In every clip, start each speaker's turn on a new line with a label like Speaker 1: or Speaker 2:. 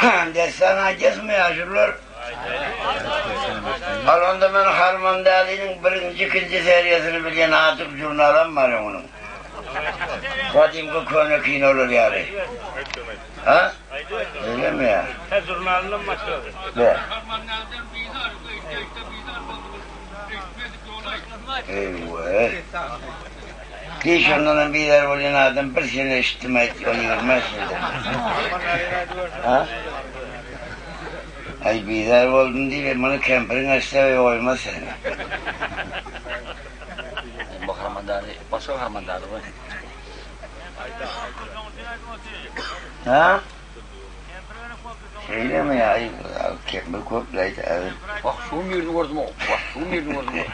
Speaker 1: Dessan aýdýasmy ýaşulular? Al onda men Harmandäliniň birinji, ikinji seriýasyny bilýän ajyk žurnalam bar onuň. Gadymky köne kinolar ýaly. Ha? Öýlemi ýa?
Speaker 2: Žurnalyndan başlady.
Speaker 1: Be. Eýwe. Diý şondanam bizar bolýan adam bir sene eşitdim aýt ol 25 ýyldyr. Ha? Aý bizar boldum diýip muny kempiriň eşitse goýmaz seni.
Speaker 3: Bu harmandäli, başga harmandäli bu.
Speaker 1: Ha? Şeýlemi ýa? Aý kempir köpläýdi häzir.
Speaker 3: Wah, şuň birini gördüm-ow. Wah, şuň birini gördüm-ow.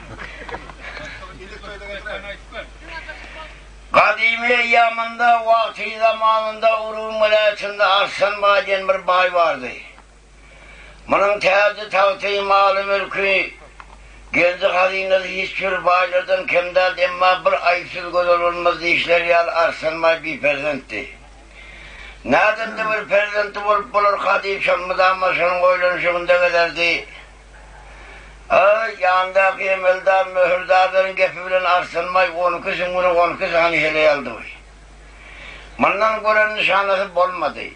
Speaker 1: Gadymy eýýamynda, wagty zamanynda Urum welaýatynda Arslan baý diýen bir baý bardy. Munuň täji-tagty, maly-mülki, genji-hazynasy hiç bir baýlardan kem däldi, emma bir aýypsyz gözel bolmaz diýişleri ýaly Arslan baý biperzentdi. Nädende bir perzenti bolup bolarka diýip şol mydama şonuň oýlanyşygynda gezerdi. Aý, ýanyndaky emeldar, möhürdarlaryň gepi bilen Arslanbaý on iki süňňüni on iki sany heleý aldy. Mundan gören nyşanasy bolmady.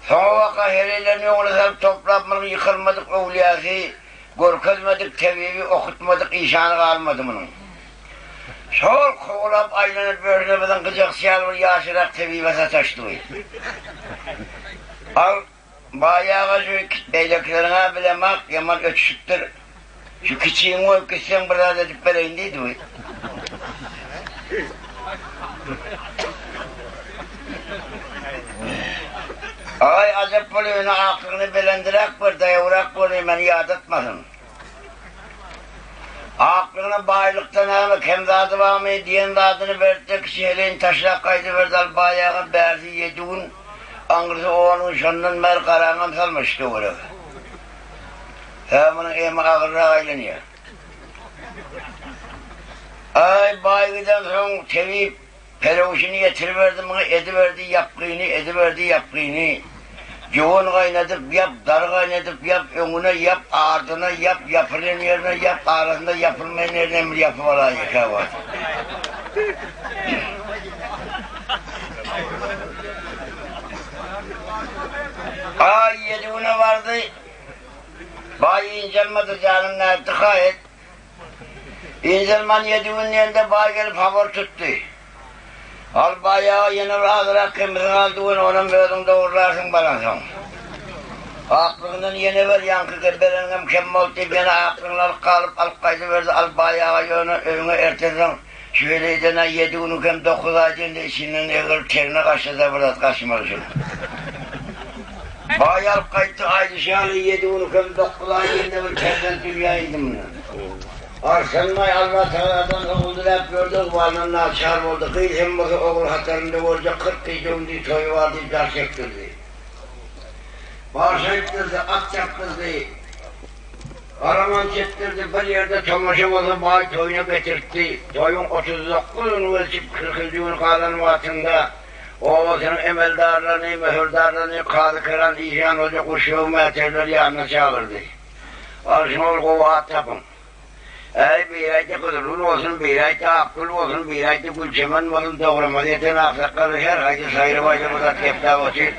Speaker 1: Soňabaka heleýlerini öňüne salyp toplap munuň ýykylmadyk öwlüýäsi, görkezmedik tebibi, okutmadyk işany galmady munuň. Şol kowalap aýlanyp ýörşüne biziň gyjakçy ýaly bir ýaşyrak tebibe sataşdy. Al, baý aga şu beýlekileriň-ä bilemak, ýaman ötüşipdir. Şu kiçiňi goýup gitseň bir zat edip bereýin diýdi. Aý, ajap bol ýöne aklygyny belendiräk ber, daýawrak bol, meni ýadatmasyn. Aklygyna baýlykda näme kem zady barmy diýen zadyny berdi-de, kiçi heleýini taşlap gaýdyberdi, al baý aga bärsi ýedi gün, aňyrsy on gün, şondan bäri garaňam salma şu töwerege. Hä, munuň emi agyrrak aýlanýar. Aý, baý gidensoň tebip Pelewşini ýetiriberdi muňa, ediberdi ýapgyny, ediberdi ýapgyny. Jöwen gaýnadyp ýap, dary gaýnadyp ýap, öňüne ýap, ardyna ýap, ýapylýan ýerine ýap, arasynda ýapylmaýan ýerine hem bir ýapyp alaýýa käwagt. Aý, ýedi güne bardy. Baý ynjalmady, janym nätdi haýyt. Ynjalman ýedi gün diýende baý gelip habar tutdy. Al baý aga ýene bir azrak kemisi galdy güni onam özüň dogrularsyň baransoň. Aklygyndan ýene ber ýaňky bereniňem kem boldy diýip ýene aklygyny alyp galyp alyp gaýdyberdi al baý aga ýöne öýüňe ertensoň şu heleýden-ä ýedi günüň kem dokuz aý diýende içinden eger terine gaçsa-da bir zat gaçmaly şunuň. Baý alyp gaýtdy, aýdyşy ýaly ýedi gün kem dokuz aý diýende bir perzent dünýä indi mundan. Arslanbaý Allatagaladan ogul diläp ýördi, ykbalyndan naçar boldy. Gyz hem bolsa ogul hatarynda görjek 40 gije-gündiz toýy bar diýip jar çekdirdi. Baş aýtdyrdy, at çapdyrdy, garaman çekdirdi, bir ýerde tomaşa bolsa baý toýuna getirtdi. Toýuň 39 güni geçip, kyrkynjy gün galan wagtynda Obasynyň emeldarlaryny, möhürdarlaryny, kazy-keran, işan, hoja, guşbeg, mäterleri ýanyna çagyrdy. Alşyňa bir gowy at tapyň. Äý, biri aýtdy Gyzylgül bolsun, biri aýtdy Akgül bolsun, biri aýtdy Gülçemen bolsun, dogramazy ýeten aksakgallar her haýsy saýry-baýry bir zat gepläp otyr.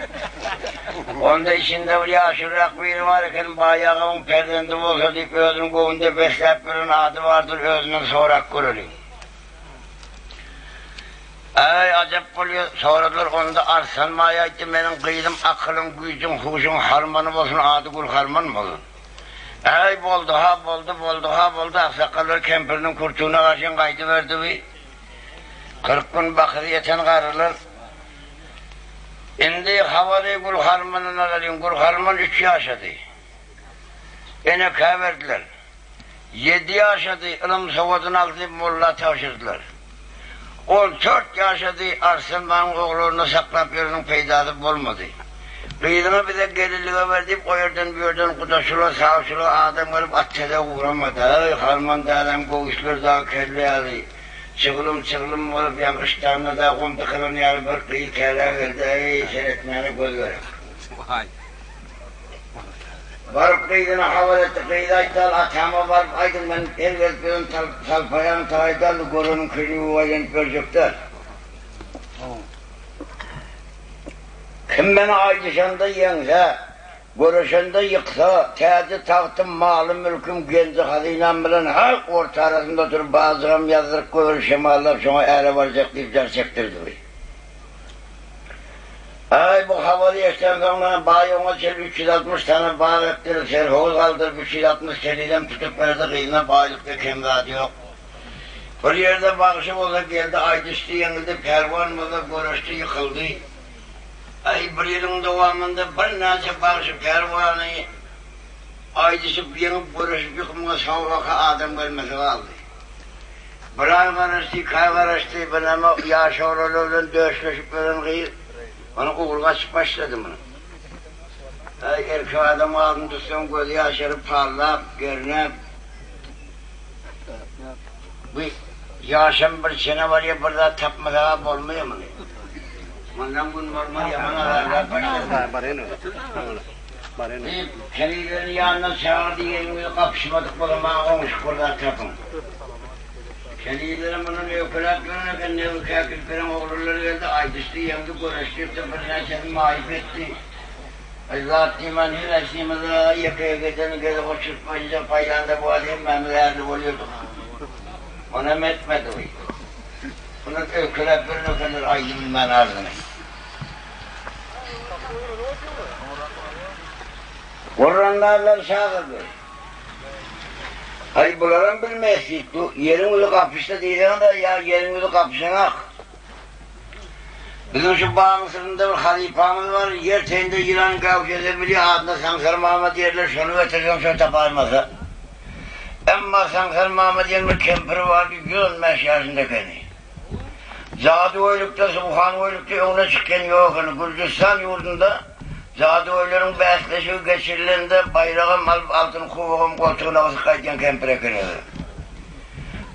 Speaker 1: Onda içinde bir ýaşulurak biri bar eken, baý agamyň perzendi bolsa diýip, özüniň göwnünde besläp ýören ady bardyr, özünden sorap göreliň. Äý, ajap bolýa, soradylar, onda Arslan baý aýtdy, meniň gyzym akylyň, güýjüň, huşuň harmany bolsun, ady Gülharman bolsun. Äý, boldy-ha, boldy, boldy-ha, boldy, aksakgallar kempiriniň kürtügine garşyn gaýdyberdi bi. 40 gün bakyry ýeten garrylar. Indi habary Gülharmandan alalyň, Gülharman üç ýaşady. Enekä berdiler. Ýedi ýaşady, ylym-sowadyny aldy, molla tabşyrdylar. On dört ýaşady, Arslan banyň oglanynda saklap ýöreniň peýdasy bolmady. Gyzyňy bize gelinlige ber diýip, o ýerden, bu ýerden gudaçyla, sawçyla adam gelip at-tezek ugramady. Äý, Harman dädäň göwüsleri dagy kelle ýaly, çyglym-çyglym bolup, ýaňky ştanda dagy gum dykylan ýaly bir gyz käre geldi, äý, seretmäne göz gerek.
Speaker 3: Waý.
Speaker 1: Baryp gyzyna habar etdi. Gyzy aýtdy, Al, atama baryp aýdyň, men her gezek özüm salpaýan taýy däldi, göreniň kirini ýuwup aýlanyp berjek däl. Kim meni aýdyşanda ýeňse, göreşende ýyksa, täji-tagtym, malym-mülküm, genji-hazynam bilen halk orta arasynda oturyp bazygam ýazdyryp goýberip şemallap şoňa äre barjak diýip jar çekdirdi. Aý, bu habary eşdensoň men baý oňa çenli 360 sany bag ekdirip, serhowuz galdyryp, 360 kelilem tutup berdi, gyzyna baýlykda kem zady ýok. Bir ýerde bagşy bolsa geldi, aýdyşdy, ýeňildi, pälwan bolsa göreşdi, ýykyldy. Aý, bir ýylyň dowamynda birnäçe bagşy pälwany aýdyşyp, ýeňip, göreşip ýykmyga soňabaka adam gelmese galdy. Bir aý garaşdy, iki aý garaşdy, birneme ýaş oglanlar bilen döşleşip ýören gyz, onuň ugry gaçyp başlady munuň. Aý, erkek adam adyny tutsaň gözi ýaşaryp, pallap, gernäp. Bu ýaşam bir çene barýar, bir zat tapmasa-a bolmaýar muny. Mundan gün bolmaz, ýaman azarlap başlady. Diýip, kenizlerini ýanyna çagyrdy, Ýeriňizi gapyşmadyk bolsa, maňa oňşuk bir zat tapyň. Kenizleri mundan öýkeläp ýören eken, Nebi Käkilperiň oglanlary geldi, aýdyşdy, ýeňdi, göreşdi, ýykdy, birnäçesini maýyp etdi. Aý, zat diýmän, her haýsymyz-a ýeke-ýekeden gezek oturyp boýunça paýlanda bu wagt hemmämiz ärli bolýardyk. Onam etmedi. Bular öýkeläp ýören ekenler, aýdy bilmän arzyny. Gurrandarlar çagyrdy. Aý, bularam bilmeýäs diýip, bu ýeriň ýüzi gapyşda diýseňde, ýa ýeriň ýüzi gapyşanak. Biziň şu bagyň syrynda bir halypamyz bar, ýer teýinde ýylan gäwşese bilýär, adyna Saňsar mama diýerler, şony getirseň şo tapaýmasa. Emma Saňsar mama diýen bir kempir bardy, 115 ýaşynda ekeni. Jadygöýlükde, suhangöýlükde öňüne çykýan ýok ekeni. Gürjüstan ýurdunda jadygöýleriň bäsleşigi geçirilende baýragam alyp, altyn kubogam goltugyna gysyp gaýdýan kempir eken özi.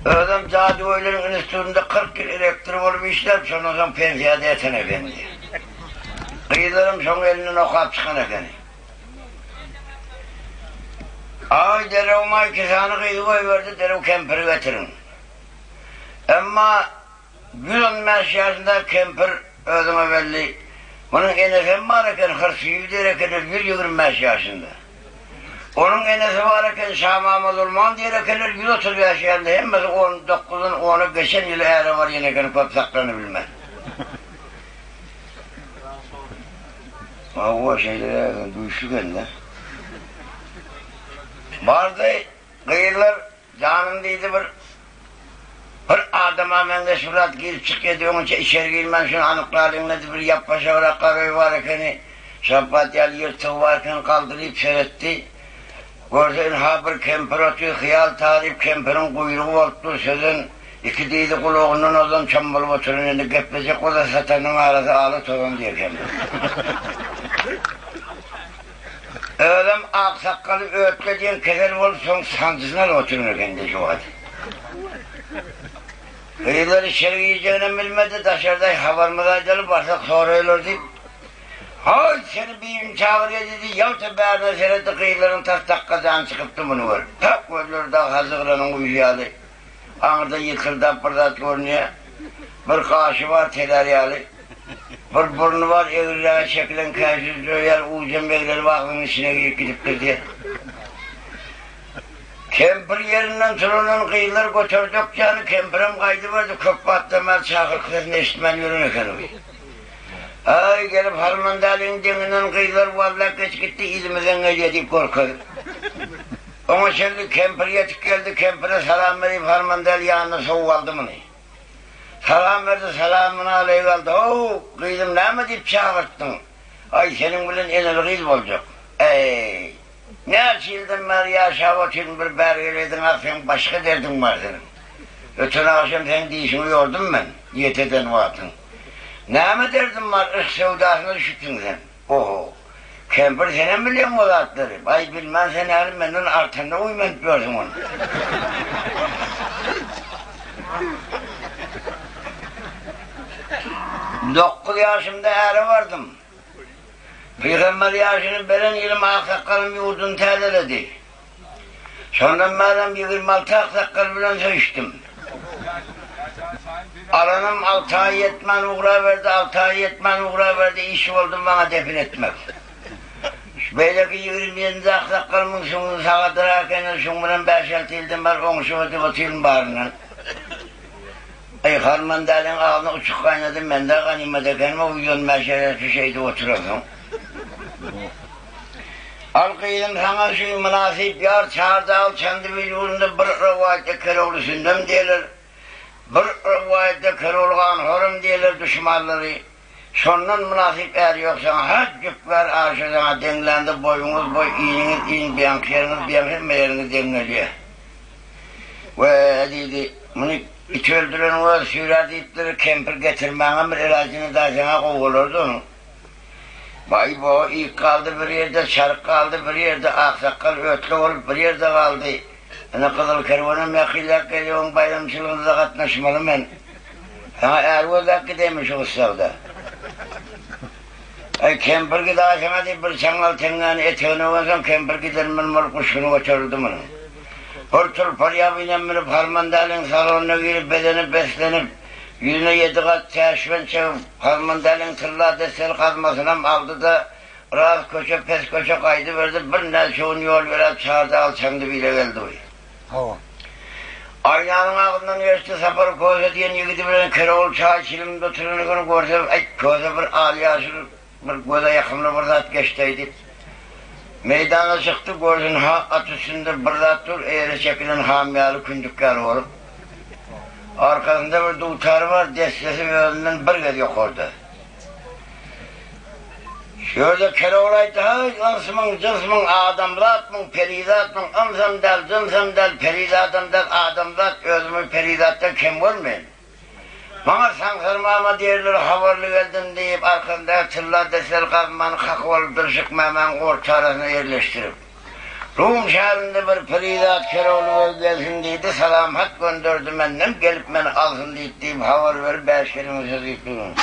Speaker 1: Özem jadygöýleriň institutynda 40 ýyl elektr bolup işläp, şondan soň pensiýada ýatan ekeni. Gyzlaram şoň elinden okap çykan ekeni. Aý, derrew maý iki sany gyzy goýberdi, derrew kempiri getiriň. Emma 115 ýaşyndaky kempir özüňe belli. Munuň enesi hem bar eken, Hyrsyýew diýer ekenler, 125 ýaşynda. Onuň enesi bar eken, Şamama Zulman diýer ekenler, 135 ýaşynda. Hemmesi on dokuzdan ona geçen ýyl äre barýan eken, köp saklanybilmän. Hawa, şeýleräk eken, güýçli eken-dä. Bardy, gyzlar Janym diýdi bir Bir adama meňzeş bir zat girip çykýady öňünçä içeri girmän şuny anyklalyňlady bir ýapbaşagrak gara öý bar ekeni şapbat ýaly ýyrtygy bar eken galdyryp seretdi görse ynha bir kempir otyr hyýal taryp kempiriň guýrugy bolup dur sözen iki dyzy gulagyndan ozan çommalyp oturan indi geplejek bolsa satanyň arasy ala tozan diýer kempir. Özem ak sakgaly ötde diýen kesel bolup soň sanjysyny alyp oturan eken-de şu wagt. Gyzlar içeri girjeginem bilmedi, daşarda habarymyzy aýdaly, barsak soraýarlar diýip. Haý, seni bibim çagyrýar diýdi, ýalta bärine seretdi, gyzlaryň tas dakga jany çykypdy muny görüp. Päk gözleri dagy Hajy gyranyň guýusy ýaly. Aňyrda ýyltyrdap bir zat görünýär. Bir gaşy bar telär ýaly. Bir burny bar egriräge çekilen käşir ýaly ujam egrelip agzynyň içine girip gidipdir diýýär. Kempir ýerinden turandan gyzlar göterdi ökjäni, kempirem gaýdyberdi, köp wagtdan bäri çakylyk sesini eşitmän ýören eken ol. Aý, gelip Harmandäliň deňinden gyzlar wazlap geçip gitdi, yzymyzdan gelýär diýip gorkezip. Oňa çenli kempir ýetip geldi, kempire salam berip Harmandäli ýanyna sowup aldy muny. Salam berdi, salamyny aleýik aldy. How, gyzym näme diýip çagyrtdyň? Aý, seniň bilen eneli-gyz boljak. Äý, näçe ýyldan bäri ýaşap otyryn, bir bäri geleýdiň, ah, seň başga derdiň bar seniň. Öten agşam seň dişiňi ýordum men, niýet eden wagtyň. Näme derdim bar, yşk söwdasyna düşüpsiň sen. Oho. Kempir senem bilýäň o zatlary. Baý bilmän sen häli menden artanda güýmenip ýörsüň ony. Dokuz ýaşymda äre bardym. Pygamber ýaşyny beren ýylym aksakgalym ýurduny täzeledi. Şondan bärem 26 aksakgal bilen söýüşdim. Alanym alty aý ýetmän ugraberdi, alty aý ýetmän ugraberdi, iş boldy maňa depin etmek. Şu beýleki 27-nji aksakgalymyň süňňi sagadyrak ekeni, şuň bilen bäş-alty ýyldan bäri oňşup edip otyryn baryndan. Eý, Harman dädeň agzyna uçuk gaýnady, men-de ganymat ekenim-ow, 115 ýere şu şeýdip oturansoň. Al gyzym, saňa şu mynasyp ýar Çardagyl Çandybil ýurdunda bir rowaýatda Kerogly Sündem diýerler, bir rowaýatda Kerogly Ganhoram diýerler duşmanlary. Şondan mynasyp är ýok saňa, ha jüpgär aşa saňa deňlände boýuňyz boý, iniňiz in, beýanky ýeriňiz beýan, hemme ýeriňiz deň gelýär. We diýdi, muny it öldüreniň özi süýrär diýipdir, kempir getirmäňem bir elajyny daýsaň-a gowy bolardy onuň. Baý bo, ik galdy bir ýerde, çaryk galdy bir ýerde, aksakgal ötle bolup bir ýerde galdy. Ine gyzyl kerwenem ýakynlap gelýär, oň baýramçylygyna-da gatnaşmaly men. Saňa är gözläp gideýinmi şu gyssagda? Aý, kempir gidaýsaň-a diýip, bir çaňňal teňňäni etegine goýansoň, kempir gidermen bolup guşguny göterildi munuň. Bir tulpar ýabynam münüp, Harmandäliň salonyna girip, bezenip-beslenip, ýüzüne ýedi gat täşbent çekip, Harmandäliň tylla desseli gazmasynam aldy-da, biraz köçe, pes köçe gaýdyberdi, birnäçe gün ýol ýöräp, Çardagyl Çaňdybile geldi.
Speaker 3: Hawa.
Speaker 1: Aýnanyň agzyndan geçdi, Sapar Köse diýen ýigidi bilen Kerogul çaý çiliminde oturan ekeni, görse, aý, Köse bir al-ýaşyl, bir göze ýakymly bir zat geçdi-aý diýip, meýdana çykdy, görsün, ha, at üstünde bir zat dur, eýere çekilen ham ýaly, kündük ýaly bolup. Arkasynda bir dutary bar, dessesi özünden bir gez ýokarda. Şu ýerde Kerogul aýtdy, Haý, ynsmyň, jynsmyň, adamzatmyň, perizatmyň, ynsam däl, jynsam däl, perizadam däl, adamzat, özümi perizatdan kem görmeýin. Maňa Saňsar mama diýerler, habarly geldim diýip, arkasyndaky tylla desel gazmany kakyp alyp Dyrşyk mämäň orta arasyna ýerleşdirip. Rum şäherinde bir perizat Kerogly beg gelsin diýdi, salam hat gönderdi menden, gelip meni alsyn diýip diýip habar berip bäş kelime söz diýip durun.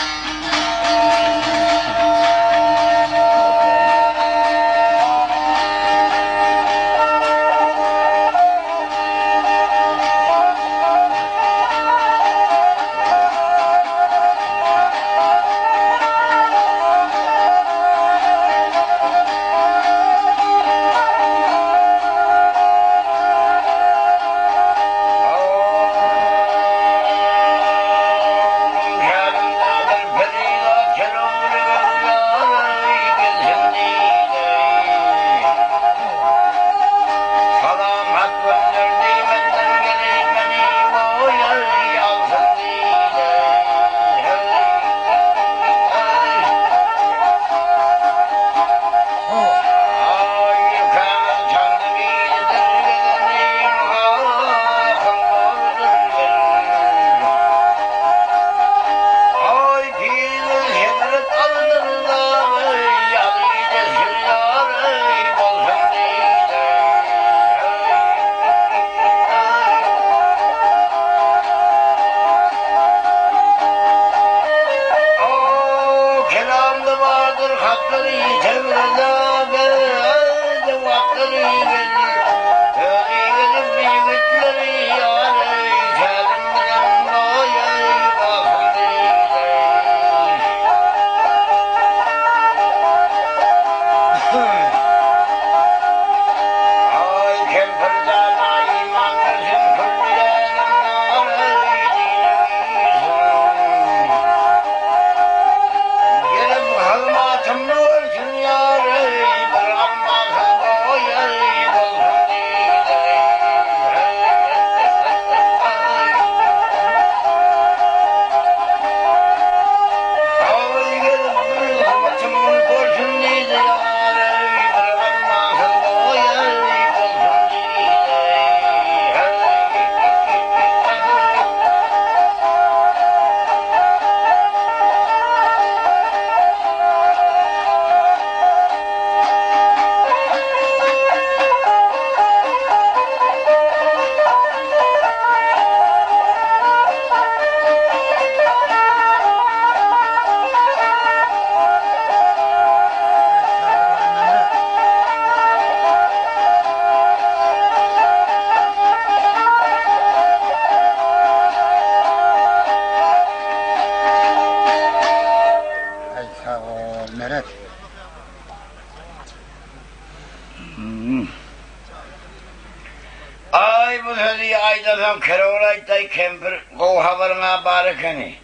Speaker 1: Aý, bu sözi aýdansoň Kerogly aýtdy-aý, kempir, gowy habaryň-a bar ekeni.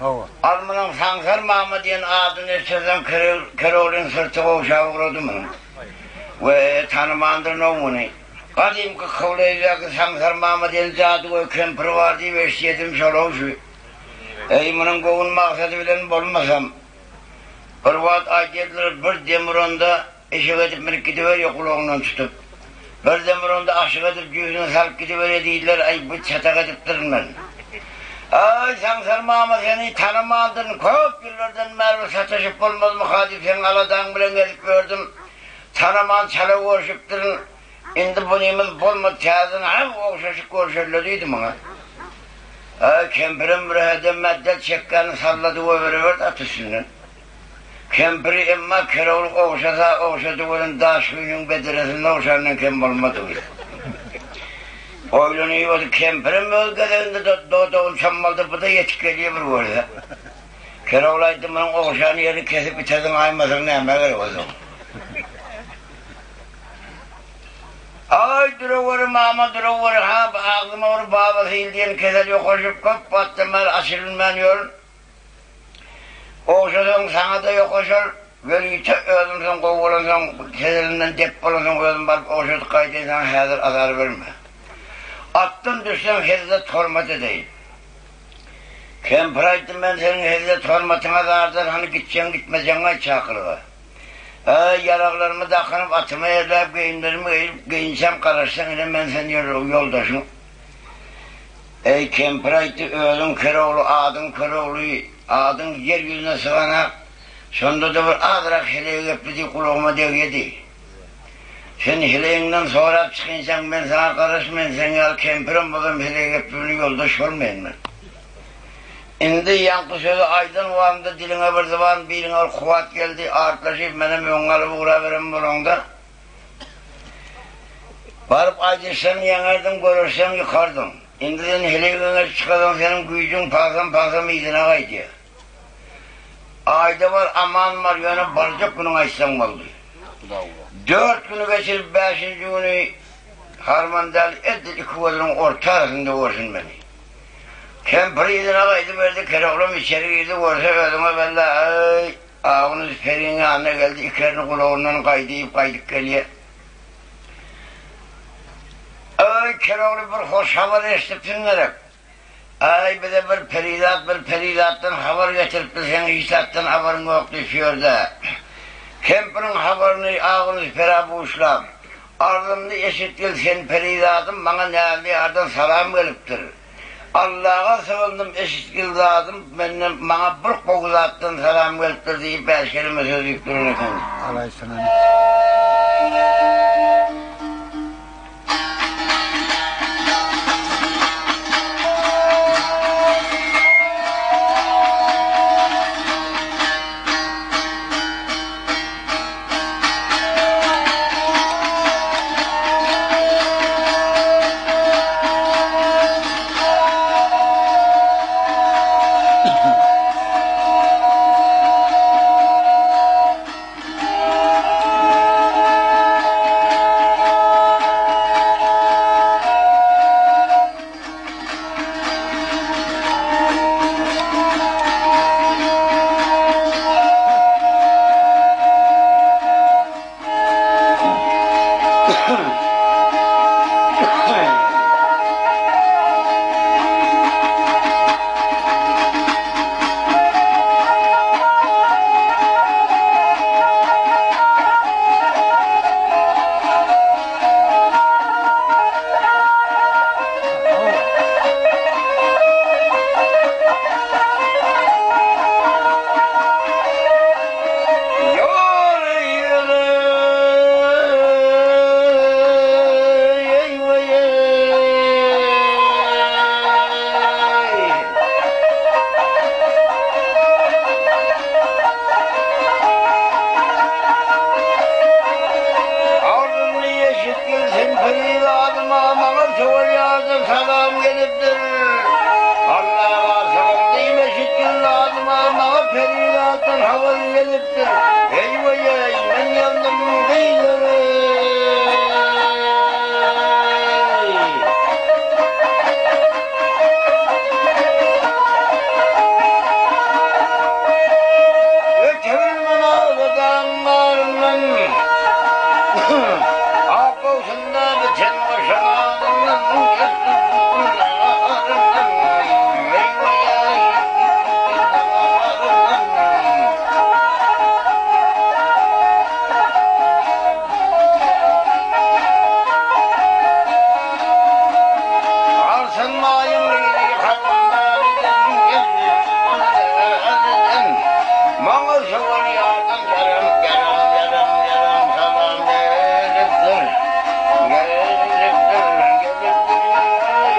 Speaker 4: Hawa.
Speaker 1: Al munuň Saňsar mama diýen adyny eşitseň Keroglyň syrty gowşap ugrady munuň. We tanymandyryn-ow muny. Gadymky Kowleýdäki Saňsar mama diýen jadygöý kempir bar diýip eşidýedim şol-ow şu. Eý, munuň göwün maksady bilen bolmasam. Bir wagt aýdýardylar, bir demir onda Eşek edip münüp gidiberýär gulagyndan tutup. Bir demir onda aşyk edip jübüsine salyp gidiberýär diýdiler, aý bu çatak edipdirin men. Aý Saňsar mama seni tanamandyryn, köp ýyllardan bäri bir sataşyp bolmazmyka diýip seň aladaň bilen gezip ýördüm. Tanaman çala görşüpdirin. Indi bunymyz bolmady täzeden ha ogşaşyp görşeli diýdi maňa. Aý kempirem bir ädem mäddel çekgäni sallady goýbereberdi at üstünden. Kempiri emma Kerogly ogşasa ogşady welin daş guýynyň bedresini ogşandan kem bolmady. Oýlanyp kempirem öz gezeginde dodagyny çommaldy bu-da ýetip gelýär bir görse. Kerogly aýtdy munuň ogşan ýerini kesip iteziň aýmasaň nämä gerek ozaň. Aý duraweri mama duraweri ha agzyma bir babasyl diýen kesel ýokaşyp köp wagtdan bäri açylbilmän ýörün. Ogşasaň saňa-da ýokaşar, ýörite özüm soň gowy bolansoň, keselinden dep bolansoň özüm baryp ogşadyp gaýdaýyn saňa häzir azar berme. Atdan düşseň hezzet-hormat edeýin. Kempir aýtdy men seniň hezzet-hormatyňa zardan hany gitjeň gitmejeňi aýt çakylyga. Äý ýaraglarymy dakynyp atyma ýerläp geýimlerimi geýip geýinçäm garaşsaň ine men sen ýoldaşyň. Eý, kempir aýtdy, özüň Kerogly, adyň Körogly, adyň ýer ýüzüne syganak, şonda-da bir azrak heleý gepli diýip gulagyma degýedi. Sen heleýiňden sorap çykynçaň, men saňa garaşmaýyn, seň ýaly kempirem bolsam heleý gepli bilen ýoldaş bolmaýyn men. Indi ýaňky sözi aýdan wagtymda diliňe bir zyban, biliňe bir kuwwat geldi, artlaşyp menem öňüňe alyp ugraberen bolaňda, Baryp aýdyşsaň ýeňerdiň, göreşseň ýykardyň. Indi sen heleý geňeşip çykasaň seniň güýjüň pagsam-pagsam yzyna gaýdýar. Aýda bar, aman bar, ýöne barjak günüňi aýtsaň boldy. Dört güni geçirip bäşinji güni Harmandäli edil iki gözüniň orta arasynda görsün meni. Kempir yzyna gaýdyberdi, Keroglum içeri girdi, görse özüňe bellä, Äý, Agynus periň ýanyna geldi, iki elini gulagyndan gaýdyp gaýdyp gelýär. Eý, Kerogly bir hoş habar eşidipsiň gerek? Äý, bize bir perizat bir perizatdan habar getiripdir, seň hiç zatdan habaryň ýok diýip şu ýerde. Kempiriň habaryny Agynus perä buşlap, Arzymny eşitgil, sen perizadym, maňa näzli ýardan salam gelipdir. Allaga sygyndym eşitgil zadym menden maňa bir gowy zatdan salam gelipdir diýip bäş keleme söz diýip duran eken.
Speaker 4: Alaýsana.
Speaker 1: Arzyňy eşitgil sen perizadyma maňa söwer ýardan salam gelipdir. Allaga sygyndym eşitgil dadyma maňa perizatdan habar gelipdir. Eý-weý-eý, men ýandym gyzlar-eý. Ak gowsunda biten goşa Maňa şowal ýardan gerem, gerem, gerem, gerem salam gelipdir. Gelipdir, gelipdir, gelipdir.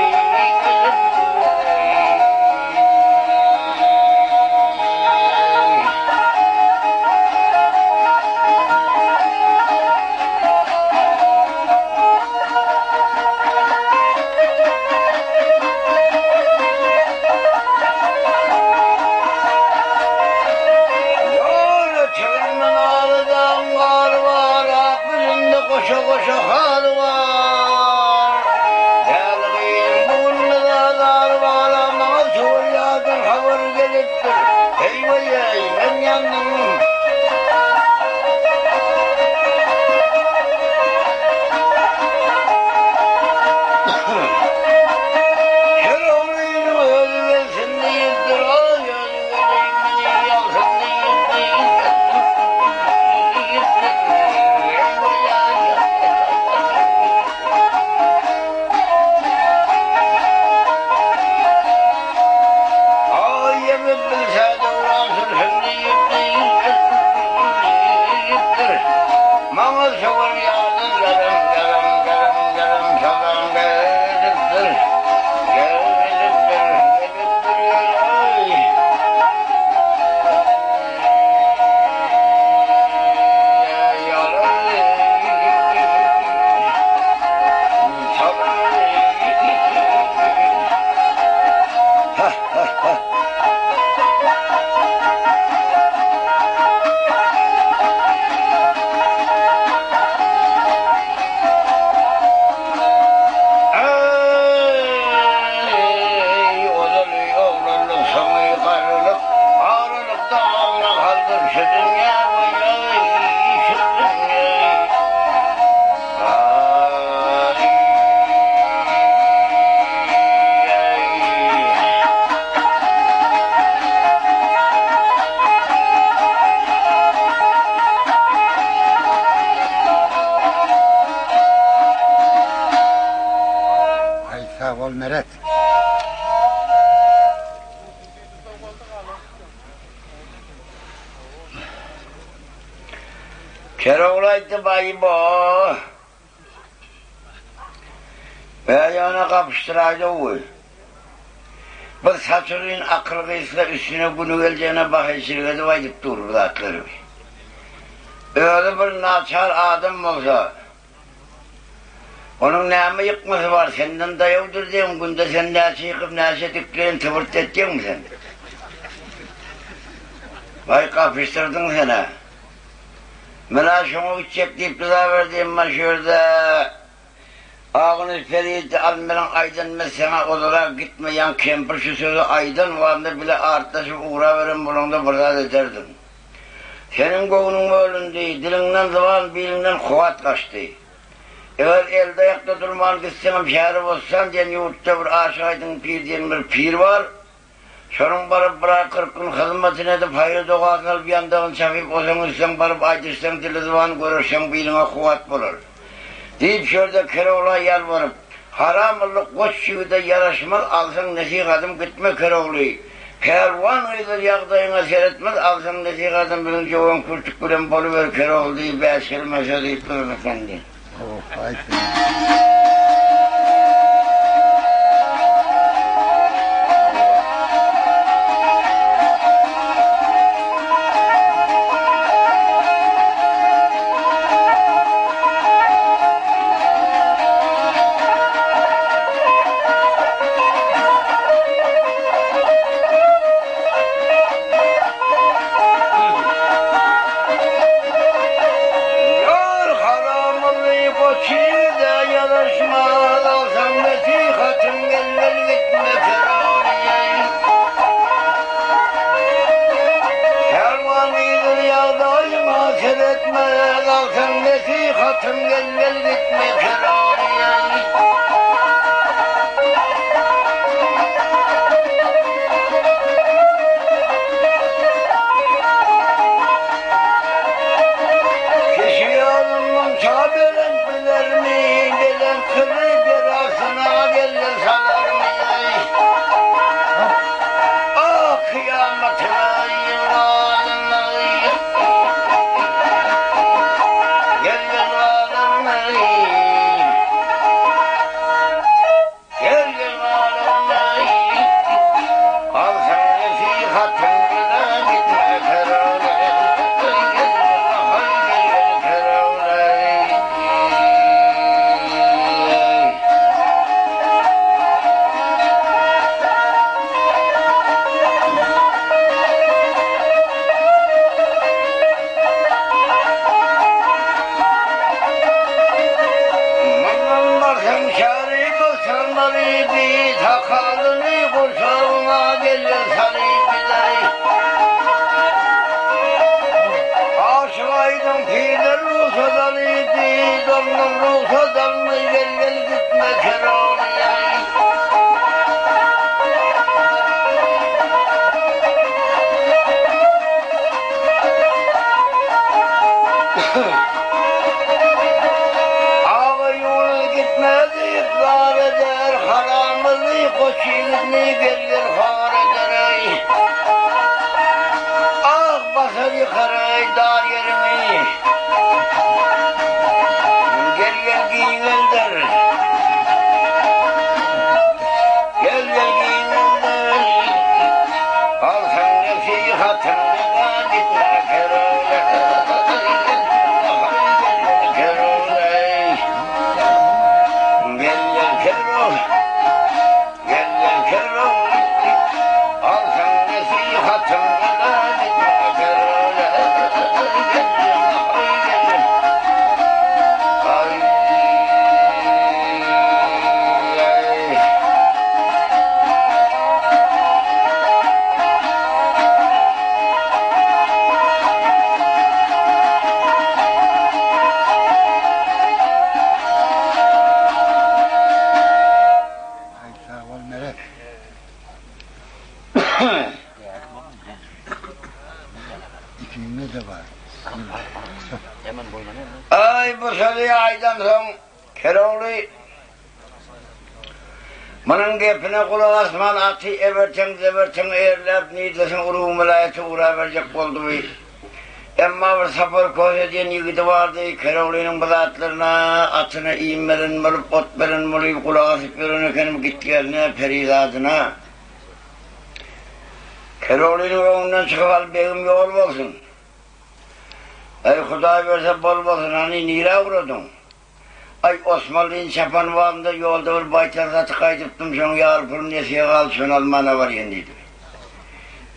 Speaker 1: Ýöne çilimden alydan gar bar, Ak ýüzünde goşa-goşa hal bar. Däli gyzyň bu gün mezar bar, Maňa şol ýadan habar gelipdir. Eý-weý-eý, men ýandym. Her ogrynyň özi gelsin diýipdir, Aý, özi geleýin, meni ýaksyn diýipdir. Aý, ýeňip bilse döwran sürsün diýipdir. Maňa şowur ýadyň gerem, gerem, gerem, gerem salam gelipdir. Gelipdir, gelipdir, ýeý. Eý, ozaly oglanlyk, soňy garrylyk, aralykda aňňa galdyr şu dünýä, weý-eý, şu dünýä.
Speaker 4: Aý sag bol Meret.
Speaker 1: Kerogly aýtdy baýbo. Bäýana gapyşdyraýdy-ow. Bir saçy uzyn akyl gysga üstüne güni geljegine bahyşlyk edip aýdyp dur bu zatlary. Özi bir naçar adam bolsa, onuň näme ýykmasy bar, senden daýawdyr diýen günde sen näçe ýykyp, näçe dikleýin tybyrt etjeňmi sen? Baý gapyşdyrdyň sen-ä. Men-ä şoňa gitjek diýip dyzaberdi, emma şu ýerde Agynüz Perizdi al meniň aýdan meseňe ozala gitme ýaň kempir şu sözi aýdan wagtynda bile artlaşyp ugraberen bolaňda bir zat ederdiň. Seniň göwnüň bölündi, diliňden zyban, biliňden kuwwat gaçdy. Eger elde-aýakda durman gitseňem Şähribossan diýen ýurtda bir Aşyk Aýdyň pir diýen bir pir bar. Şonuň baryp bir aý 40 gün hyzmatyny edip, haýyr-dogasyny alyp, ýandagyny çapyp, ozaň-üstüň baryp aýdyşsaň, dili-zyban görüşseň, biliňe kuwwat bolar. Diýip, şu ýerde Kerogla ýalbaryp, Haramyllyk goç ýigide ýaraşmaz, alsaň nesihatym gitme Kerogly. Pälwan gyzlar ýagdaýyňa seretmez, alsaň nesihatym biziň jöwen kürtük bilen boluber Kerogly diýip, bäş kelime söz diýip duran ekendi. Ýar haramyly goç ýigide ýaraşmaz. nesihatym gel gel gitme Kerony. Kişi ýolundan ta belent bilermi, belent syry belasyna geller salarmy? Ah, kyýamatyna Gel-gel galarmy? Gel-gel galarmy? Alsaň nesihatym bilen gitme Kerwene. Gel-gel Kerwene. Mundan barsaň şary bolsanlary bi sakalyny gursagyňa gelir salyp gider. Aşyk aýdyň pirler rugsat alydy, dondan rugsat almaý gel gel gitme kerwene. Aga ýurda gitmez ykrar eder, Haramyzy goç ýigidini gel-gel har eder-eý. Ah, basar ýykar-eý dar ýeriňi. Gel-gel giňelder. Gel-gel giňelder. Alsaň nesihatyňy gitme kerwene. Gel-gel kerwene. Gel-gel kerwene. Gel-gel kerwene. Alsaň nesihatyňy gitme kerwene. Gel-gel. Aý.
Speaker 4: Aý sag bol Meret. Ikiňde-de bar.
Speaker 1: Aý bu sözi aýdansoň Kerogly Munuň gepine gulak asman aty eberteň-zeberteň eýerläp nirdesin urugyň welaýata ugraberjek boldy. Emma bir Sapar Köse diýen ýigidi bardy, Keroglynyň bu zatlaryna atyna iým beren bolup, ot beren bolup gulak asyp ýören ekenim gitgeline perizadyna. Keroglynyň öňünden çykyp al begim ýol bolsun. Eý Hudaý berse bol bolsun hany nirä ugradyň? Aý, Osmanlyny çapan wagtymda ýolda bir baýtal satyp gaýdypdym, şoň ýary pulum nesýe galdy, şony almana barýan diýdi.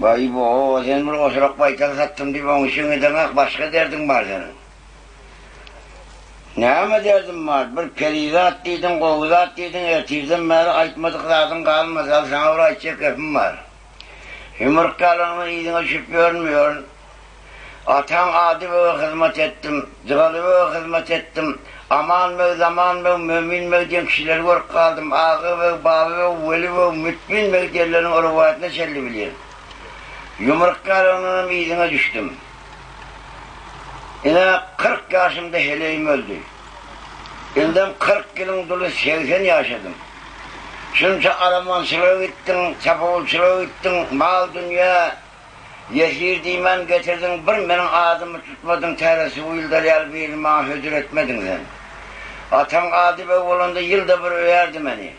Speaker 1: Baý-bo, sen bir osurak baýtal satdym diýip, oň üçin gideňok, başga derdiň bar seniň. Näme derdim bar? Bir perizat diýdiň, gowy zat diýdiň, ertirden bäri aýtmadyk zadyň galmady, al saňa bir aýtjak gepim bar. Ýumruk ýalanyňy yzyňa düşüp ýörün, ýörün. Ataň Ady bege hyzmat etdim, Jygaly bege hyzmat etdim, Aman beg, Zaman beg, Mömin beg diýen kişileri görüp galdym, Aga beg, Baba beg, Weli beg, Mütmin beg diýenleriň rowaýatyna çenli bilýän. Ýumruk ýalanynam yzyňa düşdüm. Ine, 40 ýaşymda heleýim öldi. Indem 40 ýylyň duly 80 ýaşadym. Şunça alamançylyga gitdiň, çapawulçylyga gitdiň, mal-dünýä, Ýesir diýmän getirdiň, bir meniň adymy tutmadyň, täze suwyldar ýaly birini maňa hödür etmediň sen. Ataň Ady beg bolanda ýylda bir öýerdi meni.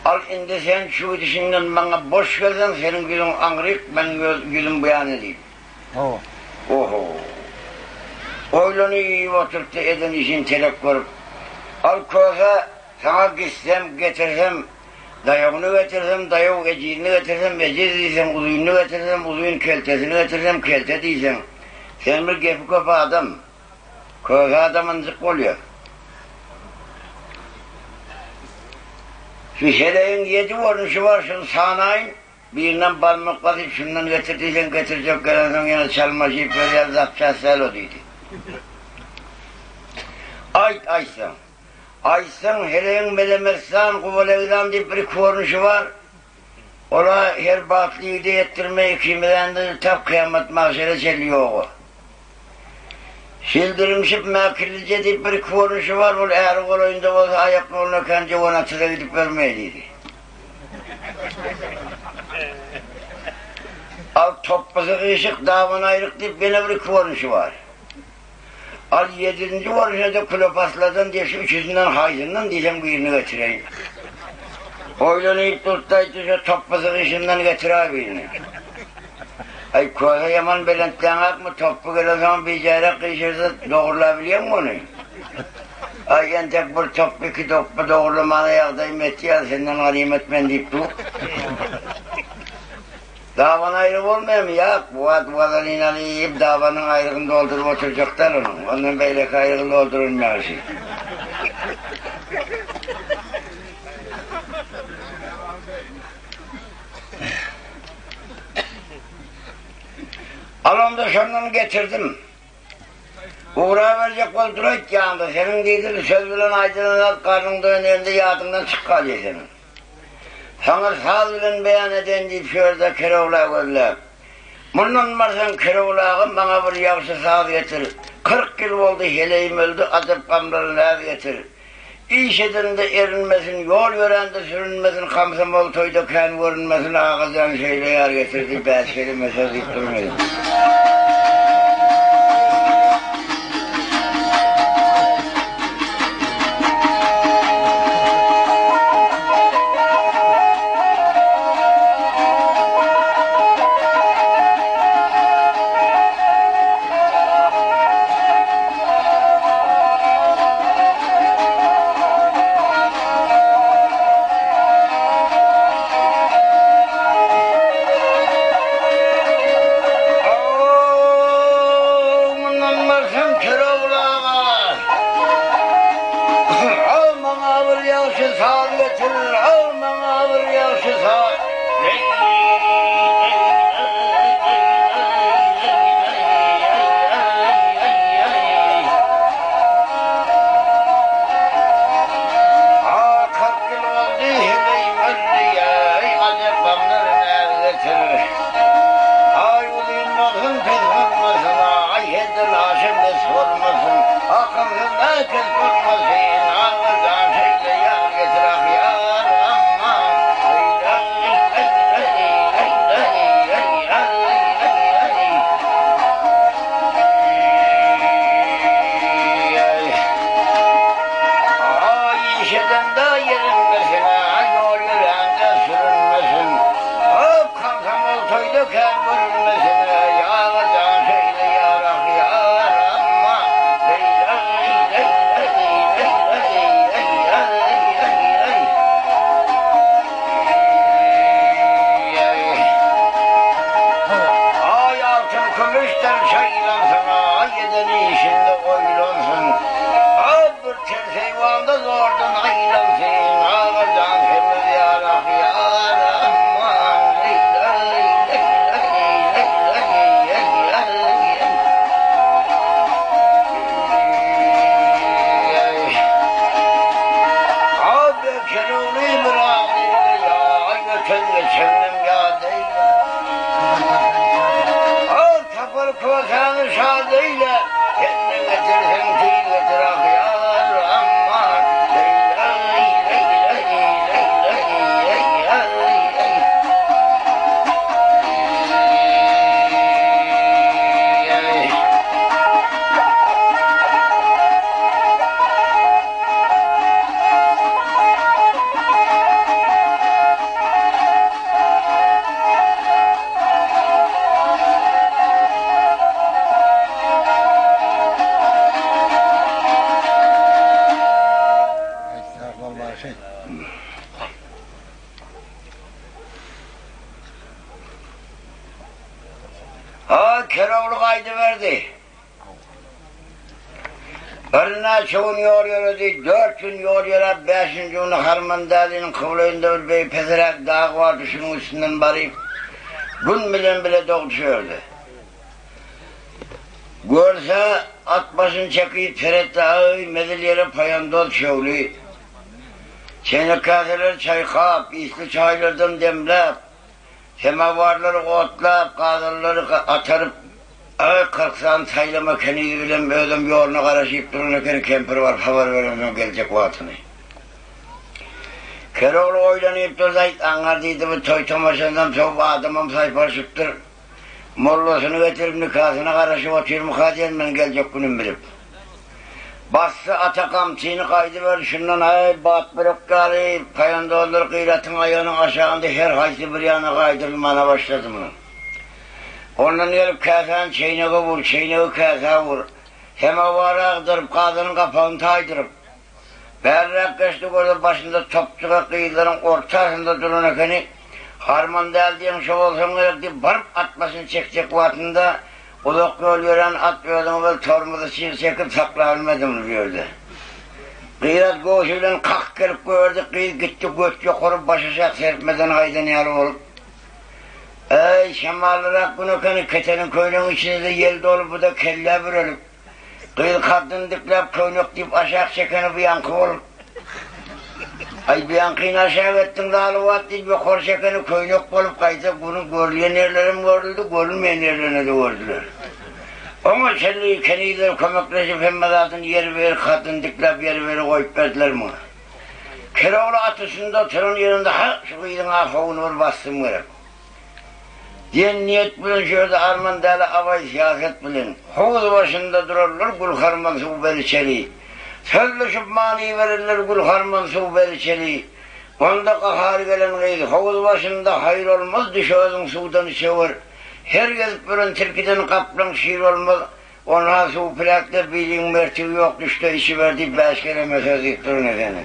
Speaker 1: Al indi sen şu gidişiňden maňa boş gelseň, seniň ýüzüň aňryk, meniň ýüzüm bu ýana diýip. Oho. Oýlanyp oturtdy eden işini telek görüp. Al köse, saňa gitsem, getirsem, Daýawyny getirsem, daýaw, ejizini getirsem, ejiz diýseň, uzynyny getirsem, uzyn, keltesini getirsem, kelte diýseň. Sen bir gepi köp adam. Köse adam ynjyk bolýar. Şu heleýiň ýedi görnüşi bar, şuny sanaýyn. Birinem barmak basyp, şundan getir diýseň, getirjek, gelensoň ýene çalma jyp berýär, zapçast däl o diýdi. Aýt, aýtsaň. Aýtsaň, heleýiň Melemessan, Gubalegdan diýip bir görnüşi bar. Ol-a her bagtly ýigide ýetdirme ikimizände tap kyýamat magşere çenli ýog-a. Şildirimşik Mäkirlije diýip bir görnüşi bar, ol äri golaýynda bolsa aýaklaryny ökän jöwen atyza gidip bermeý diýdi. Al topbasy gyşyk, daban aýryk diýip ýene bir görnüşi bar. Al ýedinji görnüşine-de külepasladan diýip şu üçüsinden haýsyndan diýseň birini getireýin. Oýlanyp durdy aýtdy şu topbasy gyşyndan getiräý birini. Aý köse ýaman belentläňakmy topby gelensoň bijäräk gyşyrsa dogrulabilýäňmi ony? Aý entek bir topby iki topby dogrulamana ýagdaýym ýetýär senden ganymat men diýip dur. Daban aýry bolmaýarmy? Ýak, bu wagt wazalin alyp, dabanyň aýrygyny dolduryp oturjak däl onuň. Ondan beýleki aýrygy doldurylmaýar şi. Al onda şondan getirdim. Ugraberjek bolup duraýt ýaňda, seniň diýdigi söz bilen aýdylan zat garnyň doýan ýerinde ýadyňdan çyk galýar seniň. Saňa saz bilen beýan edeýin diýip şu ýerde Kerogla gözläp. Mundan barsaň Kerogly aga maňa bir ýagşy saz getir. 40 ýyl boldy heleýim öldi ajap gamlara näz getir. Iş edende erinmesin, ýol ýörände sürünmesin, komsomol toýda kän görünmesin agajan şeýle ýar getir diýip bäş keleme söz diýip durmaýyn. Mundan barsam Köroğlu aga. Al maňa bir ýagşy saz getir, al maňa bir ýagşy saz. Aý iş edende ýerinmesin, aý ýol ýörände sürünmesin, Hop komsomol toýda kän görünmesin, ýaga jan şeýle ýarak ýar amma. Aý altyn kümüşden şaýlansyn, aý eden işinde oýlansyn. Aý bir ters eýwanda zordan aýlansyn, aga jan semiz ýarak ýar aman. Kerogly bir agzynda ýaý öten geçenem ýat eýle. Al tapar kösäni şad eýle, Sen ne getirseň tiz getir ahýar aman. Ha, Kerogly gaýdyberdi. Birnäçe gün ýol ýöredi. Dört gün ýol ýöräp, bäşinji güni Harmandäliniň kyblaýynda bir beý peseräk dag bardy, şunuň üstünden baryp, Gün bilen bile dogdy şu ýerde. Görse, at başyny çekip seretdi, Aý, mezil ýere paýandoz çöwli. Çeýnek-käseleri çaýkap, ysly çaýlardan demläp, semawarlary otlap, gazanlary ataryp, aý, 40 sany saýlama kenizi bilen özem ýoluna garaşyp duran ekeni, kempir baryp habar berensoň geljek wagtyny. Kerogly oýlanyp durdy, Aýt, aňňar diýdi, bu toý-tomaşadan sowup adamam saýpalyşypdyr. Mollasyny getirip nikasyna garaşyp otyrmyka diýen men geljek günüm bilip. Basdy ata gamçyny gaýdyberdi şundan aý batbörek ýaly paýandozlar Gyratyň aýagynyň aşagynda her haýsy bir ýana gaýdyrylmana başlady munuň. Ondan gelip käsäni çeýnege wur, çeýnegi käsä wur. Semawary agdaryp gazanyň gapagyny taýdyryp. Bärräk geçdi görse başynda topjuga gyzlaryň ortasynda duran ekeni. Harman däl diýeň şo bolsaň gerek diýip baryp at başyny çekjek wagtynda uzak ýol ýörän at özüňi bil tormozy çyg çekip saklabilmedi muny bu ýerde. Gyrat göwsi bilen kakyp gelip goýberdi gyz gitdi göt ýokary baş aşak serpmeden gaýdan ýaly bolup. Äý şemallyrak gün ekeni keteniň köýnegiň içinde-de ýel doly bu-da kellä bürelip. Gyz kaddyny dikläp köýnek diýip aşak çekeni bu ýaňky bolup. Aý bu ýaňkyny aşak etdiň zalybat diýip ýokary çekeni köýnek bolup gaýta günüň görülýän ýerlerem görüldi, görülmeýän ýerlerine-de gördüler. Oňa çenli kenizler kömekleşip hemme zadyny ýerbe-ýer kaddyny dikläp ýerbe-ýere goýup berdiler muňa. Kerogly at üstünde oturan ýerinde ha şu gyzyň ahuwyny bir bassym gerek. Diýen niýet bilen şu ýerde arman däli abaý syýasat bilen, howuz başynda durarlar gül harman suw ber içeli. Sözleşip many bererler gül harman suw ber içeli. Onda gahary gelen gyz, howuz başynda haýyr olmaz düş özüň suwdan içewer. Her gezip ýören tilkiden gaplaň şir olmaz, Onha suw pläkde biliň mertigi ýok düşde içiber diýip bäş keleme söz diýip duran ekeni.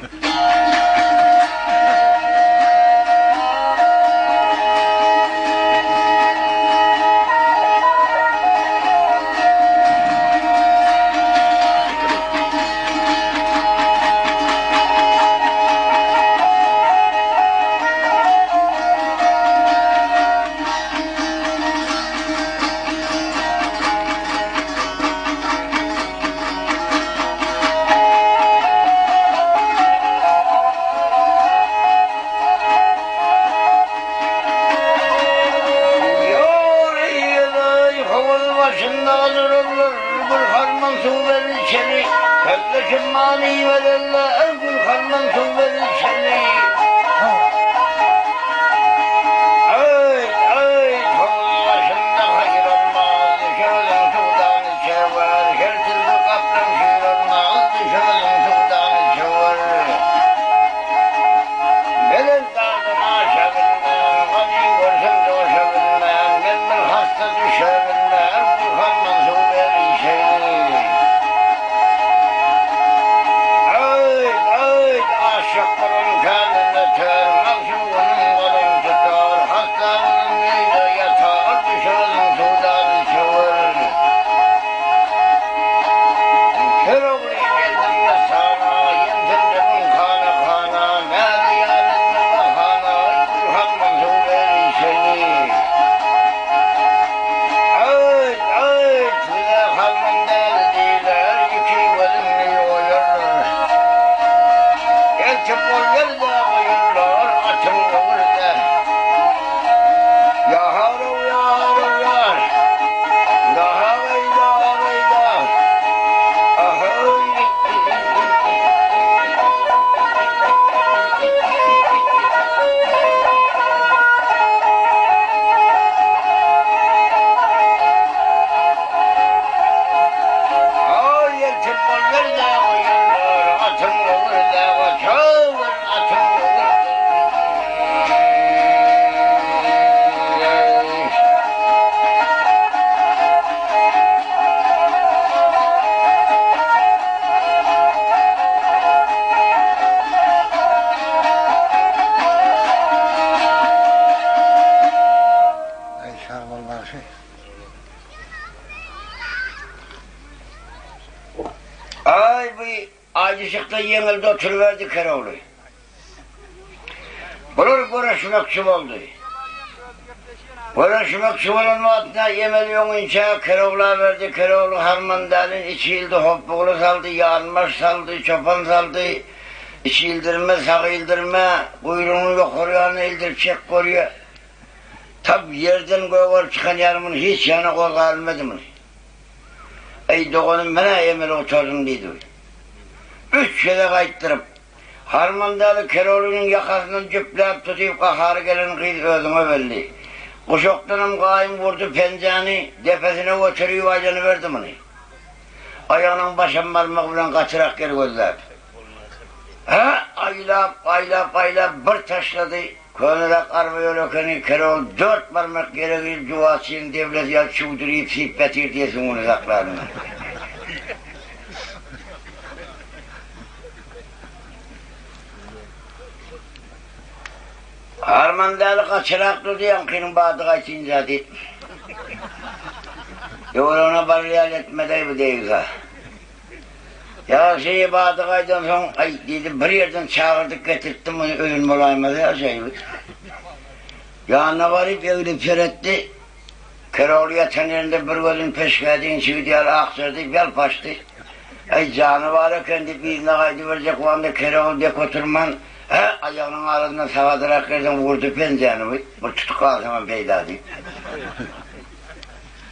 Speaker 4: Aý sag bol bagşy.
Speaker 1: Aý bu aýdyşykda ýeňildi oturyberdi Kerogly. Bular göreşmekçi boldy. Göreşmekçi bolan wagtynda Emel öňinçä Kerogla berdi. Kerogly Harmandälini içi ildi, hopbugly saldy, ýanbaş saldy, çopan saldy. Içi ildirme, sag ildirme, guýrugyny ýokary ýanyna ildirip çek görýä. Tap ýerden gögerip çykan ýaly muny hiç ýana gozgabilmedi muny. Eý, doganym, men-ä emeli gutardym diýdi. Üç gezek aýtdyryp, Harmandäli Kerolynyň ýakasyndan jüpläp tutyp gahary gelen gyz özüňe belli. Guşakdanam gaýym urdy penjäni, depesine göterip aýlanyberdi muny. Aýagynyň başam barmagy bilen gatyrak ýer gözläp. Hä, aýlap, aýlap, aýlap bir taşlady. Köneräk arba ýol ekeni, Kerol dört barmak ýere girip juwaçynyň deblesi ýaly çüwdürip siýip ýatyr diýe süňňüni saklaryn. Harmandäli gaçyrak durdy ýaňkynyň bady gaýtynja diýip. Ýoragyna barar ýaly etmedi-aý bu deýýusa. Ýagşy bady gaýdansoň, aý, diýdi, bir ýerden çagyrdyp getirtdim muny, ölen bolaýmasa ýaşaýby. Ýanyna baryp, eglip seretdi. Kerogly ýatan ýerinde bir gözüni peşgädiň çigidi ýaly akjardyp, ýalp açdy. Aý, jany bar eken diýip, yzyna gaýdyberjek wagtynda Kerogly dek oturman, hä, aýagynyň arasyndan sagadyrak ýerden urdy penjäni, wiý, bir tutup galsamam peýda diýip.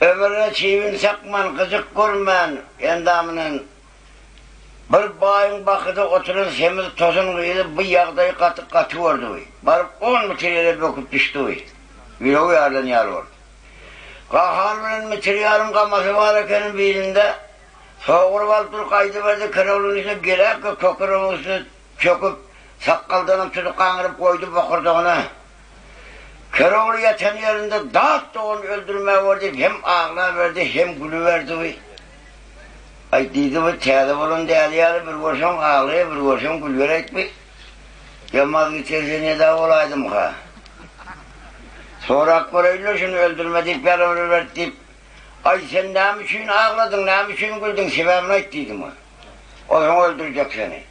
Speaker 1: Ömrüne çybyn çakman, gyjyk görmän, endamyndan bir baýyň bakyda oturan semiz tosun gyzy bu ýagdaýy gaty gaty gördi. Baryp on metr ýere böküp düşdi. Ýüregi ýarylan ýaly boldy. Gahar bilen metr ýarym gamasy bar ekeni bilinde, sogrup alyp durup gaýdyberdi, kerewliň üstüne geläkge kökeregiň üstüne çöküp, sakgaldanam tutup gaňryp goýdy bokurdagyna. Kerogly ýatan ýerinde dat dogany öldürmäge bor diýip hem aglaberdi, hem gülüberdi. Aý, diýdi, bu täze bolan däli ýaly bir görseň aglaýar, bir görseň gülýär aýtby. Ýamaz gitirse neda bolaýdymka? Sorap göreýin-le şuny öldürme diýip ýalbaryberdi diýip, Aý, sen näme üçin agladyň, näme üçin güldüň, sebäbini aýt diýdi muňa. Onsoň öldürjek seni.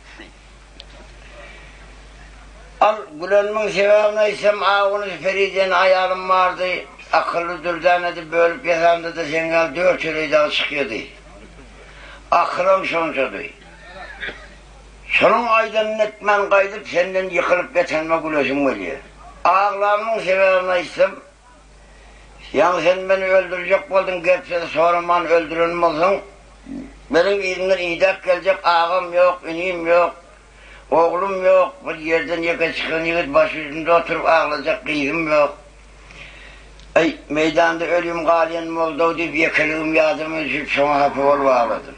Speaker 1: Al, gülenimiň sebäbini aýtsam, Aguny Peri diýen aýalym bardy, akylly dürdänedi, bölüp ýasanda-da seň ýaly dört heleý dagy çykýady. Akylam şonçady. Şonuň aýdanyny etmän gaýdyp, senden ýykylyp ýatanyma gülesim gelýär. Aglanymyň sebäbini aýtsam, Ýaňy sen meni öldürjek bolduň, gep-söz soraman öldüren bolsaň, meniň yzymdan idäp geljek agam ýok, inim ýok, oglum ýok, bir ýerden ýeke çykan ýigit başujumda oturyp aglajak gyzym ýok. Aý, meýdanda ölüm galýan boldy-ow diýip, ýekeligim ýadyma düşüp, şoňa hapa bolup agladym.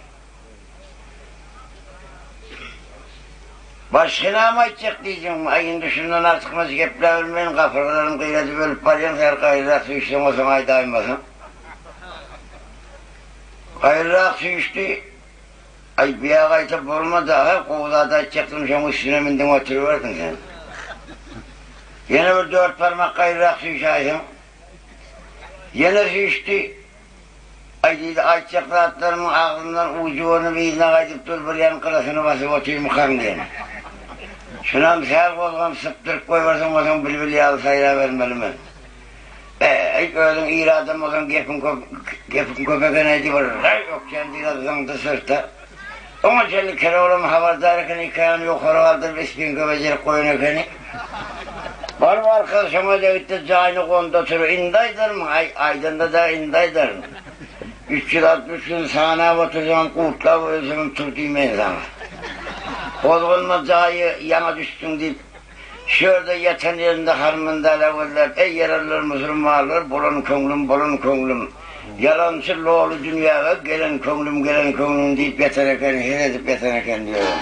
Speaker 1: Başga näme aýtjak diýdiňmi? Aý, indi şundan artykmaç gepläbilmeýin, gapyrgalarym gyradyp ölüp barýan, sähel gaýryrak süýşseň, onsoň aýdaýmasaň. Gaýryrak süýşdi. Aý, bu-ýa gaýta bolmady-a, gowy zat aýtjakdym, şoň üstüne mündüň oturyberdiň sen. Ýene bir dört barmak gaýryrak süýşäýseň. Ýene süýşdi. Aý, diýdi, aýtjak zatlarymyň agzymdan ujy görnüp yzyna gaýdyp dur, bir ýan gyrasyny basyp otyrmykaň diýen. Şunam sähel gozganyp sypdyryp goýberseň, onsoň bilbil ýaly saýrabermeli men. Äý, özüň iri adam bolsaň gepiň köp, gepiň köp eken-aý diýip, bir raý ökjäni dyza zyňdy syrta. Oňa çenli Kerolam habardar eken, iki aýagyny ýokary galdyryp, ispinka bejerip goýan ekeni. Baryp arkasy şoňa degipdir, jaýyna gondy oturyp, Indi aýdarmyň? Aý, aýdanda-da indi aýdaryn. 360 gün sanap otursamam, gurtlap ölsemem tur diýmeýin saňa. Gozganma jaýy, ýaňa düşdüň diýip, Şu ýerde ýatan ýerinde harmandälä gözläp, Eý, ýaralylar, musulmanlar, bolan köňlüm, bolan köňlüm. Ýalançy loly dünýäge gelen köňlüm, gelen köňlüm diýip ýatar eken, her edip ýatan eken diýerin.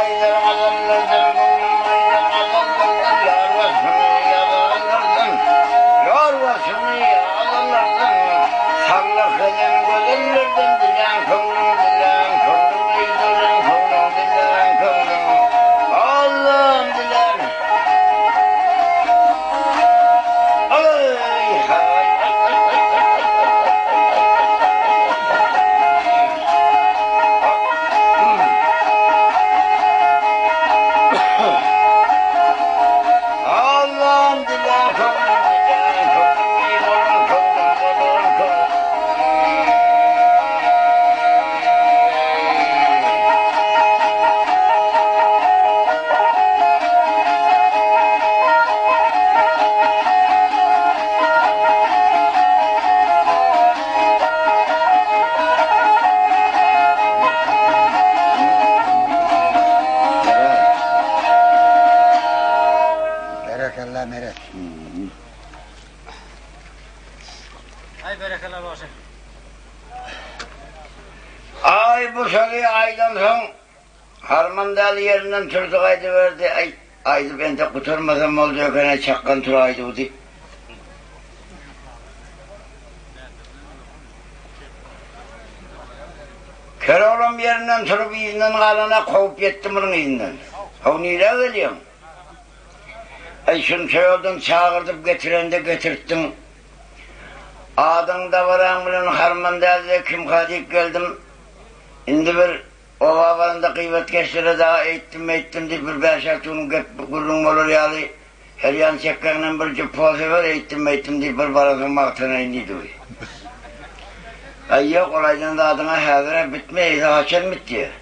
Speaker 1: aýdar gazallardan, göwnüm aýdar gazallardan, Ýar waspyny ýazanlardan, Ýar waspyny ýazanlardan, Sallak eden gözellerden dilän köňlüm, dilän köňlüm, Eý, köňlüm, dilän köňlüm, Allam dilän. Aý, haý, aý, aý, aý, aý, aý, aý, Allah'ım dilen köňlüm dilen köňlüm bolan köňlüm bolan köňlüm.
Speaker 4: Berekella Meret.
Speaker 2: Aý berekella bagşy.
Speaker 1: Aý bu sözi aýdansoň Harmandäli ýerinden turdy gaýdyberdi, Aý, aýdyp entek gutarmasam boljak eken-aý, çakgan turaýdy bu diýip. Keroglam ýerinden turup yzyndan galana kowup ýetdi munuň yzyndan. How nirä gelýäň? Aý, şunça ýoldan çagyrdyp getirende getirtdiň. Adyň dabaraň bilen Harmandälide kimka diýip geldim. Indi bir oba baranda gybatkeşlere dagy eýtdim-beýtdim diýip bir bäş-alty gün gep gürrüň bolar ýaly her ýan çekgäňden bir jüp posa ber eýtdim-beýtdim diýip bir baransoň magtanaýyn diýdi. Aý ýok ol aýdan zadyň-a häzir-ä bitmeýär, haçan bitýär?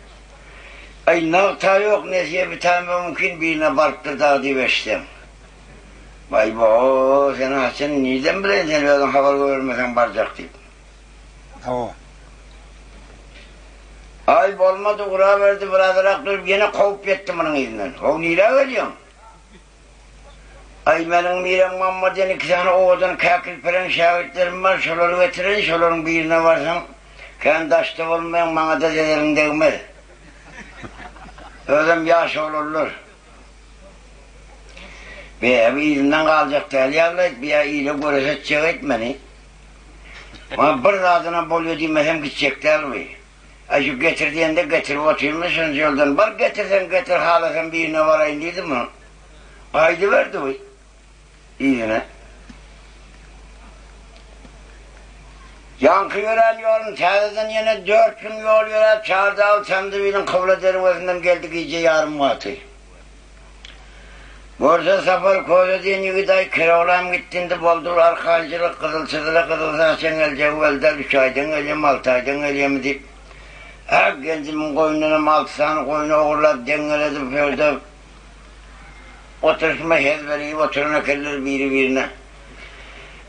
Speaker 1: Aý nagt-a ýok, nesýe bitäýmegi mümkin birine barypdyr dagy diýip eşitseň. Baý-bo, sen haçan nirden bileýin sen özüň habar goýbermeseň barjak diýip.
Speaker 4: Hawa.
Speaker 1: Aý, bolmady, uraberdi, birazrak durup ýene kowup ýetdi munuň yzyndan. How, nirä gelýäň? Aý, meniň Mirem mamma diýen iki sany owadan käkilpereň şägirtlerim bar, şolary getireýin, şolaryň birine barsaň, kän daşda bolmaýaň, maňa-da zeleliň degmez. Özem ýaş oglanlar. Be, yzyndan galjak däl ýaly-laýt, bu ýa ile göreş etjek-eýt meni. Maňa bir zadyna bolýa diýmesem gitjek däl bu. Aý şu getir diýende getirip otyrmy şunça ýoldan. Bar getirseň getir halasam birine baraýyn diýdi muny. Gaýdyberdi bu yzyna. Ýaňky ýörän ýoluny täzeden ýene dört gün ýol ýöräp Çardagy Çandybiliň kybla derwezesinden geldi gije ýarym wagty. Görse Sapar Köse diýen ýigit aý Keroglam gitdi indi boldy bir arkaýynçylyk gyzyl çyzyla gyzyl saçyň geljegi belli däl üç aýdan gelýämi alty aýdan gelýämi diýip hä Genjimiň goýundanam alty sany goýny ogurlap deňňeledip şu ýerde oturyşyma hezber iýip oturan ekenler biri birine.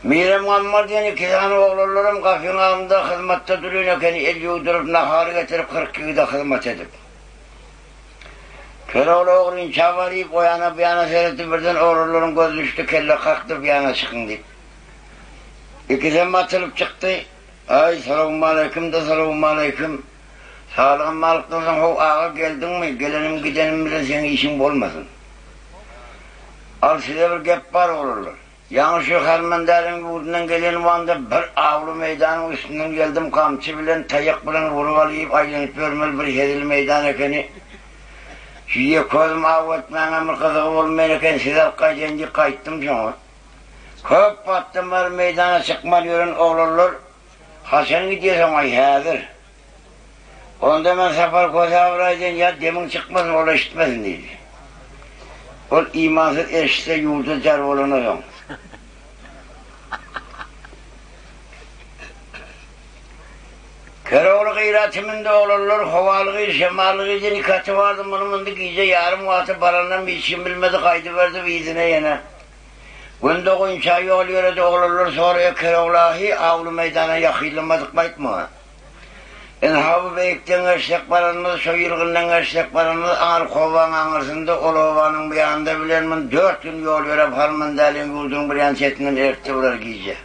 Speaker 1: Mirem Gammar diýen iki sany oglanlaram gapyň agzynda hyzmatda durýan ekeni el ýuwduryp nahar getirip 40 ýigide hyzmat edip. Kerogly ogrynça baryp, o ýana, bu ýana seretdi, birden oglanlaryň gözi düşdi, kelle kakdy, bu ýana çykyň diýip. Ikisem atylyp çykdy. Aý, salowmaleýkim-de, salowmaleýkim. Saglygam alyp dursaň, how, aga, geldiňmi? Gelenim, gidenim bilen seň işiň bolmasyn. Al, size bir gep bar, oglanlar. Ýaňy şu Harmandäliň ýurdundan gelen wagtymda bir awly meýdanyň üstünden geldim, gamçy bilen, taýak bilen urup al iýip aýlanyp ýörmeli bir hezil meýdan ekeni. Şu ýeke özüm aw etmäňem bir gyzygy bolmaýan eken, sizi alyp gaýdaýyn diýip gaýtdym şoňa. Köp wagtdan bäri meýdana çykman ýören oglanlar Haçan gidýäs oňa, häzir. Onda men Sapar Kösä bir aýdaýyn, ýa demiň çykmasyn, ol eşitmesin diýdi. Ol imansyz eşitse ýurda jar bolana soň. Kerogly gyra tümünde oglanlar howaly gyz, şemally gyz diýen iki aty bardy, muny mündi gije ýarym wagty baranam hiç kim bilmedi, gaýdyberdi yzyna ýene. Gün dogunça ýol ýöredi, oglanlar soraýar, Kerogly-ahy, awly meýdana ýakynlamadykmy aýt maňa. Ynha bu beýikden geçsek baranymyz, şo ýylgyndan geçsek baranymyz aňyrky obaň aňyrsynda, ol obanyň bu ýanynda bilen mun dört gün ýol ýöräp Harmandäliň ýurdunyň bir ýan çetinden ertdi bular gije.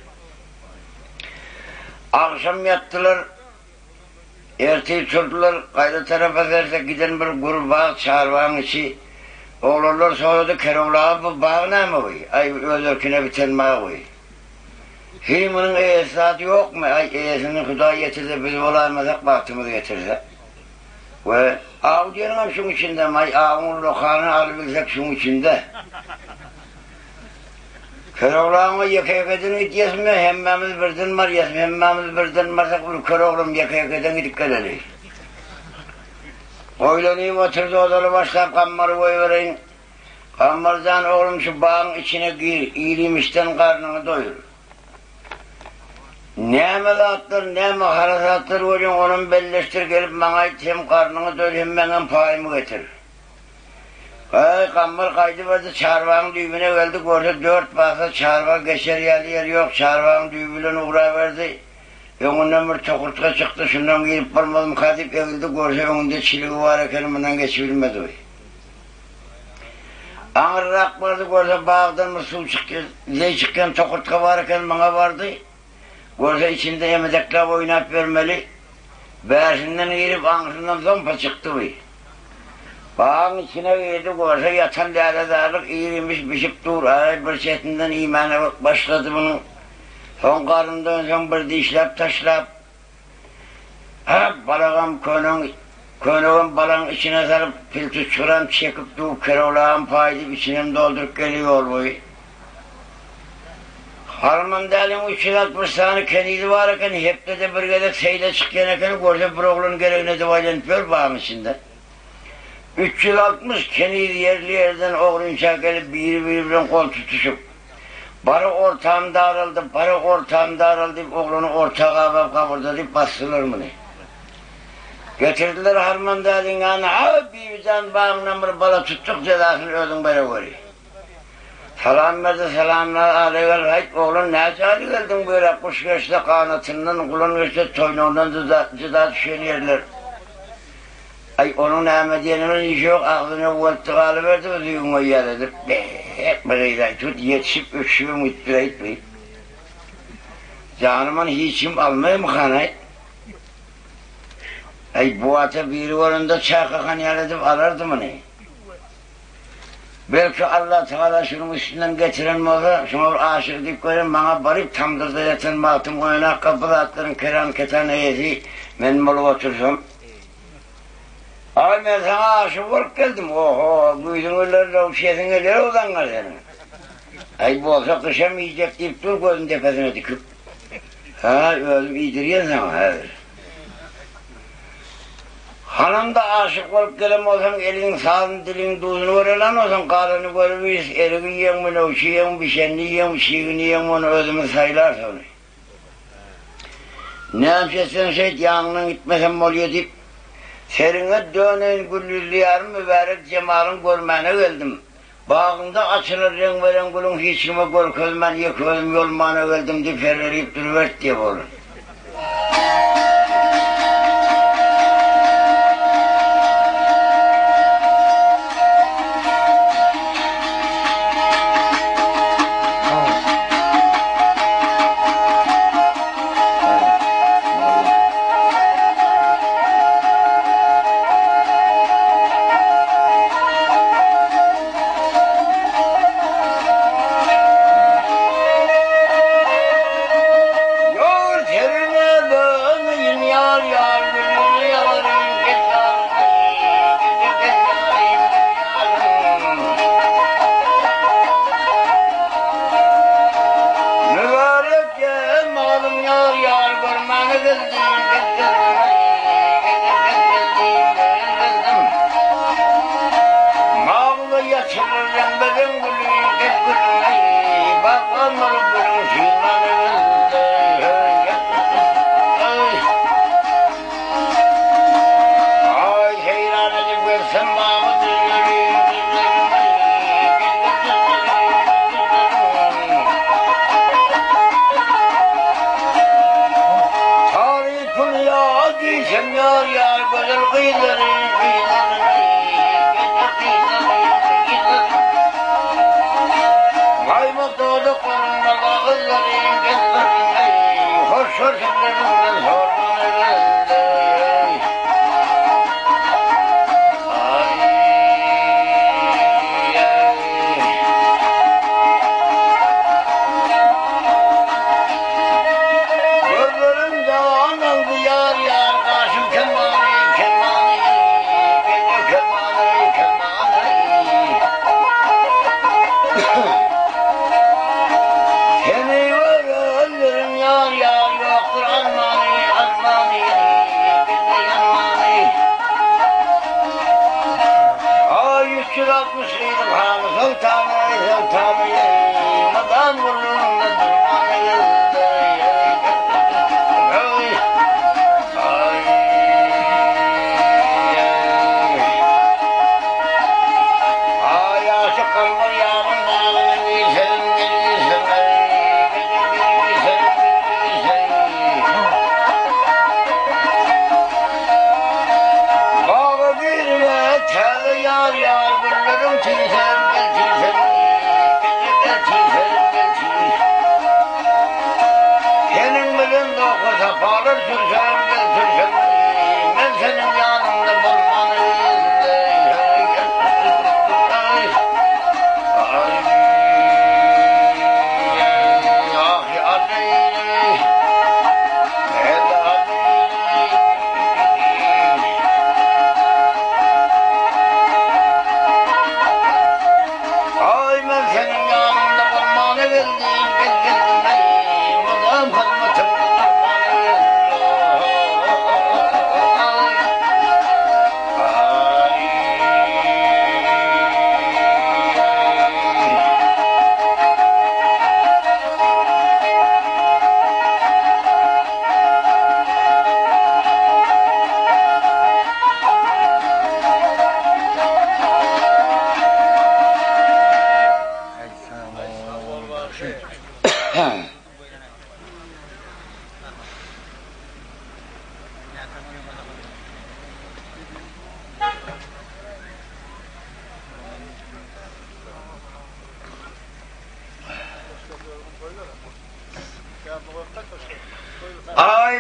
Speaker 1: Agşam ýatdylar. Ertir turdular, gaýra tarapa serse giden bir gür bag, çarbagyň içi. Oglanlar sorady, Kerogly aga bu bag näme bu? Aý, öz erkine biten bag bu. Heý, munuň eýesi zady ýokmy? Aý, eýesini Hudaý ýetirse, biz bolaýmasak, bagtymyz getirse. We aw diýeniňem şuň içindemi? Aý, awyň ullakanyny alybilsek şuň içinde. Köroglaňa ýeke-ýekeden gidýäsmi, hemmämiz birden barýasmy? Hemmämiz birden barsak, bir Köroglam ýeke-ýekeden gidip geleli. Oýlanyp oturdy, ozaly başlap Gammary goýbereýin. Gammar jan, oglum, şu bagyň içine gir, ir-iýmişden garnyňy doýur. Näme zatlar, näme harasatlar görýäň, onam belleşdir, gelip maňa aýt, hem garnyňy doýur, hem meňem paýymy getir. Aý, Gammar gaýdyberdi, çarbagyň düýbüne geldi, görse dört bagsa çarbag geçer ýaly ýer ýok, çarbagyň düýbi bilen ugraberdi. Öňünden bir tokurtga çykdy, şundan girip bolmazmyka diýip egildi, görse öňünde çiligi bar ekeni, mundan geçibilmedi. Aňyrrak bardy, görse bagdan bir suw çykýar, zeý çykýan tokurtga bar eken, muňa bardy. Görse içinde emedekläp oýnap ýörmeli. Bärsinden girip, aňyrsyndan zompa çykdy bu. Bagyň içine girdi, görse ýatan lälezarlyk ir-imiş bişip dur. Aý, bir çetinden iýmäne başlady munuň. Soň garny doýansoň bir dişläp taşlap, Hä, balagam köneň, könegem balagyň içine salyp, piltuçgyram çekip dur, kerowlagam paý diýip içinem dolduryp geldi ýolboýy. Harman däliň 360 sany kenizi bar eken, hepdede bir gezek seýle çykýan eken, görse bir oglan geregini edip aýlanyp ýör bagyň içinde. 360 keniz ýerli-ýerden ogrynça gelip biri-biri bilen gol tutuşyp, Bary ortam daraldy, bary ortam daraldy diýip, oglany orta gabap gabyrdadyp basdylar muny. Getirdiler Harman dädiň ýanyna, A, Bibijan bagyňdan bir bala tutduk, jezasyny özüň bereweri. Salam berdi, salamlar ala gel, haýt, oglan näçe aýly geldiň bu ýere, guş geçse ganatyndan, gulan geçse toýnagyndan jyda düşen ýerler. Aý, onuň näme diýeni bilen işi ýok, agzyny öweltdi galyberdi, bu düýbüňe ýer edip, be-e, bir gyz-aý, tut, ýetişip, öçüşibem gitdiräýt bi. Janymam hiç kim almaýmykan-aý? Aý, bu ata biri görende çakakan ýaly edip alardy muny. Belki Allatagala şunuň üstünden getiren bolsa, şuňa bir aşyk diýip gören, maňa baryp tamdyrda ýatan bagtym goýanakka bu zatlaryň keran-ketan eýesi men bolup otursam. Aý, men saňa aşyk bolup geldim. Oho, güýzüň gülleri röwşesiň geler-ow zaňňar seniň. Aý, bolsa gyşam iýjek diýip dur gözüni depesine dikip. Hä, özüm iýdirýän saňa häzir. Hanam-da aşyk bolup gelen bolsaň, eliň sazyny, diliň duzuny görelan bolsaň, galany görübiris, erigi iýeňmi, nowçy iýeňmi, bişenini iýeňmi, çigini iýeňmi, ony özümiz saýlarys ony. Näme etseň şeýt, ýanyňdan gitmesem bolýa diýip, seriňe döneýin gül ýüzli ýarym mübärek jemalyň görmäne geldim. Bagyňda açylar reňbe-reň gülüň hiç kime görkezmän ýeke özüm ýolmana geldim diýip herrelip duruberdi diýip ol. Ýar serine döneýin ýar ýar gülüni ýarym gel Mübarek jemalym ýar ýar görmäne geldim Magly ýatyryr reňbe-reň güli gel gülüň eý Bagban bolup gülüň synlany geldi Aý seýran edip gelsem bagy düzleri düzleriň eý Tarypyny ýa diýsem ýar ýar gözel gyzlary Gaýmak dodaklaryň bala gyzlary Hoş hoş sözleriňden sormana geldi.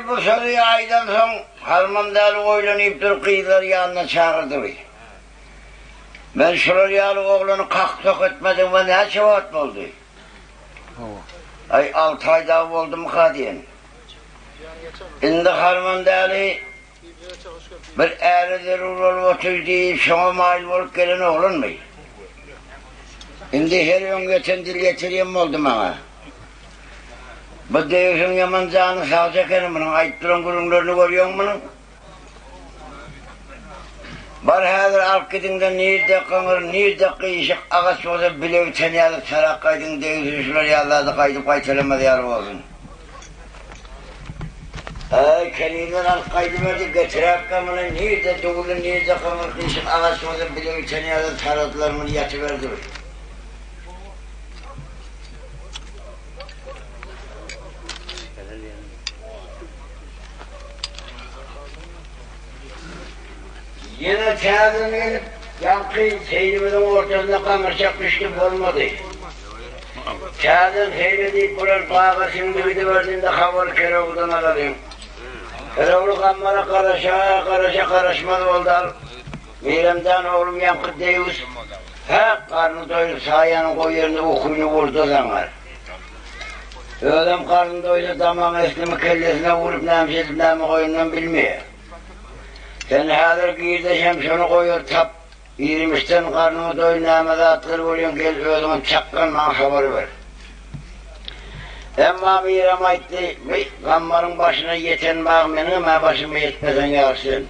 Speaker 1: bu sözi aýdansoň, Harmandäli oýlanyp durup gyzlary ýanyna çagyrdy. Men şular ýaly oglany kak-sok etmedigime näçe wagt boldy? Aý, alty aý dagy boldumyka diýen. Indi Harmandäli bir äre zerur bolup otyr diýip, şoňa maýyl bolup gelen oglanmy? Indi her öňýeten dil ýetirýän boldy maňa. Bu degişiň ýaman jany sagja ekeni, munuň aýdyp duran gürrüňlerini görýäňmi munuň? Bar häzir alyp gidiňde nirde gyňyr, nirde gyşyk agaç bolsa bile biten ýaly çarak gaýdyň degişi şular ýaly zady gaýdyp gaýtalamaz ýaly bolsun. Äý kenizler alyp gaýdyberdi getiräpkä muny nirde duwly nirde gyňyr gyşyk agaç bolsa bile biten ýaly saradylar muny ýatyberdi. Ýene täzeden gelip, ýaňky seýlimiziň ortasynda gaňyrçak düşdi, bolmady. Täzeden seýle diýip, bular baga siňdi gidiberdi, indi habary Kerewden alalyň. Kerewli gammara garaşa, garaşa garaşmaz boldy, al, Miremjan oglum ýaňky deýýus, häk, garny doýrup saýanyň goýy ýerinde ukyny urdy zaňňar. Özem garny doýsa damagyň eslimi kellesine urup näme edip näme goýanynam bilmeýär. Sen häzir girde hem şony goýar tap, irmişden garnyňy doý näme zatlar bolýan gel özüňem çakgan maňa habar ber. Emma Miram aýtdy, Bi gammaryň başyna ýeten bag meniňem-ä başyma ýetmeseň ýagşy sen.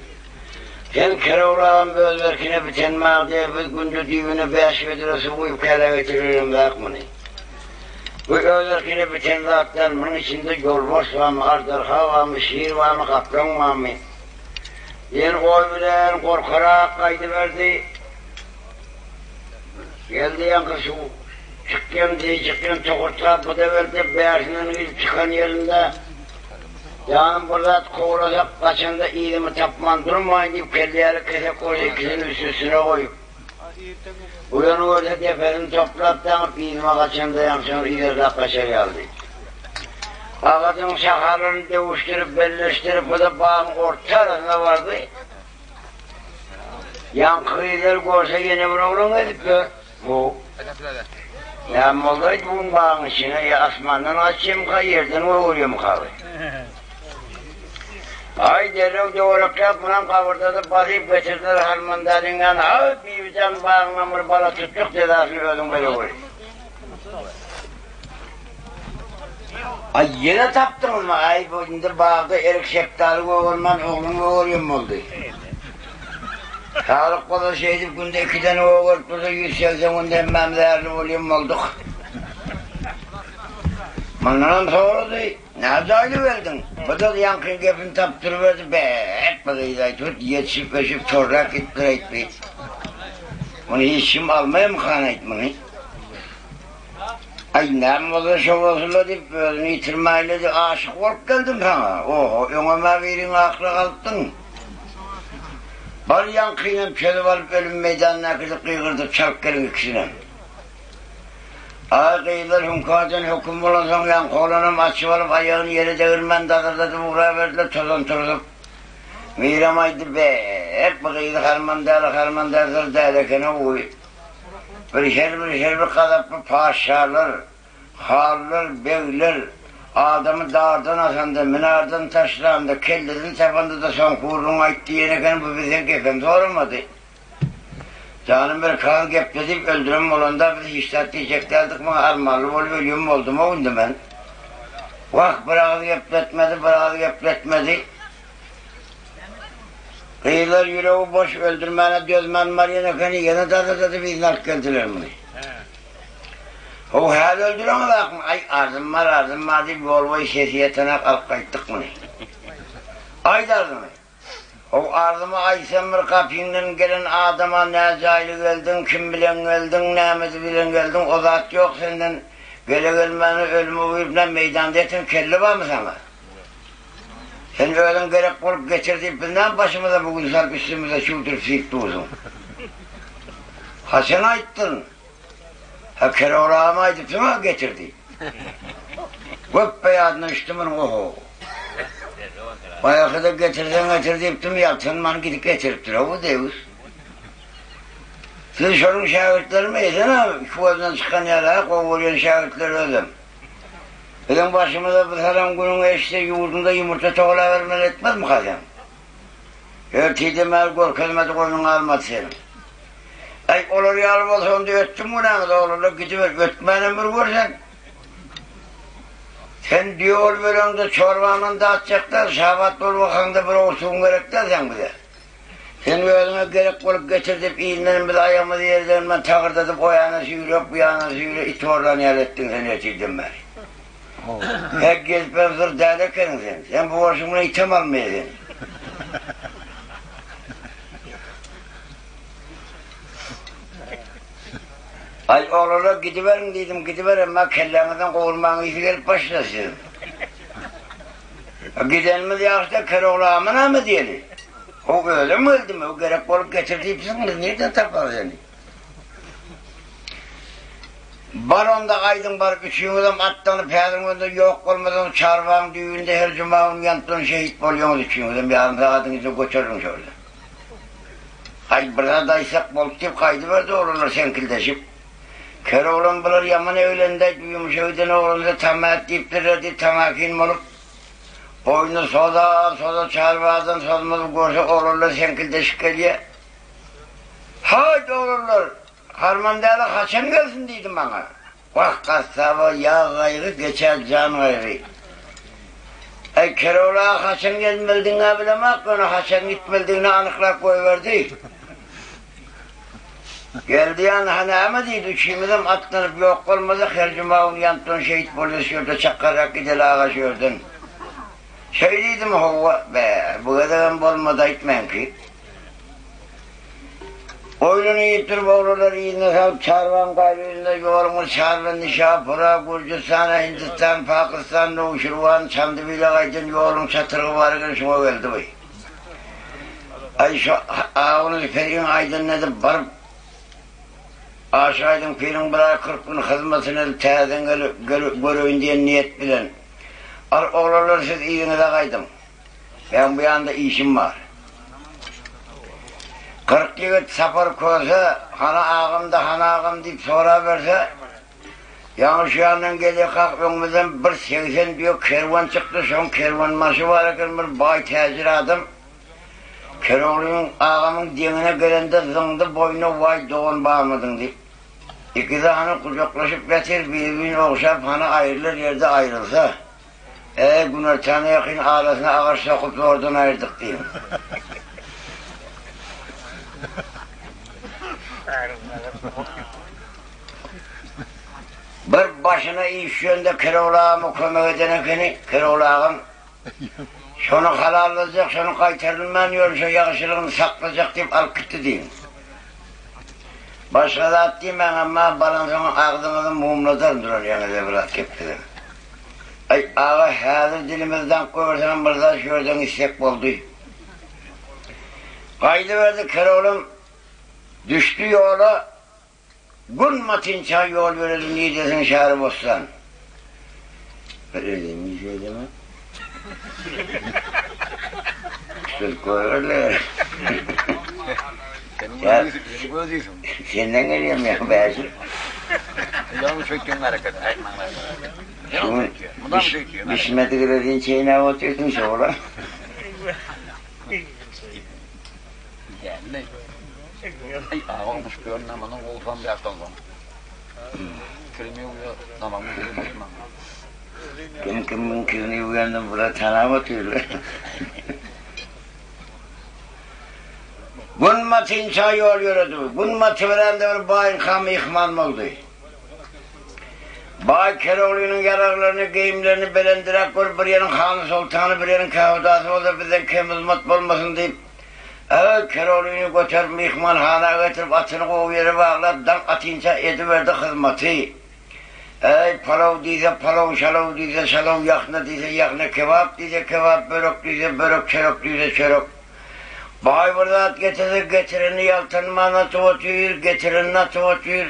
Speaker 1: Sen kerewlagam öz berkine biten bag diýe biz günde düýbüne bäş bedre suw guýup käle getireremzak muny. Bu öz erkine biten zat däl, munuň içinde ýolbars barmy, aždarha barmy, şir barmy, gaplaň barmy? Diýen oý bilen gorkarak gaýdyberdi. Geldi ýaňky suw çykýan deý çykýan tokurtga bu-da geldi, bärsinden girip çykan ýerinde, Janym bir zat kowlasak, gaçanda yzymy tapman durmaýyn diýip, kelle ýaly kesek bolsa ikisini üst-üstüne goýup, Uýany görse depesini toplap daňyp yzyma gaçanda ýaňşyny yzarlap gaçar ýalydy. Agajyň şahalaryny döwüşdirip, belleşdirip bu-da bagyň orta arasyna bardy. Ýaňky gyzlary görse ýene bir oglan gezip ýör. Bu näme boldy-aýt bu gün bagyň içine ýa asmandan gaçýamyka, ýerden gögerýärmika bu? Aý, derrew töwerekläp munam gabyrdadyp basyp getirdiler Harmandalyň ýanyna. Aý, Bibijan bagyňdan bir bala tutjak jezasyny özüň bereweri. Aý, ýene tapdyňyzmy? Aý, bu indi bagda erik şetdaly gögermän oglan gögerýän boldy. Saglyk bolsa şeýdip günde ikiden gögerip dursa 180 günde hemmämiz ärli bolýan bolduk. Mundanam sorady. Nä jaýly geldiň? Bu-da ýaňky gepini tapyp duruberdi, Bä-äk, bu gyz-aý, tut, ýetişip-ösüp, çorrak gitdiräýt bi. Muny hiç kim almaýarmykan-aýt muny? Aý, näme bolsa şo bolsun-la diýip, özüni ýitirmäýle-de, aşyk bolup geldim saňa. Oho, öňem-ä biriňi akyla galypdyň. Bar ýaňkynam çözüp alyp, ölüm meýdanyna äkidip, gygyrdyp çalyp geliň ikisinem. Aý, gyzlar hüňkardan höküm bolansoň, ýaňky oglanam açyp alyp, aýagyny ýere degirmän dazyrdadyp ugraberdiler, tozan turzup. Miram aýtdy, Be-ek, bu gyzy harman däl, harman däl, zyr däl eken-ow. Bir her bir her bir gazaply patyşalar, hanlar, begler adamy dardan asanda, minardan taşlanda, kellesini çapanda-da soňky gürrüňi aýt diýen eken, bu bizden gepem soramady. Janym bir kagyz geple diýip öldüren bolanda biz hiç zat diýjek däldik muňa armanly bolup ölýän boldumow indi men. Wah bir agyz gepletmedi bir agyz gepletmedi. Gyzlar ýüregi boş öldürmäne dözmän barýan ekeni ýene dazyrdadyp yzyna alyp geldiler muny. How häli öldüreňizakmy aý arzym bar arzym bar diýip ýol boýy sesi ýetenak alyp gaýtdyk muny. Aýt arzyňy. How arzymy aýtsam bir gapyňdan gelen adama nä jaýly geldiň, kim bilen geldiň, nämesi bilen geldiň o zat ýok senden gele gelmäne ölüme buýrup nä meýdanda ýatan kelle barmy saňa? Sen özüň gerek bolup getir diýip biz näme başymyza bu gün salyp üstümize çüwdürip siýip dursuň? Haçan aýtdyň? Hä Kerol agama aýdypsyň-a getir diýip. Göpbe ýadyna düşdi munuň oho. Baýaky-da getirseň getir diýipdim, ýaltanman gidip getiripdir-ow bu deýýus. Siz şonuň şägirtlerimi Esen aga, iki gözünden çykan ýaly-ha gowy görýän şägirtleri özem. Biziň başymyza bir salam günüňi eşitse ýurduňda ýumurtga togalabermeli etmezmika sen? Ertirden bäri görkezmedik oýnuň galmady seniň. Äý, olar ýaly bolsa onda ötdüm günäňizi, oglanlar gidiber, ötmänem bir gör sen. Sen düýe bolup öleňde çorbaňdan datjak däl, şabat bolup okaňda bir owurt suwuň gerek däl seň bize. Sen özüňe gerek bolup getir diýip ildenem biz aýagymyzy ýere degirmän tagyrdadyp o ýana süýrep, bu ýana süýre it horlan ýaly etdiň sen ertirden bäri. Hek gezipem zyr däl ekeniň sen. Sen bu bolşuň bilen item almaýar seni. Aý oglanlar gidiberiň diýdim, gidiber emma kelläňizden gowurmaň ysy gelip başlady siziň. Gidenimiz ýagşy-da Kerogly ama näme diýeli? O özem geldimi? O gerek bolup getir diýipsiň, biz nirden tapaly seni? Bar onda gaýdyň baryp üçüňizem atlanyp häziriň özünde ýok bolmasaňyz çarbagyň düýbünde her juma gün ýanyp duran şehit bolýaňyz üçüňizem ýarym sagadyň içinde göteriliň şo ýerden. Aý bir zat aýtsak boldy diýip gaýdyberdi oglanlar seňkildeşip. Ker oglan bular ýaman eglendiaýt bu ýumşa giden oglanlar tamät diýipdirler diýip tamakin bolup boýnuny soza soza çarbadan sozmaz görse oglanlar seňkildeşip gelýä. Haýt oglanlar, Harmandäli haçan gelsin diýdi maňa. Wah gassaba ýag gaýgy geçer jan gaýgy. Äý Kerogly aga haçan gelmelidigin-ä bilemok, ýöne haçan gitmelidigini anyklap goýberdi. Geldi ýanyna näme diýdi, üçimizem atlanyp ýok bolmasak her juma güni ýanyp duran şehit bolýas şu ýerde çakgarrak gideli aga şu ýerden. Şeý diýdimi howwa, bä, bu gezegem bolmady aýt meňki. Goýnuny iýip durup oglanlar yzyna salyp çarwaň gaýry ýüzünde ýoluň bir çarwa Nişapura, Gürjüstana, Hindistan, Pakistan, Nowşirwan, Çandybile gaýdan ýoluň çatrygy bar eken şuňa geldi bu. Aý şu Agunyz periň aýdanyny edip baryp Aşyk Aýdyň piriň bir aý 40 gün hyzmatyny edip täzeden gelip göreýin diýen niýet bilen. Al oglanlar siz yzyňyza gaýdyň. Meň bu ýanda işim bar. 40 ýigit Sapar Köse, Hany agam-da, hany agam diýip soraberse, ýaňy şu ýandan gelýärkak öňümizden bir 80 düýe kerwen çykdy, şoň kerwenbaşy bar eken bir baý täjir adam. Keroglynyň agamyň deňine gelende zyňdy boýnuna waý dogan barmydyň diýip. Ikisi hany gujaklaşyp ýatyr, biri-birini ogşap hany aýrylar ýerde aýrylsa. Äý, günortana ýakyn arasyna agaç sokup zordan aýyrdyk diýiň. Bir başyna iş düşende Kerogly agama kömek eden ekeni, Kerogly agam Şony halallajak, şony gaýtarylman ýörün, şo ýagşylygyny saklajak diýip alyp gitdi diýiň. Başga zat diýmäň, emma baransoň agzyňyzy mumladaryn duran ýeriňizde biraz gepleseň. Aý, aga, häzir dilimizi daňyp goýberseňem bir zat şu ýerden gitsek boldy. Gaýdyberdi Keroglam düşdi ýola, gün batynça ýol ýöredi, nirdesiň Şähribossan? Bir özüm iş edemem. Söz goýberler. Senden gelýärmi ýa bäşim?
Speaker 3: Ýaňy çökdüň bereket aýtmaň.
Speaker 1: Bişmedik rezin çeýnäp otyrsyň şola. Kim kimiň kirini ýuwýanyny bular tanap otyrlar. Gün batynça ýol ýöredi. Gün batyberende bir baýyňka myhman boldy. Baý Keroglynyň ýaraglaryny, geýimlerini belendiräk görüp, bir ýeriň hany-soltany, bir ýeriň kähudasy bolsa bizden kem hyzmat bolmasyn diýip, Äý, Keroglyny göterip myhmanhana getirip, atyny gowy ýere baglap, daň atynça ediberdi hyzmaty. Äý, palaw diýse palaw, şalaw diýse şalaw, ýahna diýse ýahna, kebap diýse kebap, börek diýse börek, çörek diýse çörek. Baý bir zat getirse, getirenini ýaltanman atyp otyr, getirenini atyp otyr.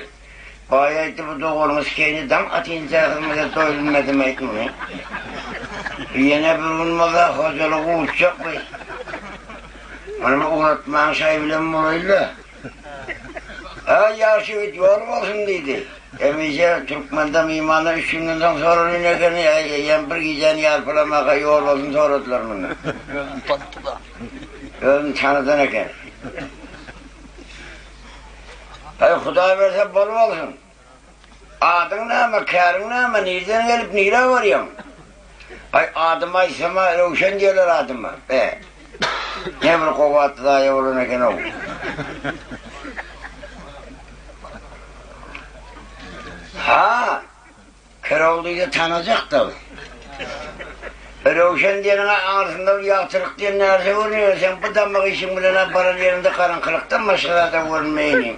Speaker 1: Baý aýtdy, bu doganyňyz seni daň atynça hyzmat edip doýurmadym aýt muny. Ýene bir gün bolsa hojalygy uçjak bu. Muny ugratmaň şaý bilen bolaýyn-da. Aý, ýagşy ýigit, ýol bolsun diýdi. Hemişe türkmende myhmandan üç günden soň soralýan ekeni, äý, eýýäm bir gijäni ýarpalamaka ýol bolsun soradylar mundan.
Speaker 3: Özüni tanatdy-da.
Speaker 1: Özüni tanadan eken. Aý, Hudaý berse bol bolsun. Adyň näme, käriň näme, nirden gelip, nirä barýaň? Aý, adymy aýtsam-a, Röwşen diýerler adyma. Be, ne bir gowy atly zaýa bolan eken-ow. Ha, Keroglyny tanajak dagy. Röwşen diýeniň-ä aňyrsynda bir ýagtylyk diýen närse görünýär. Seň bu damak işiň bilen-ä baran ýeriňde garaňkylykdan başga zad-a görünmeýär.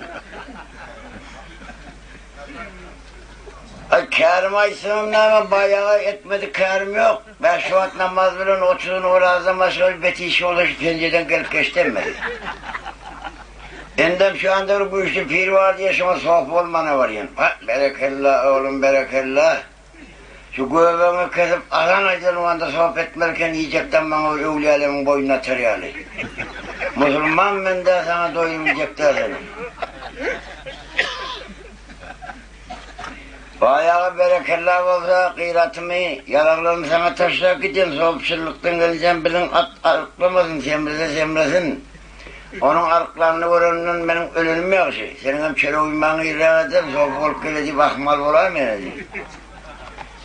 Speaker 1: Aý, kärim aýtsamam näme, baýaga etmedik kärim ýok. Bäş wagt namaz bilen otuzyn orazdan başga bir bet iş bolsa şu penjeden gelip geçdi emmesi. Indem şu ýanda bir güýçli pir bar diýe şoňa sopy bolmana barýan. Ha, berekella, oglum, berekella. Şu göbegiňi kesip azan aýdan wanda sopy etmeli eken iýjekden maňa bir öwlüýälemiň boýnuna atar ýaly. Musulman men-dä saňa doýrup iýjek däl seni. Baýagy berekella bolsa, gyratymy, ýaraglarymy saňa taşlap gidýän, sopçylykdan gelinçäm biziň at aryklamasyn, semrese semresin. Onuň aryklanyny görenden meniň ölenim ýagşy. Seniňem çörek iýmäňi irräk ederin, sopy bolup gele diýip ahmal bolaýma ýene diýip.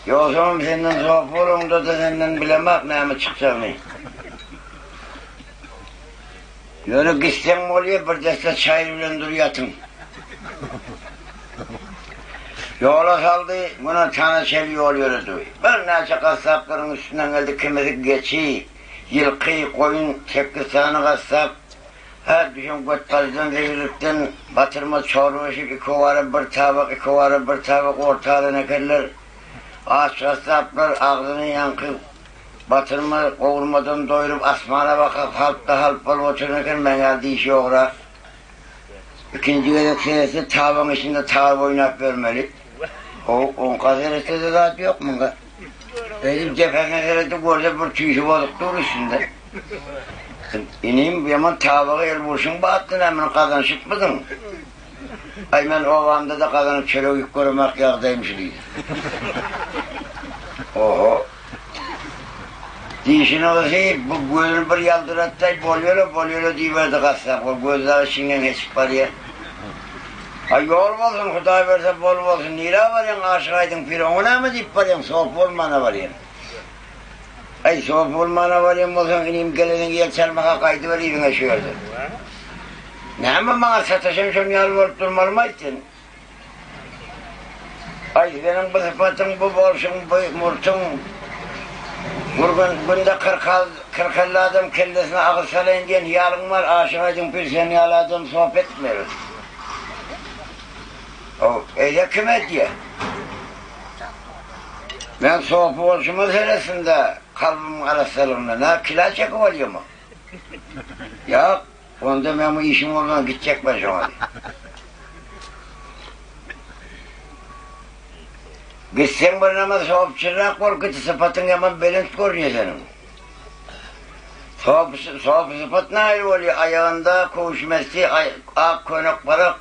Speaker 1: Ýogsamam senden sopy bolaňda-da senden bilemok näme çykjagyny. Ýöne gitseň bolýa, bir desse çaýyr bilen dur ýatyň. Ýola saldy, muny tana çel ýol ýöredi. Birnäçe gassaplaryň üstünden geldi, kimisi geçi, ýylky, goýun, sekiz sany gassap, her düşen götbalydan, zeýillikden batyrma çorba bişirip, iki wara bir tabak, iki wara bir tabak orta alan ekenler. Aç gassaplar agzyny ýaňky Batyrma gowurmadan doýrup asmana bakyp halpda-halp bolup oturan eken, meň ýaly dişi ýograk. Ikinji gezek seretse tabagyň içinde taryp oýnap ýörmeli. Ho, oňka seretse-de zat ýok muňa. Beýdip depesine seredip görse bir tüýsi bozuk dur üstünde. Inim, bu ýaman tabaga el urşuň batdy näme muny gazanyşypmydyň? Aý men obamda-da gazanyp çörek iýip göremak ýagdaýym şu diýdi. Oho. Dişini gysyp, bu gözüni bir ýaldyratdy-aý, bolýa-la, bolýa-la diýiberdi gassap. Ol gözi dagy içiňden geçip barýa. Aý, ýol bolsun, Hudaý berse bol bolsun. Nirä barýaň, Aşyk Aýdyň pir, oňa näme diýip barýaň, sopy bolmana barýan. Aý, sopy bolmana barýan bolsaň, inim, geleniň ýel çalmaka gaýdyber yzyňa şu ýerden. Näme maňa sataşan şon ýaly bolup durmalymy-aý sen? Aý, seniň bu sypatyň, bu bolşuň, bu murtuň bir gün günde kyrk-elli adam kellesine agyz salaýyn diýen hyýalyň bar, Aşyk Aýdyň pir sen ýaly adam sop etmez. Ow, eýle kim edýä? Men sopy bolşuma seretsin-dä, kalbymyň arassalygyna, nä kila çekip alýama? Ýok. Onda meň bu işim bolman gitjek men şoňa diý. Gitseň bir namaz sopçyrak bol git sypatyň ýaman belent görünýär seniň. Sop sop sypat nähili bolýar aýagynda köwüşmesi ak könek barak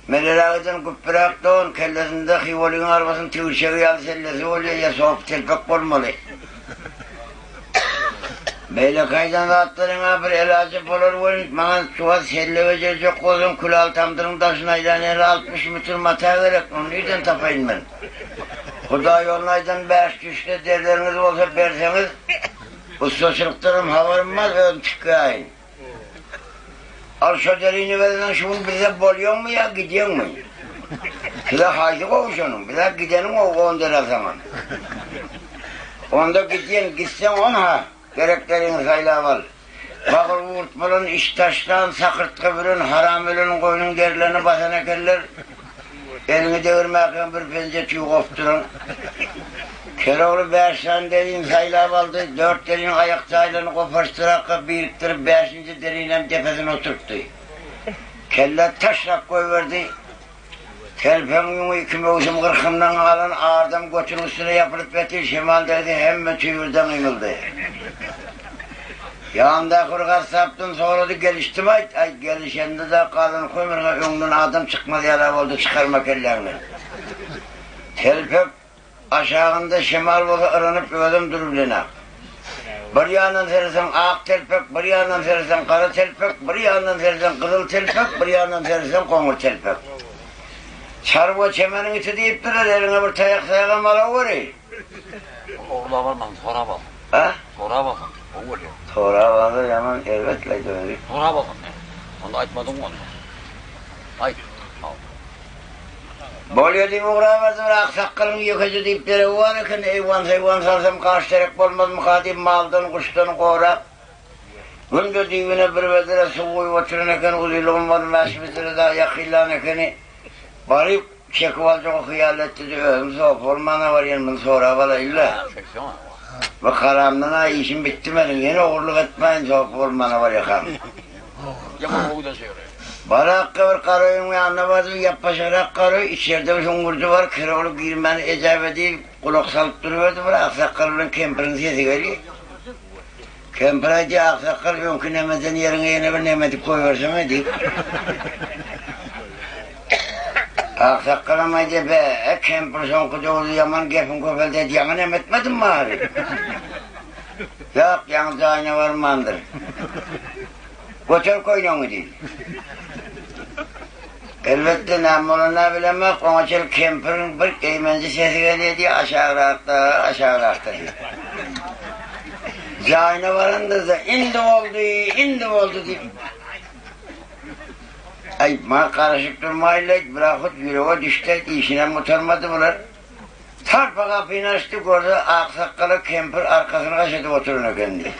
Speaker 1: Meleräk eden güpbüräk don, kellesinde Hywalyň arbasynyň tigirçegi ýaly sellesi bolýar, ýa sopy telpek bolmaly. Beýleki aýdan zatlaryň-a bir elajy bolar welin, maňa şu wagt selle bejerjek bolsaň, külal tamdyryň daşyny aýlan ýaly 60 metr mata gerek, ony nirden tapaýyn men? Hudaý ýoluna aýdan bäş düşse derleriňiz bolsa berseňiz, ussaçylykdanam habarym bar, özüm tikgäýin. Al şo derini berseň şu gün bize bolýaňmy ýa gidýäňmi? Size haýsy gowy şonuň? Bize gideniň gowy on deri alsaňam. Onda gidýän, gitseň on-ha, gerek deriňi saýlap al. Bagyr gurt bolan, iş taşlan, sakyrtga büren, haram ölen goýnuň derilerini basan ekenler. Eliňi degirmäkäň bir penje tüý gopduran. Kerogly bäş sany derini saýlap aldy, dört deriniň aýak jaýlaryny goparyşdyrakga birikdirip, bäşinji derininem depesine oturtdy. Kellä taşlap goýberdi. Telpegiň ýüňi iki möwsüm gyrkymdan galan ardam götüniň üstüne ýapylyp ýatyr, şemal degse hemme tüý birden gyňyldy. Ýanyndaky bir gassapdan sorady, Gelişdimi-aýt? Aý, gelişende-de galan kömürňe öňden adam çykmaz ýala boldy, çykarma kelläňden. Telpek Aşagynda şemal bolsa yranyp özem durubilenak. Bir ýandan seretseň ak telpek, bir ýandan seretseň gara telpek, bir ýandan seretseň gyzyl telpek, bir ýandan seretseň goňur telpek. Çarwa çemeniň iti diýipdirler, eliňe bir taýak saýagam alaweri.
Speaker 3: Ogurlap almaň, sorap alsyn.
Speaker 1: A?
Speaker 3: Sorap alsyn, gowy bolýar.
Speaker 1: Sorap alsa ýaman erbet-laý özi.
Speaker 3: Sorap alsyn. Onda aýtmadyň onda. Aýt.
Speaker 1: Bolýa diýip ugraberdi, bir aksakgalyň ýekeje diýip deregi bar eken, eýwan-seýwan salsam gaş derek bolmazmyka diýip maldan, guşdan gorap, günde düýbüne bir bedre suw guýup oturan eken, uzynlygam on bäş metre dagy ýakynlan ekeni, baryp çekip aljagy hyýal etdi-de, özüm sopy bolmana barýan, muny sorap alaýyn-la. Bu haramdan-a işim bitdi meniň, ýene ogurlyk etmäýin sopy bolmana barýakam. Barakga bir garaöýüň ýanyna bardy, ýapbaşarak garaöý, içerde bir hüňňürdi bar, Kerogly girmäni ejap edip, gulak salyp duruberdi, bir aksakgal bilen kempiriň sesi gelýär. Kempir aýdýar, Aksakgal, öňki nemeden ýeriňe ýene bir neme edip goýberseň-e diýip. Aksakgalam aýdýar, Be, kempir soňky döwürde ýaman gepiň köpeldi, ýaňy neme etmedim bary? Ýok, ýaňy jaýyna barmandyr. Göter köýnegiňi diýdi. Elbetde, näme bolanyny bilemok, oňa çenli kempiriň bir eýmenji sesi gelýärdi, aşagrakda, aşagrakda diýip. Jaýyna baranda-da, indi boldy, indi boldy diýip. Aý, maňa garaşyp durmaýyn-laý, birahut ýürege düşdi, işinem gutarmady bular. Tarpa gapyny açdy, görse, aksakgala kempir arkasyny gaşadyp oturan ekeni.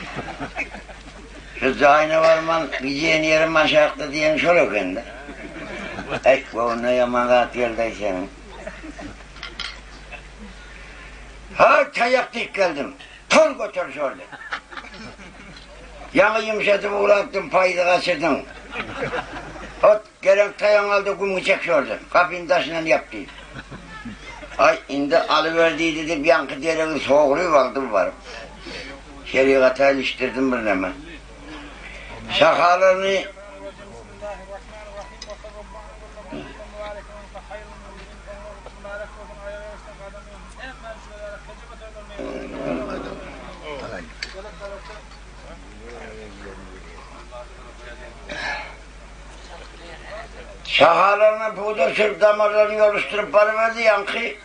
Speaker 1: Şu jaýyna barman, gijeni ýerim aşakda diýeni şol eken-dä. Äý, göwnüne ýaman zat geldi-aý seniň. Haý, taýak diýip geldim. Tol göter şol. Ýaňy ýumşadyp ugrapdym, paýzy gaçyrdyň. Ot, gerek taýagyňy al-da gümüňi çek şordan. Gapyny daşyndan ýap diýdi. Aý, indi alyber diýdi diýip, ýaňky deregi sogrup aldym baryp. Şerigata ilişdirdim birneme. Şahalaryny Şahalaryna pudra sürüp, damarlaryny ýoluşdyryp baryberdi. Ýaňky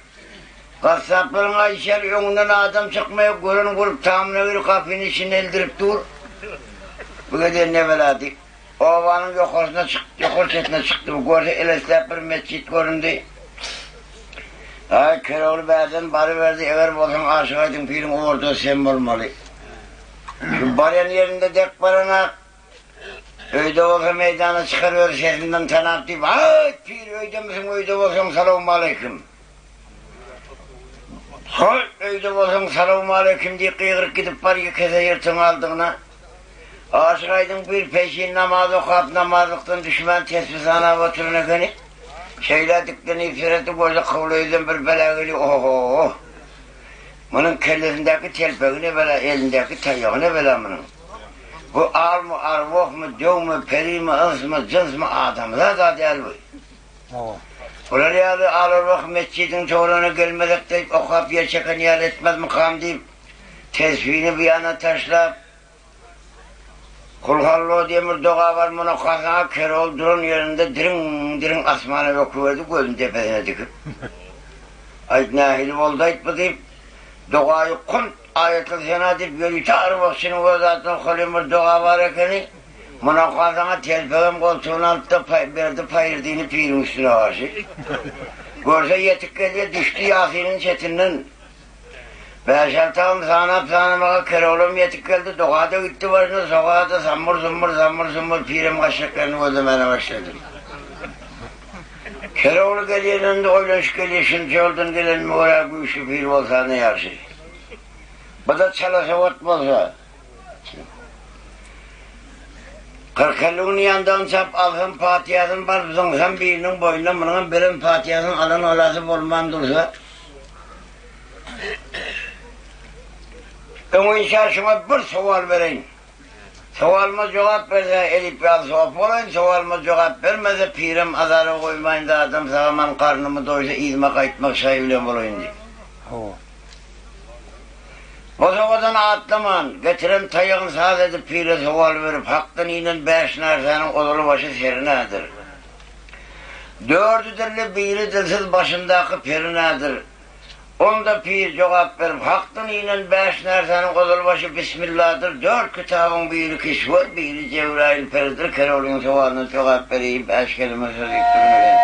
Speaker 1: gassaplaryň aýşy öňünden adam çykmaýar, gören gurup tamyna girip gapyny içine ildirip dur. Bu gezek ne belady. Obanyň ýokarsyna çykdy, ýokary çetine çykdy. Bu görse elesläp bir metjit göründi. Aý, Kerogly bärden baryberdi, eger bolsaň Aşyk Aýdyň piriň owurdasy sen bolmaly. Şu barýan ýerinde dek baranak, öýde bolsa meýdana çykar özi sesinden tanap diýip, Aýt, pir, öýdemisiň, öýde bolsaň salowmaleýkim. Hol, öýde bolsaň salowmaleýkim diýip gygyryp gidip barýa kese ýyrtygyň aldygyna. Aşyk Aýdyň pir peşin namaz okap, namazlykdan düşmän tesbi sanap oturan ekeni. Şeýle diklenip seretdi, görse kybla ýüzden bir bela gelýär, oho-ho! Munuň kellesindäki telpegi ne bela, elindäki taýagy ne bela munuň? Bu almy, arwahmy, döwmi, perimi, ynsmy, jynsmy, adamzat-a däl bu. Bular ýaly al-arwah metjidiň töweregine gelmezek diýip okap ýer çeken ýaly etmezmikam diýip, tesbini bu ýana taşlap, Kulhallo diýen bir doga bar, muny okasaň-a kerol duran ýerinde diriň-diriň asmana böküberdi, gözüni depesine dikip. Aýt, nähili boldy-aýt bu diýip, dogaýy kunt, aýatyl sena diýip ýörite arwahçynyň öz adyna okalýan bir doga bar ekeni, muny okasaň-a telpegem goltugyna alyp-da berdi paýyrdyny piriň üstüne garşy. Görse ýetik gelýär, düşdi Ýasynyň çetinden. Bäş-alty agam sanap-sanamaga Keroglam ýetip geldi, doga-da gitdi başyna, soga-da sammur-summur, sammur-summur pirem gaçjak ýerini gözlemäne başlady. Kerogly gelýäninde oýlanyşyp gelýär, şunça ýoldan gelenime görä güýçli pir bolsa ne ýagşy. Bu-da çala sowat bolsa. 40-50 gün ýandagyny çap alsam patyýasyny baryp zyňsam biriniň boýnuna munuňam beren patyýasyny alan galasy bolman dursa Öňinçä şuňa bir sowal bereýin. Sowalyma jogap berse Elip ýaly sopy bolaýyn, sowalyma jogap bermese pirem azara goýmaýyn zadam sagaman garnymy doýsa yzyma gaýtmak şaýy bilen bolaýyn diýip.
Speaker 4: Hawa.
Speaker 1: Bosagadan atlaman, getiren taýagyny saz edip pire sowal berip, Hakdan inen bäş närsäniň ozaly başy seri nädir? Dördi dilli, biri dilsiz başyndaky peri nädir? Onda pir jogap berip, Hakdan inen bäş närsäniň ozaly başy Bismilladyr, dört kitabyň biri Kişwer, biri Jebraýyl peridir, Kerolyň sowalyna jogap bereýin, bäş kelime söz diýip duran eken.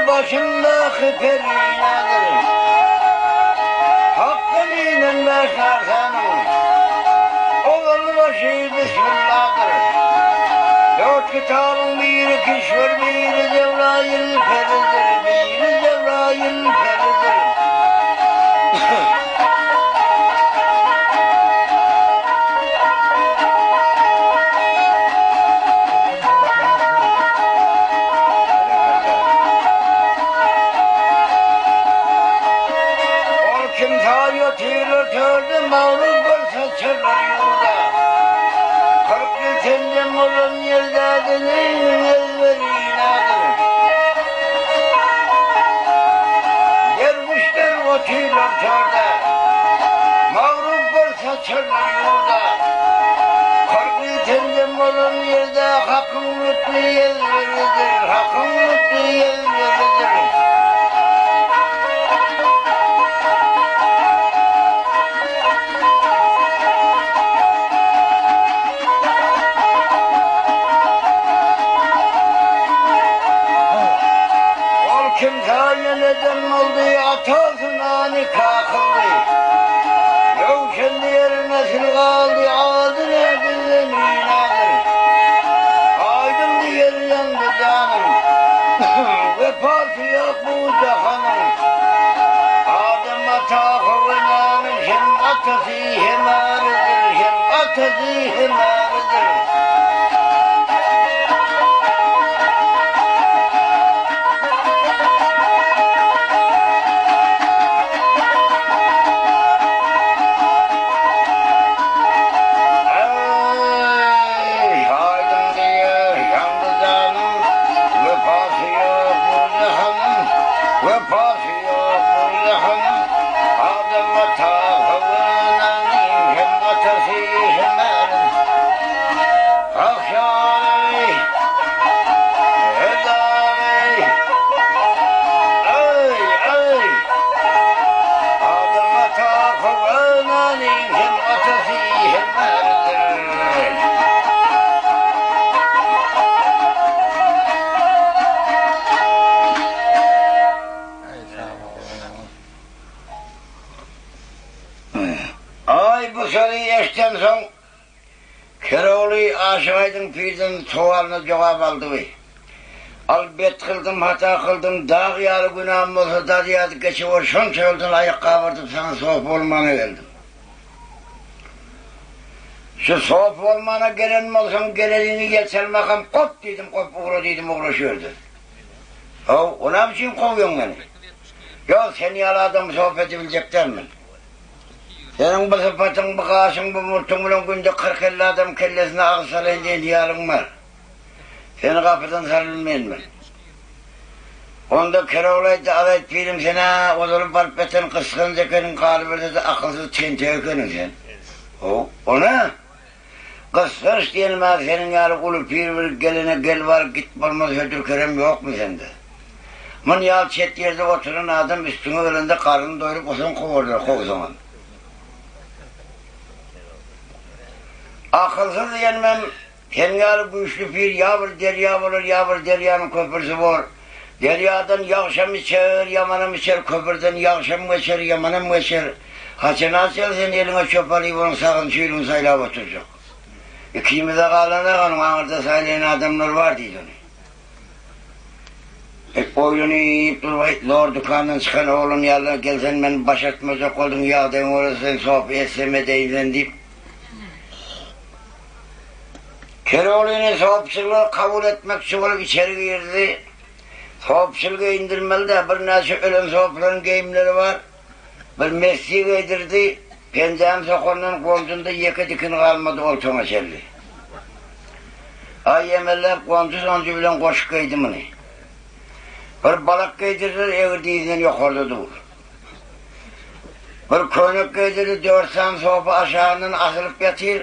Speaker 1: Başyndaky perinadyr. Hakdan inen bäşarsanyň Ozal başy Bismilladyr. Dört kitabyň biri Kişwer, biri Jebraýyl peridir, biri Jebraýyl peridir. Ol kim saýa tüýler törde maglup bolsa çöller ýurda. 40 ýyl senden bolan ýerde diniň ezberi nadyr. Derwüşler otyrlar törde, maglup bolsa çöller ýurda. 40 ýyl senden bolan ýerde Hakyň lutby ezberidir, Hakyň lutby ezberidir. Ol kim taýyn eden boldy, atasyna nika kyldy. Röwşen diýer nesil galdy, ady nädil zeminadyr. Aýdyň diýer ýandy janym, wepasy ýok bu jahanyň. Adam ata How enäniň hem atasy hem äridir, hem atasy hem äridir. Eý, aýdyň diýer ýandy janym, Wepasy ýok bu jahanyň, Wepasy ýok bu jahanyň. Adam ata How enäniň hem atasy hem äri. Agşamy, Edamy, Eý, eý! Adam ata How enäniň hem atasy hem äridir. Aý, bu sözi eşdensoň, Kerogly Aşyk Aýdyň pirden sowalyna jogap aldyby. Al bet kyldym, hata kyldym, dag ýaly günäm bolsa darýady geçiber, şonça ýoldan aýak gabardyp saňa sopy bolmana geldim. Şu sopy bolmana gelen bolsaň, geleniňi ýel çalmakam kop diýdim, kop ugra diýdim, ugra şu ýerden. How, o näme üçin kowýaň meni? Ýok, sen ýaly adamy sopy edibiljek däl men. Seniň bu sypatyň, bu gaşyň, bu murtuň bilen günde kyrk-elli adam kellesine agyz salaýyn diýen hyýalyň bar. Seni gapydan salybilmeýin men. Onda Kerogly aýtdy, Azaýt pirim, sen-ä ozaly baryp ýatan gysganç ekeniň, galyberse-de akylsyz tentek ekeniň sen. How, o nä? Gysganç diýenim-ä seniň ýaly uly pir bir gelene gel bar, git bolmaz hödür-kerem ýokmy sende? Mun ýaly çet ýerde oturan adam üstüňe gelende garnyny doýrup osaň kowarlar, kowsaňam. Akylsyz diýenimem, sen ýaly güýçli pir ýa bir derýa bolar, ýa bir derýanyň köprüsi bor. Derýadan ýagşam içer, ýamanam içer, köprüden ýagşam geçer, ýamanam geçer. Haçan-a sen eliňe çöp alyp onuň sagyny çüýrügini saýlap oturjak. Ikimize galana onuň aňyrda saýlaýan adamlar bar diýdi ony. Oýlanyp durup aýt, zor dükandan çykan oglan ýaly gel sen meni başartmajak bolduň, ýagdaýyň görä sen sopy etsem edeýin sen diýip. Keroglyny sopçylyga kabul etmekçi bolup içeri girdi. Sopçyl geýindirmeli-dä, birnäçe ölen soplaryň geýimleri bar. Bir messi geýdirdi, penjäni sokandan gonjunda ýeke dikin galmady oltaňa çenli. Aý emelläp gonjy-sonjy bilen goşup geýdi muny. Bir balak geýdirdiler, egri dyzyndan ýokarda dur. Bir köýnek geýdirdi, dört sany sopy aşagyndan asylyp ýatyr.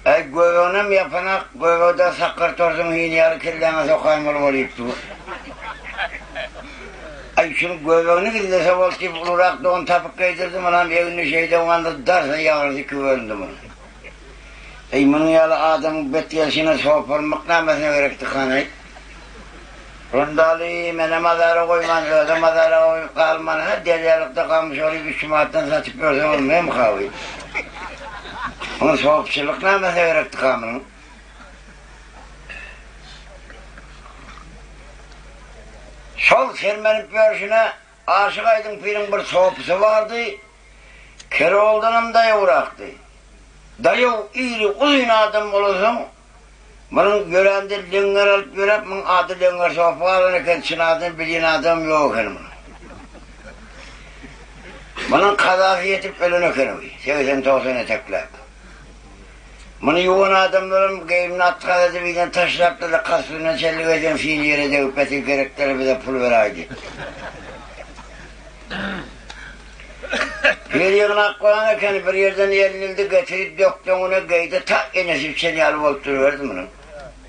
Speaker 1: Äý, göbeginem ýapanak, göbegde sakgar torsuň hini ýaly kelläňe sokaýmaly bolyp dur. Aý, şuny göbegini gizlese boldy diýip, ulurak don tapyp geýdirdi, munam egnini şeýde ganda darsa ýagrysy iki bölündi munuň. Eý, munuň ýaly adamyň bet gelşine sopalmak nämesine gerekdi, hany? Rundaly, menem azara goýman, özem azara goýup galman, hä, derýalykda gamyş orup üç manatdan satyp ýörse bolmaýarmyka-oý? Munuň sopçylyk nämesine gerekdika munuň? Şol sermenip ýörşüne Aşyk Aýdyň piriň bir sopusy bardy, Keroguldanam daýawrakdy. Daýaw, iri, uzyn adam bolansoň, Munuň ýörände leňňer alyp ýöräp, muň ady Leňňer sopy galan eken, çyn adyny bilýän adamam ýok eken munuň. Munuň kazasy ýetip ölen ekeni, 80-90 etekläp. Muny ýuwan adamlaram geýimini atgaz edip yzyna taşlapdyrlar, kastünden çenli geýseň syny ýere degip ýatyr, gerekdäl bize pul beräý diýip. Bir ýygnak bolan ekeni, bir ýerden elini ildi, getirip dökdi öňüne, geýdi, ta enesi biçen ýaly bolup duruberdi munuň.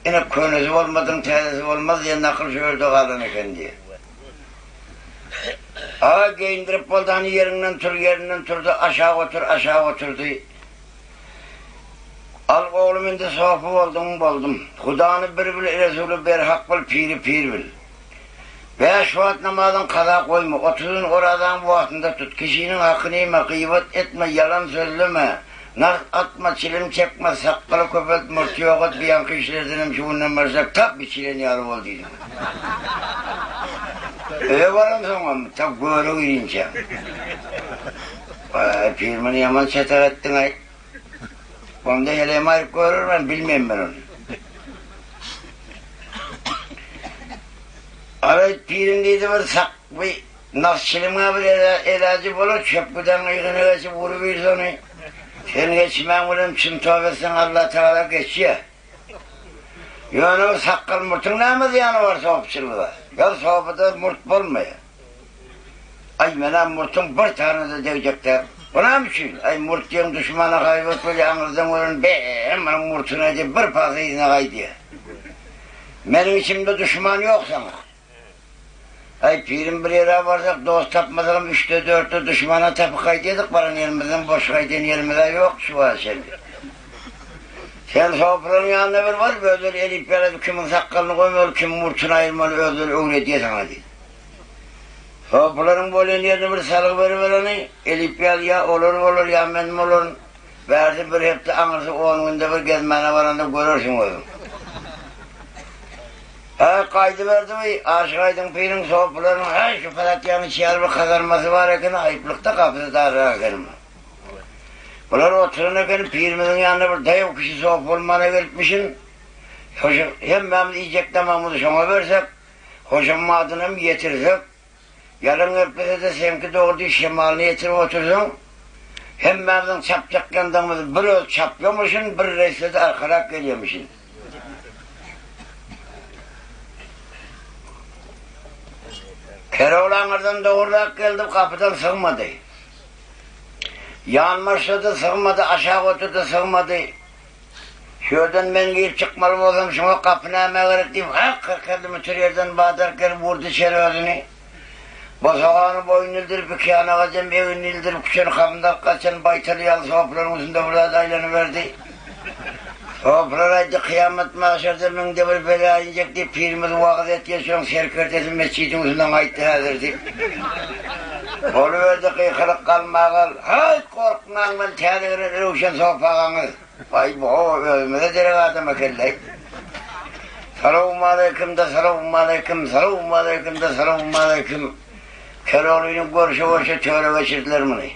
Speaker 1: Ine, könesi bolmadygyň täzesi bolmaz diýen nakyl şu ýerde galan eken diýýär. A, geýindirip boldy, hany ýeriňden tur, ýerinden turdy, aşak otur, aşak oturdy. Al, oglum, indi sopy bolduňmy, boldum. Hudany bir bil, Resuly berhak bil, piri pir bil. Bäş wagt namazyňy kaza goýma, 30 gün orazaňy wagtynda tut, kişiniň hakyny iýme, gyýbat etme, ýalan sözleme, nars atma, çilim çekme, sakgaly köpelt, murty ýok et, buýanky işlerdenem şu günden başlap tap biçilen ýaly bol diýdim. Öýe baransoňam, ta göre girinçäň. Waý, pir muny ýaman çetek etdiň-aý. Onda heleýimi aýryp görermen, bilmeýän men ony. Araý piriň diýdi bir sak bi nas çilimiň-ä bir elajy bolar, çöpgüden ygyna geçip urubilse ony. Sen geçmäň bilen çyn toba etseň Allatagala geçýär. Ýöne bir sakgal-murtuň näme zyýany bar sopçylyga? Ýa sopuda murt bolmaýar. Aý, men-ä murtuň bir tanyna-da degjek däl. Bu näme üçin? Aý, murt diýen duşmana haýbat bolýar, aňyrdan gören be, munuň murtuny diýip bir pasa yzyna gaýdýar. Meniň içimde duşman ýok saňa. Aý, pirim bir ýere barsak, dost tapmasagam üçde-dörtde duşmana tapyp gaýdýardyk, baran ýerimizden boş gaýdan ýerimiz-ä ýok şu wagta çenli. Sen sopylaryň ýanyna bir bar, özleri elip ýaladyp kimiň sakgalyny goýmaly, kimiň murtuny aýyrmaly özleri öwredýär saňa diýdi. Sopylaryň bolýan ýerine bir salgy beribereni, elip ýaly ýa olar bolar, ýa men bolaryn. Bärsi bir hepde, aňyrsy on günde bir gezmäne baranda görersiň özüň. Hä, gaýdyberdi bu, Aşyk Aýdyň piriň sopylarynyň, häý, şu Palatýanyň içi ýaly bir kazarmasy bar ekeni, aýyplykda gapysy darrak ekeni munuň. Bular oturan ekeni, pirimiziň ýanyna bir daýaw kişi sopy bolmana gelipmişin. Hoşa, hemmämiz iýjek tamagymyzy şoňa bersek, hoşamadynam ýetirsek, Ýalan geplese-de seňki dogry diýip şemalyny ýetirip otursaň, hemmämiziň çapjak ýandagymyzy bir özi çapýamyşyn, bir resse-de arkarak gelýämişin. Kerogly aňyrdan dogrurak geldi, gapydan sygmady. Ýanbaşlady, sygmady, aşak oturdy, sygmady. Şu ýerden men girip çykmaly bolsam, şuňa gapy nämä gerek diýip, hak 40-50 metr ýerden badark gelip urdy içeri özüni. Bosagany boýun ildirip, iki ýana jem eginini ildirip, küçen hamdak gaçan baýtal ýaly sopularyň üstünde bir zat aýlanyberdi. Sopylar aýtdy, Kyýamat magşarda müňde bir bela injek diýip pirimiz wagyz etýär, şoň serkerdesi metjidiň üstünden gaýtdy häzir diýip. Boluberdi gykylyk galmagal. Haýt gorkmaň men täze gelen Röwşen sopy agaňyz. Aý bo özümize derek adam ekenleý. Salowmaleýkim-de salowmaleýkim, salowmaleýkim-de salowmaleýkim. Keroglyny görşe-görşe töre geçirdiler muny.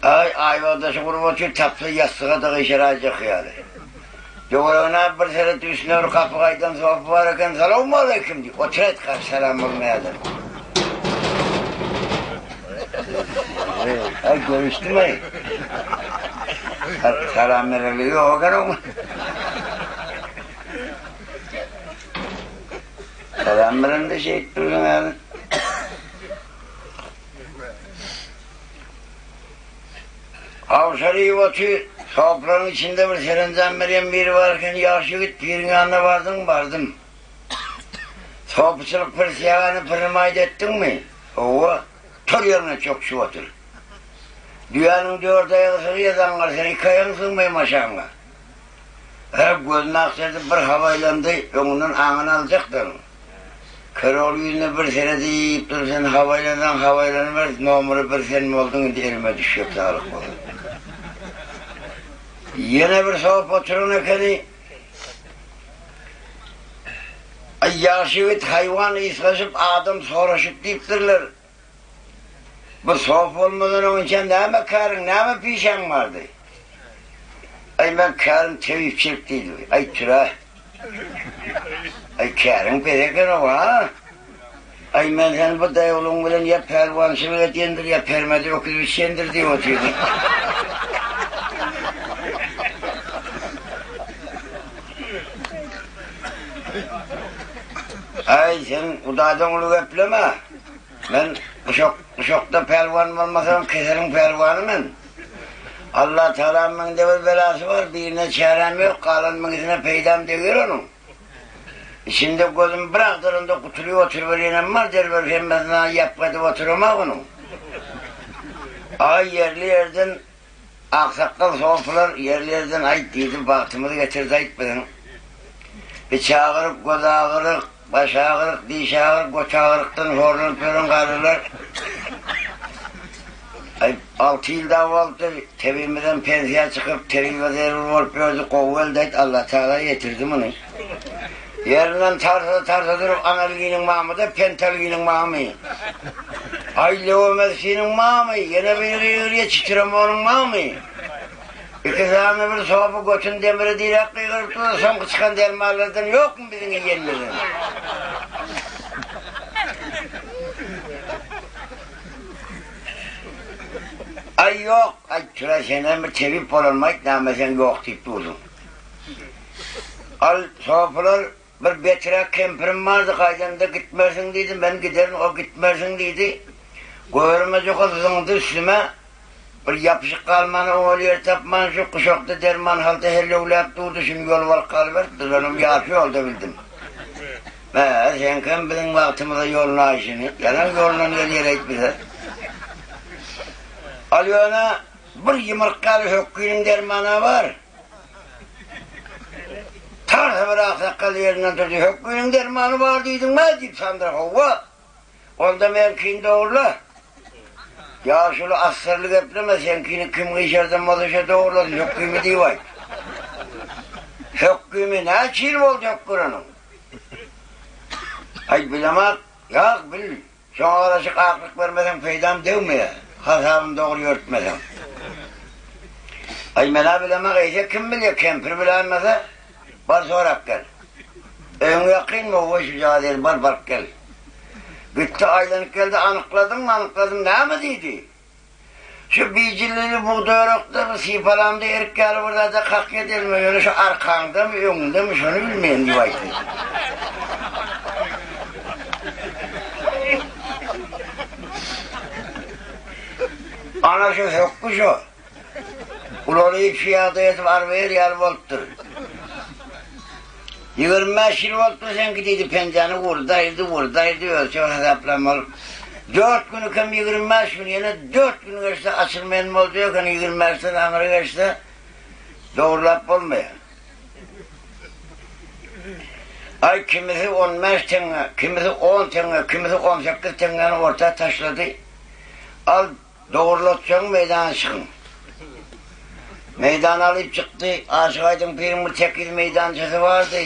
Speaker 1: Aý, aýbagdaşy gurup otyr, tapsa ýassyga-da gyşaraýjak ýaly. Töweregine bir seretdi, üstünde bir gapy gaýdan sopy bar eken, Salowmaleýkim! diýip, otyraýt garşy salam bolmaýadan. Aý, görüşdim-aý. Salam bererligi ýok eken oň. Salam berende şeýdip dursuň häzir. Awşar iýip otyr. Sopylaryň içinde bir serenjam berýän biri bar eken, Ýagşy ýigit, piriň ýanyna bardyňmy? Bardym. Sopyçylyk pirsiýagany pirmaýt etdiňmi? Hawa. Tur ýeriňe çöküşip otur. Düýäniň dört aýagy sygýar, zaňňar, sen iki aýagyň sygmaýar maşaňa. Hä, gözüni agtardyp bir habaýlandy, öňünden aňyny aljakdyr. Kerol ýüzüne bir seredip dur, sen habaýlansaň habaýlanyber, nomeri bir sen bolduň, indi elime düşjek saglyk bolsun. Ýene bir sowup oturan ekeni. Aý, ýagşy ýigit, haýwan ysgaşyp, adam soraşyp diýipdirler. Bu sowup bolmadan öňünçä näme käriň, näme pişäň bardy? Aý, meň kärim tebipçilik diýdi. Aý, türe. Aý, käriň pes eken-ow, a? Aý, men seni bu daýawlygyň bilen ýa pälwançylyk edýändir, ýa permede öküz biçýändir diýip otyrdym. Aý, sen Hudaýdan uly gepleme. Men guşak, guşakda pälwan bolmasam, keseliň pälwany men. Allatagalaň müňde bir belasy bar, birine çäräm ýok, galan müňüsine peýdam degýär onuň. Içinde gözüm bir agdaranda gutulyp oturyberýänem bar, derber hemmesine ýapgy edip oturamok onuň. Aý, ýerli-ýerden aksakgal sopylar ýerli-ýerden aýt diýdi, bagtymyzy getirdi-aýt biziň. Içagyryk, gözagyryk, başagyryk, dişagyryk, götagyrykdan horlanyp ýören garrylar. Aý, alty ýyl dagy bolupdyr, tebibimizem pensiýa çykyp, tebibe zerur bolup ýördi, gowy geldi-aýt, Allatagala ýetirdi muny. Ýerinden tarsa-tarsa durup, Analginiň mamyda, Pentalginiň mamy. Aý, Lewomesiniň mamy, ýene biri gygyrýa, Çitiramonyň mamy. Iki sany bir sopy götüni demire diräp gygyryp dur, soňky çykan dermanlardan ýokmy biziň iýenimizden? Aý, ýok, aý, Türe, senem bir tebip bolanmy-aýt, näme sen ýok diýip dursuň. Al, sopylar, bir beträk kempirim bardy, gaýdanda gitmersiň diýdi, men giderin, o gitmersiň diýdi. Göwreme juka zyňdy üstüme, bir ýapyşyk galman, oňaly ýer tapman, şu guşakda derman halta hellewläp durdy, şuny ýolup alyp galyberipdir, onuň ýarpy ýolda bildim. Hä, seňkem biziň bagtymyza ýolnaýşyny, ýalan ýolundan gelýär-eýt bize. Al ýöne, bir ýumurtgaly hökginiň derman-a bar. Tarsa bir aksakgal ýerinden turdy, Hökginiň dermany bar diýdiň-mä? diýip sandyrak, Howwa. Onda meňkini dogurla. Ýaşuly assyrly gepleme, seňkini kim gyşardan bolsa şo dogurlasyn, hökgimi diýip aýt. Hökgimi, näçe ýyl boldy hökgüreniň? Aý, bilemok. Ýok, bil. Şoňa garaşyk aklyk bermeseň peýdam degmeýär. Hasabyny dogry ýörütmeseň. Aý, men-ä bilemok, eýse kim bilýär, kempir biläýmese, bar sorap gel. Öýüň ýakynmy, goý şujagaz ýeri, bar baryp gel. Gitdi, aýlanyp geldi, anykladyňmy, anykladym, näme diýdi. Şu bijillili bugdaýrakda bir sypalamda erik ýaly bir zada kakýa delme, ýöne şu arkaňdamy, öňüňdemi, şony bilmeýän diýip aýtdy. Ana şu hökgi şo. Ulalyp şu ýagdaý edip arba ýer ýaly bolupdyr. 25 ýyl bolupdyr seňki diýdi, penjäni urdy aýyrdy, urdy aýyrdy, ölçeg hasaplan bolup. Dört güni kem 25 gün, ýene dört gün geçse açylmaýan boljak eken, 25-den aňry geçse dogrulap bolmaýar. Aý, kimisi on bäş teňňe, kimisi on teňňe, kimisi on sekiz teňňäni orta taşlady. Al, dogrulatjagyň meýdana çykyň. Meýdana alyp çykdy. Aşyk Aýdyň piriň bir tekiz meýdançasy bardy.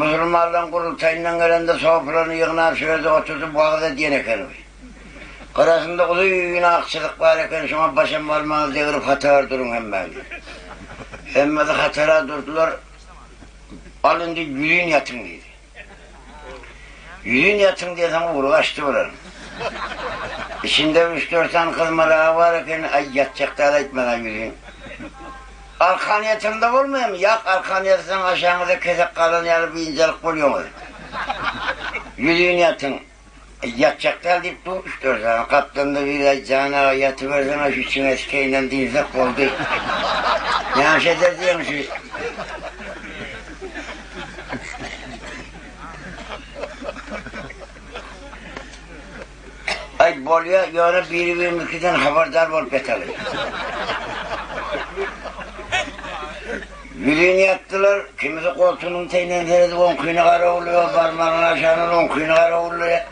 Speaker 1: Musulmanlaryň gurultaýyndan gelende sopylaryny ýygnap şu ýerde oturdyp wagyz edýän ekeni. Gyrasynda uzyn ak çyzyk bar eken, şoňa başam barmagyňyzy degirip hatara duruň hemmäňiz. Hemmesi hatara durdular. Al indi ýüzin ýatyň diýdi. Ýüzin ýatyň diýensoň ugry gaçdy bularyň. Içinde üç-dört sany gyz maragy bar eken, aý ýatjak däl aýtmaň-a ýüzin. Arkan ýatanda bolmaýarmy? Ýak, arkan ýatsaň aşagyňyzda kesek galan ýaly biynjalyk bolýaňyz. Ýüzin ýatyň. Ýatjak däl diýip dur üç-dört sany. Gapdalynda biri aý jan aga ýatyberseň-ä şu içiňe sikeýinden dynsak boldy. Näme eder diýeň şu. Aý bolýa, ýöne biri-birimizdikiden habardar bolup ýataly. Ýüzin ýatdylar, kimisi goltugynyň teýinden seredip oňkyny garawulýar, barmagyny aşagyndan oňkyny garawulýar.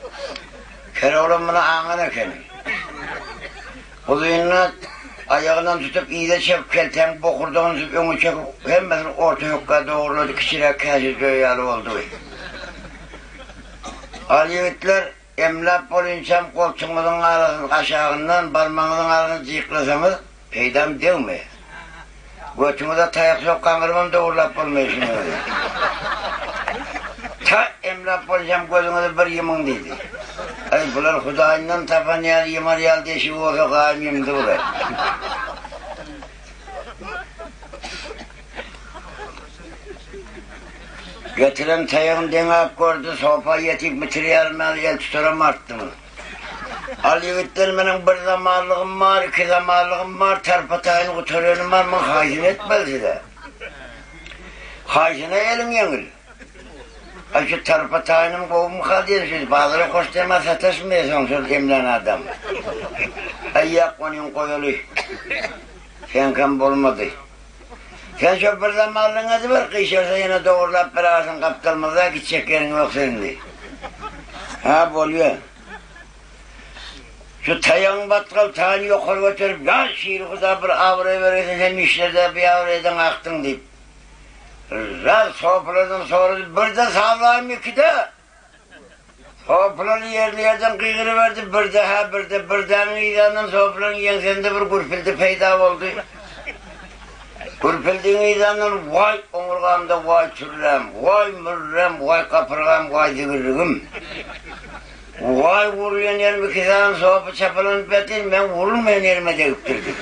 Speaker 1: Keroglan muny aňan ekeni. Uzyndan aýagyndan tutup yza çekip, keltäň bokurdagyny tutup öňe çekip, hemmesini orta hökgä dogrulady, kiçiräk käse jöý ýaly boldy. Al ýigitler, emläp bolynçam goltugyňyzyň arasyny aşagyndan barmagyňyzyň arasyny jyklasaňyz, peýdam degmeýär. Götüňize taýak sok gaňyrybam dogurlap bolmaýar şunuň özi. Ta emläp bolynçam gözüňizi bir ýumyň diýdi. Aý, bular Hudaýyndan tapan ýaly ýumar ýaly deşigi bolsa gaýym ýumdy bular. Getiren taýagyny deňäp gördi, sopa ýetip bitirýärmän el tutaram artdymy. Al ýigitler meniň bir zamanlygym bar, iki zamanlygym bar, tarpa-taýyny gutarýanym bar, muň haýsyny etmeli size? Haýsyna eliň ýeňil? Aý şu tarpa-taýynym gowumyka diýen şu bazara hoş dema sataşmaýa soň şol emlän adam. Aý ýak onyň goýaly. Seňkem bolmady. Sen şo bir zamanlygyňy ediber, gyşarsa ýene dogurlap berersiň gapdalymyzda, gitjek ýeriň ýok seniň diý. Hä, bolýa. Şu taýagyň batgal taýyny ýokary göterip, Ýa, şiri Huda bir abraý bereýsin, sen işlerde biabraýdan akdyň diýip, raz sopulardan sorady, Birde sazlaýynmy, ikide? Sopylar ýerli-ýerden gygyryberdi, birde-hä birde, birdäniň yzýanyndan sopylaryň ýeňsesinde bir gürpüldi peýda boldy. Gürpüldiň yzýanyndan Waý oňurgamda waý türräm, waý mürräm, waý gapyrgam, waý zigirligim. Waý wurulýan ýerim iki sany sopy çapalanyp ýatyr, meň wurulmaýan ýerime degipdir diýip.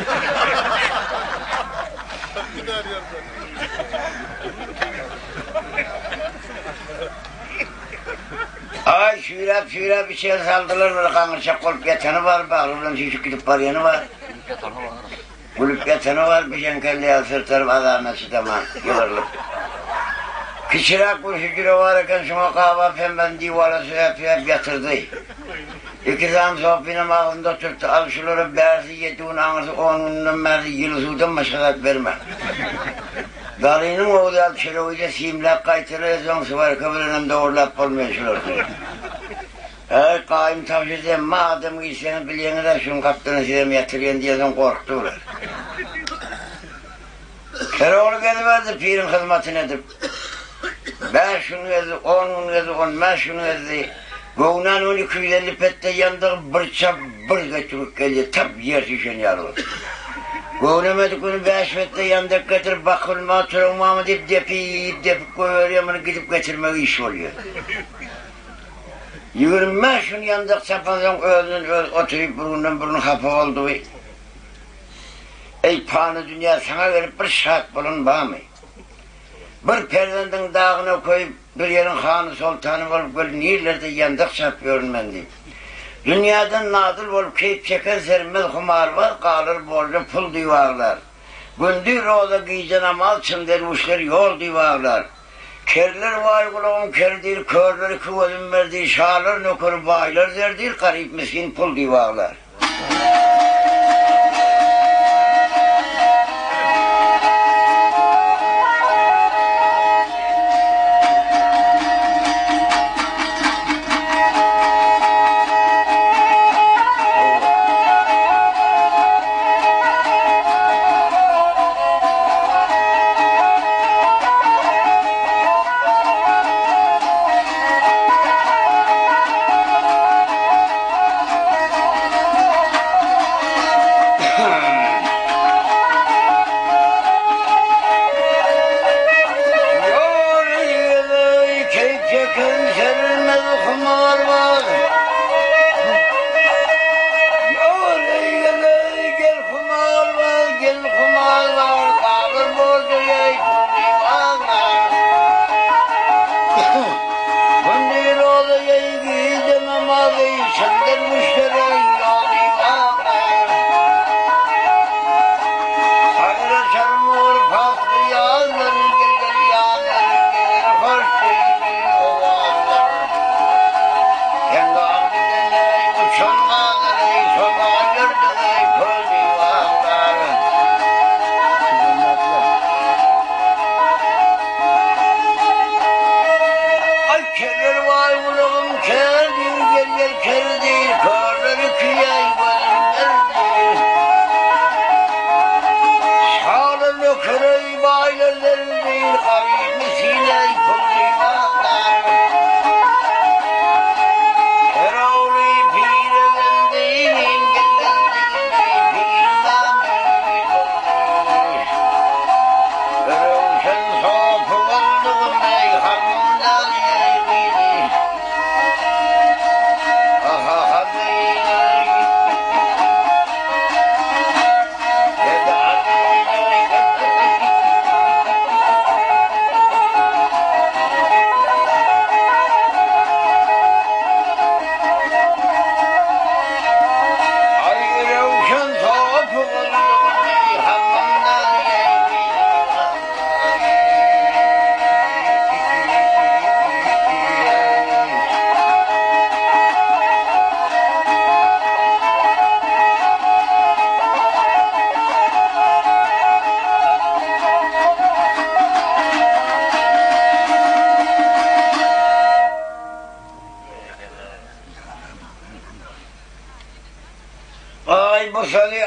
Speaker 1: Aý, süýräp-süýräp içeri saldylar, bir gaňyrçak bolup ýatany bar, bagry bilen süýşüp gidip barýany bar. Gülüp ýatany bar, bişen kelle ýaly syrtaryp azabyna çydaman, ýygrylyp. Kiçiräk bir hüjre bar eken, şoňa gabap hemmesini diwara söýäp-söýäp ýatyrdy. Iki sany sopynam agzynda oturtdy, Al şulara bärsi ýedi gün, aňyrsy on günden bärsi ýyly suwdan başga zat berme. Dalynyň ogly ýaly çöregide simläp gaýtalaýasoň swarka bilenem dogurlap bolmaýar şular diýip. Äý, gaýym tabşyrdy, emma adam girseňiz bilýäňiz-ä şuň gapdalyna sizem ýatyrýan diýensoň gorkdy bular. Kerogly geziberdi piriň hyzmatyny edip. Bäş gün gezdi, on gün gezdi, on bäş gün gezdi. Göwnän gün 250 petde ýandygy bir çap, bir göçürip gelýär, tap ýer süýşen ýaly bolup. Göwnemedik güni bäş petde ýandak getirip, bakylma, turagmamy diýip depip, depip goýberýär, muny gidip getirmegi iş bolýar. 25 gün ýandak çapansoň özünden özi oturyp bir günden bir gün hapa boldugy. Eý, pany dünýä, saňa gelip bir şat bolan barmy? Bir perzendiň dagyna köýüp, bir ýeriň hany-soltany bolup gel nirlerde ýandak çapyp ýörün men diýip. Dünýäden nadyl bolup keýp çeken sermez humarbaz galar borja pul diýip aglar. Gündiz roza gije namaz çyn derwüşler ýol diýip aglar. Kerler waý gulagym ker diýr, körler iki gözüm ber diýr, şalar nökeri baýlar zer diýr, garyp misgin pul diýip aglar.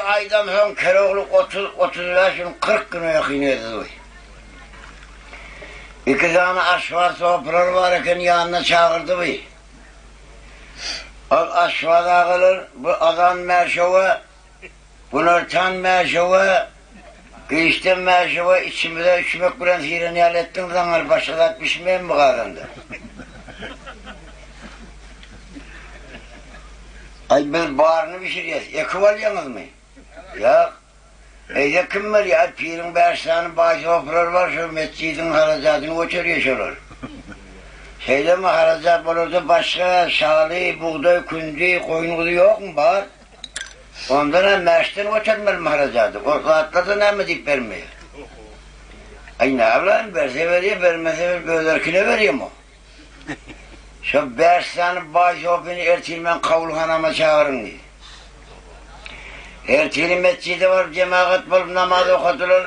Speaker 1: aýdamsoň Kerogly 30, 35 gün, 40 güne ýakyn gezdi. Iki sany aşpaz sopylar bar eken ýanyna çagyrdy bi. Ol aşpaz agalar bu azan mäşewe, günortan mäşewe, giçden mäşewe içimize içmek bilen siren ýaly etdiň zaňňar başga zat bişmeýärmi bu gazanda? Aý biz baryny bişirýäs, ekip alýaňyzmy? Ýok. Eýse kim bilýär, aý piriň bäş sany baý sopulary bar, şol metjidiň harajadyny göterýär şolar. Şeýlemi, harajat bolarda başga şaly, bugdaý, künji, goýun-guzy ýokmy, bar. Ondan-a mäşden götermelimi harajady, o zatlar-da näme diýip bermeýär. Aý näbilaýyn, berse berýär, bermese öz erkine berýärmi o. Şo bäş sany baý sopyny ertir meň kabulhanama çagyryň diýdi. Ertiri metjide baryp jemagat bolup namaz okadylar.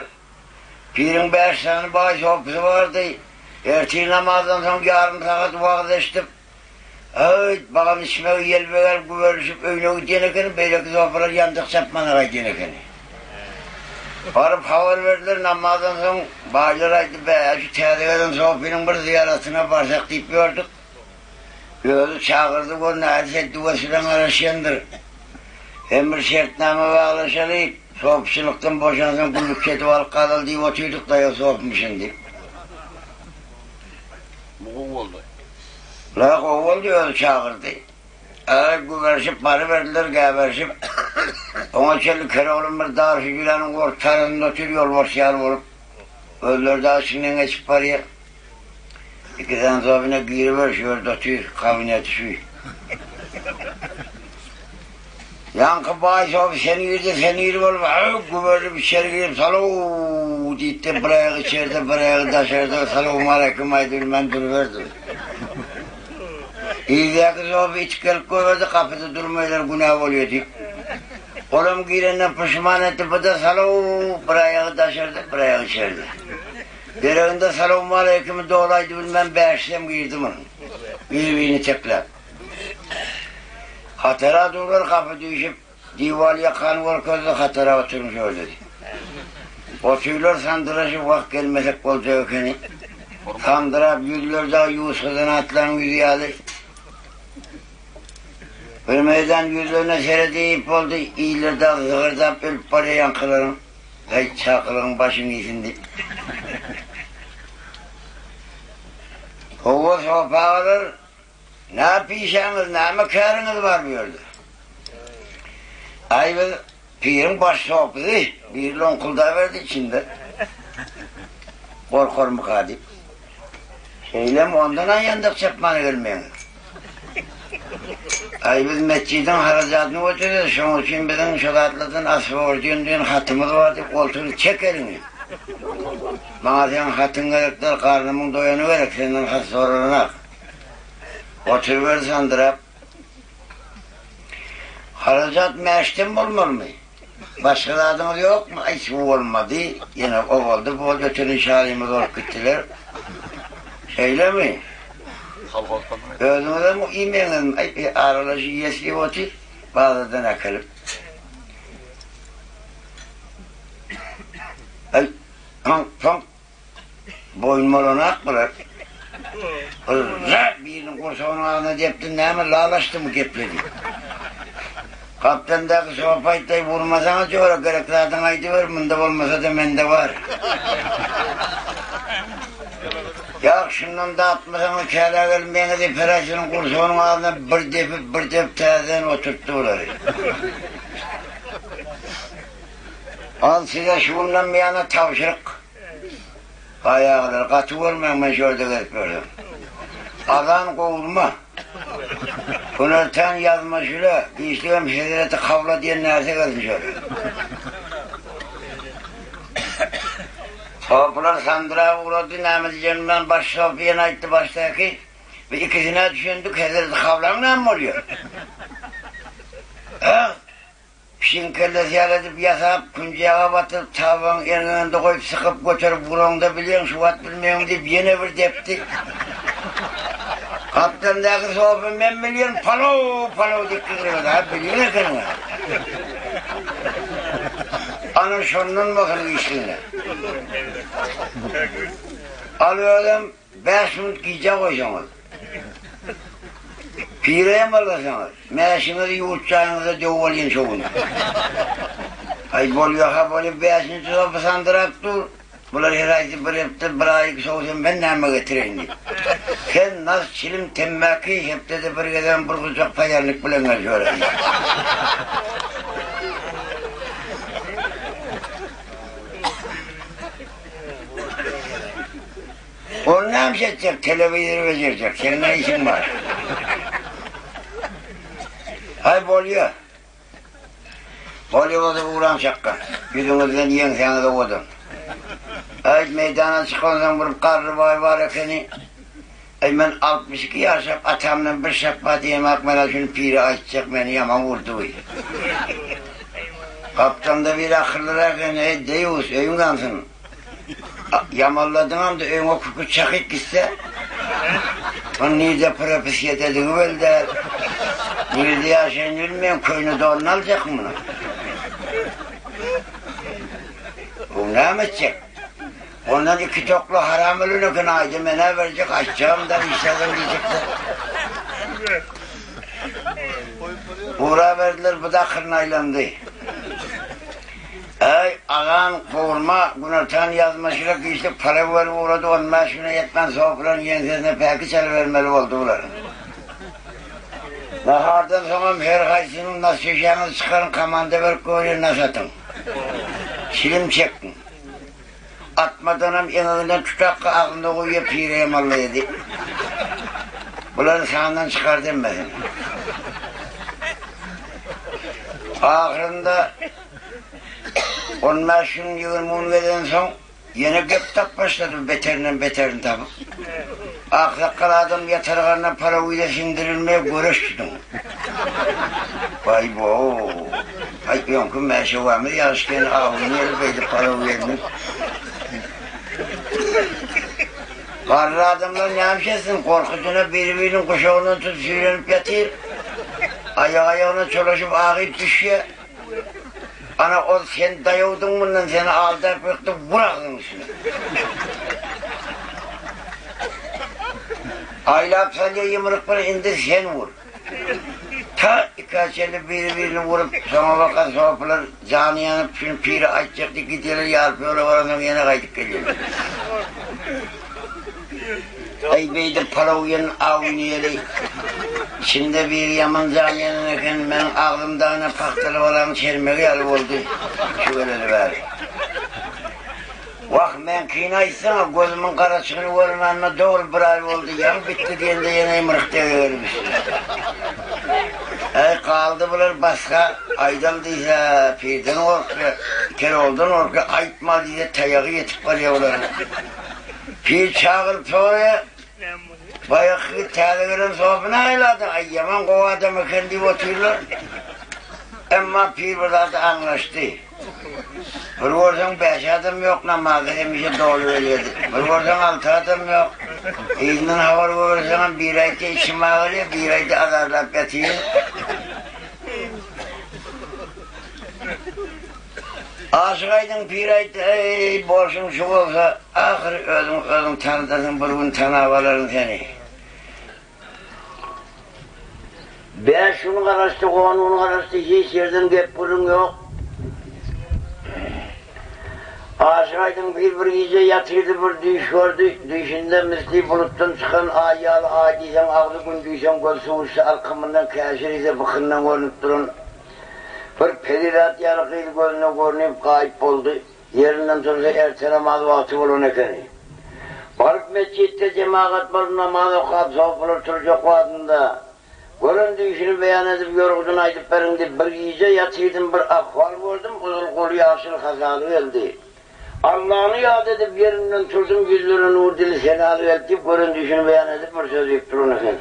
Speaker 1: Piriň bäş sany baý sopysy bardy. Ertir namazdan soň ýarym sagat wagyz eşidip, Öýt, bagan içmegi ýelbegel güberilişip öýüne gidýän ekeni, beýleki sopylar ýandak çapmana gaýdýan ekeni. Baryp habar berdiler, namazdan soň baýlar aýtdy, Bä, şu täze gelen sopynyň bir zyýaratyna barsak diýip ýördük. Özi çagyrdy, gör nähili şetdi-wesile garaşýandyr. Hem bir şertnama baglaşaly, sopyçylykdan boşansoň gullukçy edip alyp galaly diýip otyrdyk, daýaw sopymyşyn diýip.
Speaker 3: Bu gowy boldy.
Speaker 1: La gowy boldy, özi çagyrdy. Aý, güberişip baryberdiler, gäberişip. Oňa çenli Keroglum bir dar hüjräniň ortarasynda otyr, ýolbars ýaly bolup. Özleri dagy içinden geçip barýar. Iki sany zobine giriber, şu ýerde otyr, kabineti şu. Ýaňky baý soby sen girde, sen gir bolup, aý, güberilip içeri girip, Salow! diýip-de, bir aýagy içerde, bir aýagy daşarda, Salowmaleýkim aýdybilmän duruberdi. Yzdaky soby içip gelip görberdi, gapyda durmaýlar, günä bolýar diýip. Olam girenden puşman etdi, bu-da Salow! Bir aýagy daşarda, bir aýagy içerde. Dereginde Salowmaleýkimi doly aýdybilmän bäşisem girdi munuň. Bir-birini itekläp. Hatara durlar, gapy düýşüp, diwal ýakany görkezdi, hatara oturyň şöyle diýip. Otyrlar sandyraşyp, wah gelmesek boljak ekeni. Sandyrap, ýüzleri dagy ýuwusgadan atlaryň ýüzi ýaly. Bir meýdan ýüzlerine seredip boldy, iller dagy zygyrdap ölüp barýar ýaňkylaryň. Häý, çakylygyň başyny iýsin diýip. Howwa, sopy agalar, Nä pişäňiz, näme käriňiz bar bu ýerde? Aý, biz piriň baş sopysy, biri loňkuldaberdi içinde. Gorkarmyka diýip. Şeýlemi, ondan-a ýandak çapmana gelmeýäňiz. Aý, biz metjidiň harajadyny göterýäs, şonuň üçin biziň şo zatlardan aswobordýon diýen hatymyz bar diýip, goltugyny çek eliňi. Maňa seň hatyň gerek däl, garnymyň doýany gerek, senden hat soralanok. Oturyber sandyrap. Harajat mäşden bolmalymy? Başga zadyňyz ýokmy? Aý, bu bolmady. Ýene o boldy, bu boldy, öten şalymyz bolup gitdiler. Şeýlemi? Özüňizem iýmeýäňizmi? Aý, aralaşy iýesi diýip otyr, bazardan äkelip. Aý, paňk-paňk Boýun bolanak bular. Hyrra biriniň gursagynyň agzyna depdi, näme lalaşdymy gepledi. Gapdaldaky sopa aýtdy, urmasaňa jora, gerek zadyňy aýdyber, munda bolmasa-da mende bar. Ýak, şundan datmasaňyz kälä gelmeýäňiz, Peraçynyň gursagynyň agzyna bir depip, bir depip täzeden oturtdy bulary. Al size şu günden buýana tabşyryk. Aýaglary gaty görmäň men şu ýerde gezip ýörsem. Azan gowurma. Günortan ýazma şüle, giçligem hezreti kabla diýen närse gelsin şöyle. Sopylar sandyrap ugrady, näme diýjegini bilmän baş sopy ýene aýtdy başdaky. Biz ikisine düşündik, hezreti kablaň näme bolýar? Hä? Pişigiň kellesi ýaly edip ýasap, künji ýaga batyryp, tabagyň erňeginde goýup, sykyp göterip uraňda bilýäň, şu wagt bilmeýäň diýip, ýene bir depdi. Gapdalyndaky sopy men bilýän, palow, palow diýip gygyryberdi. Ha, bilýän ekeniň-ä. Ana şondan bolsun işliňe. Al özem Bäş minut gijä goýsaňyz, pireýem alasaňyz, mäşiňizi ýurt jaýyňyzda döw bolýan şo gün. Aý bolýa-ha bolýa, bäşinji sopy sandyrap dur. Bular her haýsy bir hepde, bir aý sowsam men näme getireýin diýip. Sen nas, çilim, temmäki, hepdede bir gezegem bir gujak paýalnik bilen gel şöyle diýip. Ony näme etjek, telewizor bejerjek, seniň ne işiň bar? Haý, bolýa. Bolýa bolsa ugraň çakgan. Ýüzüňizden ýeňsäňiz owadan. Aý, meýdana çykansoň bir garry baý bar ekeni. Aý, men 62 ýaşap, atamdan bir şapba diýemok, men-ä şuny pire aýtjak, meni ýaman urdy bu. Gapdamda biri akyllyrak ekeni, Eý, deýýus, öýüň ýansyn. Ýamalladyňam-da öňe kükürt çakyp gitse, ony nirde propiskadadigi belli däl. Nirde ýaşaýanyny bilmeýän, köne donuny aljakmy munuň? Bu näme etjek? Ondan iki tokly haram ölen eken, aýda men-ä berjek, aýtjagam-da, işlägem diýjek-de. Uraberdiler, bu-da akyryna aýlandy. Äý, agam, gowurma, günortan ýazmaşyrak işlik para berip ugrady, on bäş güne ýetmän sopularyň ýeňsesine päki çalybermeli boldy bularyň. Nahardan soňam her haýsynyň nas şişäňizi çykaryň, komanda berip goýulýan nas atyň. Çilim çekiň. Atmadanam eňeginden tutakga agzynda goýýa pireýem allaýa diýip. Bulary sandan çykardy hemmesini. Ahyrynda On bäş gün, 20 gün gezensoň, ýene gep tap başlady, beterinden beterini tapyp. Aksakgal adam ýatarganda parawize siňdirilmegi göreş tutuň. Baý-bo! Aý, öňki mäşewämiz ýaşken awuny ýeri beýdip parawize Garry adamlar näme etsin, gorkusyna biri-biriniň guşagyndan tutup süýrenip ýatyr. Aýak-aýagyna çolaşyp agyp düşýär. Ana ol sen daýawdyň mundan seni aldap ýykdy wur agzyň üstüne. Aýlap salýa ýumruk bilen indi sen wur. Ta ikä çenli biri-birini wurup soňa bakan sopylar jany ýanyp şuny pire aýtjak diýip gidýärler ýarpy ýola baransoň ýene gaýdyp gelýärler. Aý beýdip palaw iýen awuny iýeli. Içinde biri ýaman jan ýanan eken, meniň agzymdagyna pagtaly balagyň çermegi ýaly boldy şu geleli bäri. Wah, meňkini aýtsaň-a, gözümiň garaçygyny görmänime dogry bir aý boldy, ýaňy bitdi diýende ýene ymryk degegelim üstüne. Äý, galdy bular basga, aýdal diýse, pirden gorkýar, keroldan gorkýar, aýtma diýse, taýagy ýetip barýar bularyň. Pir çagyryp soraýar, Baýaky täze gelen sopy nähili adam? Aý, ýaman gowy adam eken diýip otyrlar. Emma pir bir zady aňlaşdy. Bir görseň bäş adam ýok, namaza hemişe doly gelýärdi. Bir görseň alty adam ýok. Yzyndan habar goýberseňem biri aýtýar içim agyrýar, biri aýtýar azarlap ýatyryn. Aşyk Aýdyň pir aýtdy, Eý, bolşuň şu bolsa, ahyry özüňi özüň tanadarsyň, bir gün tanap alaryn seni. Bäş gün garaşdy, on gün garaşdy, hiç ýerden gep-gürrüň ýok. Aşyk Aýdyň pir bir gije ýatyrdy, bir düýş gördi. Düýşünde misli bulutdan çykan aý ýaly aý diýseň agzy, gün diýseň gözi suwuşdy, alkymyndan käşir ise bykyndan görnüp duran Bir perizat ýaly gyz gözüne görnüp gaýyp boldy. Ýerinden tursa erte namaz wagty bolan ekeni. Baryp metjitde jemagat bolup namaz okap sopular turjak wagtynda, gören düýşüni beýan edip ýorgudyny aýdyp beriň diýip bir gije ýatyrdym bir ahwal gördüm ozal goly ýaşyl hasaly geldi. Allany ýat edip ýerimden turdum ýüzlere nur dili senaly geldi diýip gören düýşüni beýan edip bir söz diýip duran eken.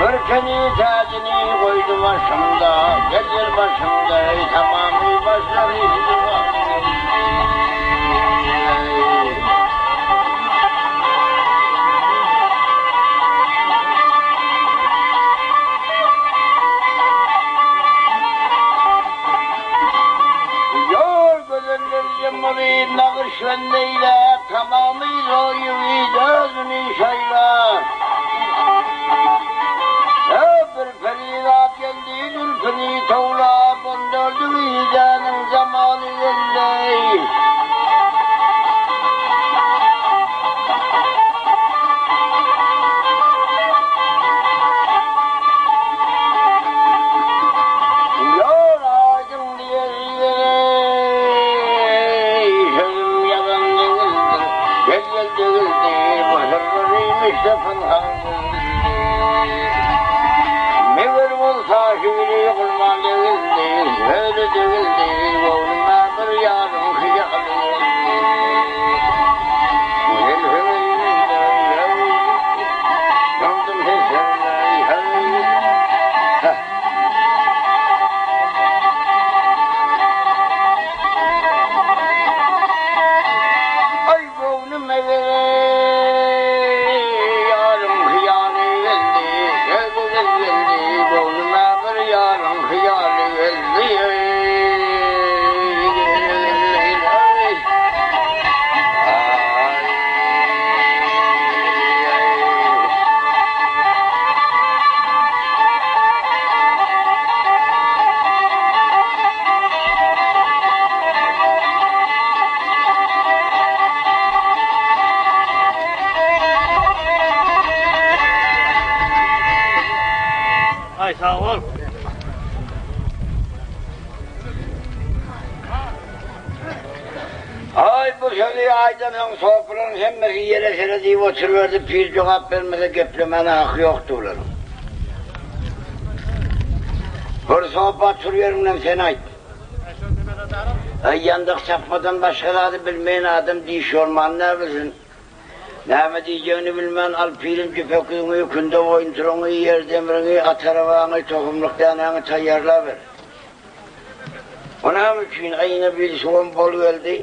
Speaker 1: Bir keni täjini goýdy başymda, Gel gel başymda eý tamamy başlary Ýol gözeller jemaly nagyşbend eýläp, Tamamy zoýugy özüni şaýlar. Bir perizat geldi zülpüni towlap, On dördü gijäniň jemaly geldi. Ýol aýdyň diýer ýere, Sözüm ýalan degildir, gel-gel degildi, Bu syrlary imişde pynhan degildi. Meger bolsa şiri gurban degildi, Sözi degildi, göwnüme bir ýaryň hyýaly geldi. Aý göwnüme ýaryň hyýaly geldi, Sözi geldi, göwnüme bir ýaryň hyýaly geldi.
Speaker 2: Aý sag bol.
Speaker 1: Aý bu sözi aýdansoň sopularyň hemmesi ýere seredip oturyberdi, pir jogap bermese geplemäne haky ýokdy bularyň. Bir sopa tur ýeriňden sen aýt. Aý ýandak çapmadan başga zady bilmeýän adam diş ýolmany näbilsin. Näme diýjegini bilmän al pirim jüpekiňi, künde boýuntyrygyňy, ýerdemriňi, at arabaňy, tohumlyk dänäňi taýýarlaber. O näme üçin? Aýna bir suwam bol geldi.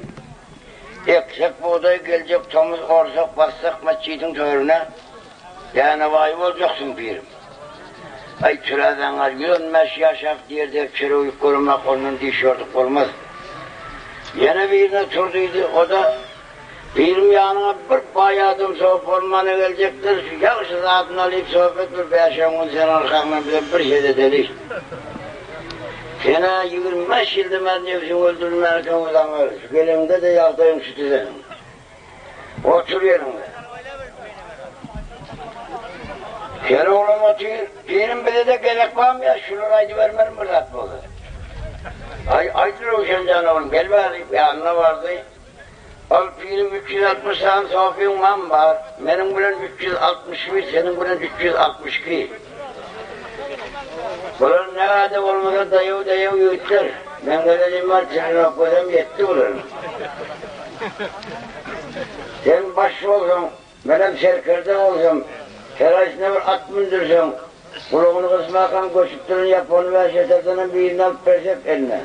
Speaker 1: Eksek bugdaý geljek tomus orsak bassak metjidiň törüne. Dänebaý boljaksyň pirim. Aý türäzaňňar 115 ýaşap diýerde çörek görmek ondan diş ýordup bolmaz. Ýene birine tur diýdi, o-da Pirim ýanyňa bir baý adam sowup bolmana geljekdir, şu ýagşy zadyny alyp söhbet bir bäş-on gün sen arkaňdan bizem bir hez edeli. Sen-ä 25 ýylda bäri nebsiňi öldürmän ekeniň zaňňar, şu geleňde-de ýagdaýyň şüdi seniň. Otur ýeriňde. Sen oglan otur, pirim bize-de gezek barmy ýa şulara aýdybermelimi bir zat bolsa. Aý, aýt Röwşen jan oglum, gel bäri, ýanyna bardy. Ol piriň 360 sany sofyň mam bar, meniň bilen 361, seniň bilen 362. Bular näde bolmasa daýaw-daýaw ýigitler. Meň gelenim bar, çenok gözem ýetdi bularyň. Sen baş bolsaň, Menem serkerde bolsam, heraýsyna bir at mündürseň, gulagyny gysmakaň göçüp duran ýapony bäşeterdenem birini alyp bersek eline.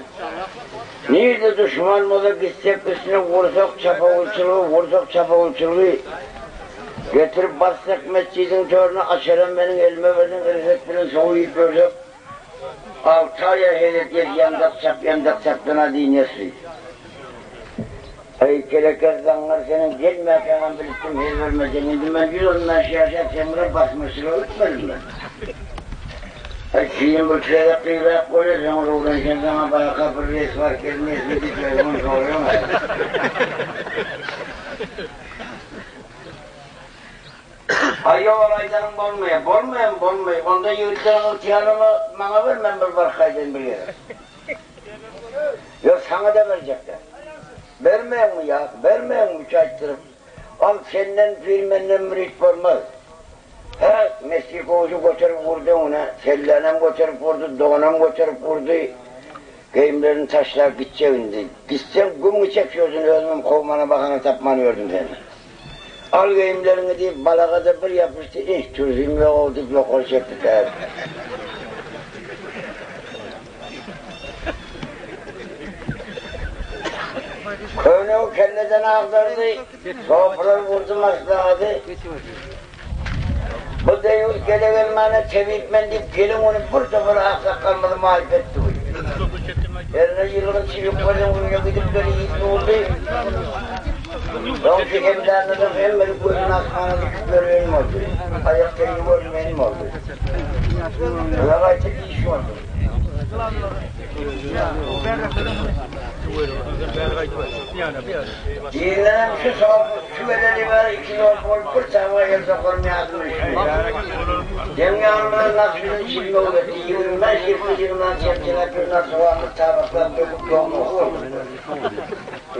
Speaker 1: Nirde duşman bolsa gitsek üstüne vursak çapawulçylygy, vursak çapawulçylygy. Getirip bassak metjidiň törüne açaram meniň elime berseň reset bilen sowy iýip ýörsek, alty aýa hezret ýedi ýandak çap ýandak çapdan-a diýnesli. Eý, kelekez zaňňar, seniň gelmäkäňem bilipdim, hezil bermejegini. Indi men 115 ýaşap, seň bilen basmaçylyga gitmedimmi? Eý, keyin bir çörek gyýrak goýa, soňra öwrenşen saňa baka bir res bar, gelmezmi diýip, özüňem soraýaň-a. Aý, ýok, ol aýdanyň bolmaýar. Bolmaýarmy, bolmaýar. Onda ýigitleriň ygtyýaryny maňa ber, men bir baryp gaýdaýyn bir gezek. Ýok, saňa-da berjek däl. Bermeýäňmi ýa? Bermeýäňmi üç aýtdyryp? Al, senden pir, menden mürit bolmaz. Hä, Mesih gowusy göterip urdy öňüne, sellänem göterip urdy, donam göterip urdy. Geýimlerini taşlap gitjek indi. Gitseň, gümüňi çekýorsun, özümem kowmana bahana tapman ýördüm seni. Al geýimleriňi diýip, balaga-da bir ýapyşdy, Ih, türzim ýog-ow diýip ýokary çekdi täze. Köýnegi kelleden agdardy, sopylar urdy maslahady. Bu deýýus gele-gelmäne tebip men diýip gelin ony bir topar aksakgalymyzy maýyp etdi. Eline ýylgyn çigip welin öýüne gidip beri iýip durdy. Soňky emlänlerden hemmesi gözüni asmana dikip ýören boldy. Aýak teýini görmeýän boldy. Muňa gaýta iş boldy. Diýenlerem şu sopy şu geleli bäri iki sopy bolup bir çaga el sokarym ýadyma düşmedi. Deň ýanymyza nas bilen çilme uzetdi. 25 ýylky ýygnan çemçeläp bir nas-soganymyz tabaklap döküp doňmasy boldy.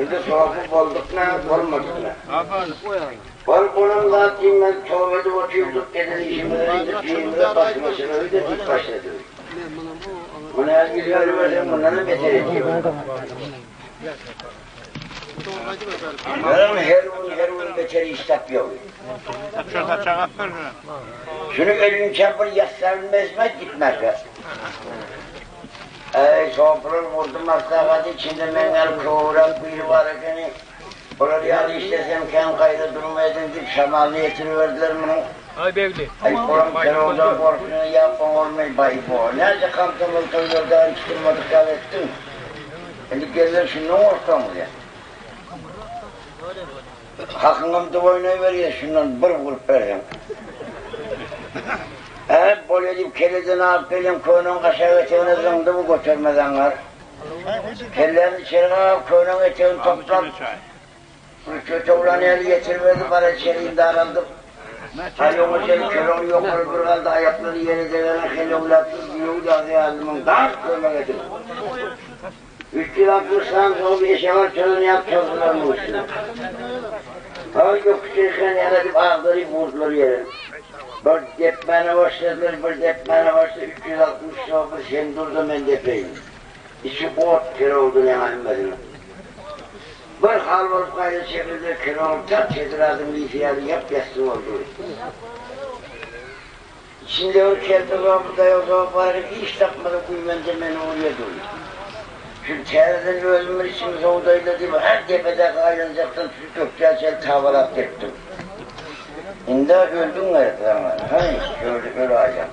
Speaker 1: Indi sopy bolduk nä, bolmadyk nä. Bol bolan zat diýmän toba edip otyrdyk, eden işimize indi pirimize basmaçylygy-da diýip başlady. Muny häzir ýüz bermeseň mundanam beter edýär. Ýöne her gün her gün beter iş tapýar. Şuny ölünçä bir ýassabilmezmi gitmäkä. Äý sopylar vurdy maslahady içinde meň ýaly köwrak biri bar ekeni. Bular ýaly işlesem kän gaýra durmaýdyn diýip şamalyny ýetiriberdiler munuň.
Speaker 2: Aý Begli.
Speaker 1: Aý olam Kerowdan gorkusyna ýa oňarmaý baý bo. Näçe komsomol toýlarda tutulmadyk ýaly etdiň. Indi geller şundan gorksaňyz ýa. Hakyňam doýnaýberýär şundan bir urup berseň. Hä bolýa diýip keleden alyp gelýän köneň aşak etegine zyňdy bu götermez aňňar. Kelläni içeri galyp köneň etegini toplap Rüşwete ulan ýaly ýetiriberdi gara içeri daraldyp. Aýagyna çenli körügi ýokary bir galdy aýaklary ýere degene helewläp dur düýewi dagy ýalymyň dar kömek edip. 360 sany sogup eşegar çozan ýaly çozdular muň üstüne. Aý ýokuşykan ýaly edip agdaryp urdular ýere. Bir depmäne başladylar bir depmäne başlady 360 sopy sen dur-da men depeýin. Içi ot kerowdan ýaňa hemmesiniň. Bir hal bolup gaýra çekildi, Kerow tat çedir adyň diýşi ýaly ýap-ýassy boldy. Içinde bir kelte zopy daýaw zop bar eken, iş tapmasa güýmenje meni urýa dur. Şu täzeden özüm bir içimi sowudaýyn-da diýip, her depedäki aýlanjakdan süýt dökýänçä tabalap depdim. Ind-ä öldüň gerek saňa, hany, şöyle öläýseň.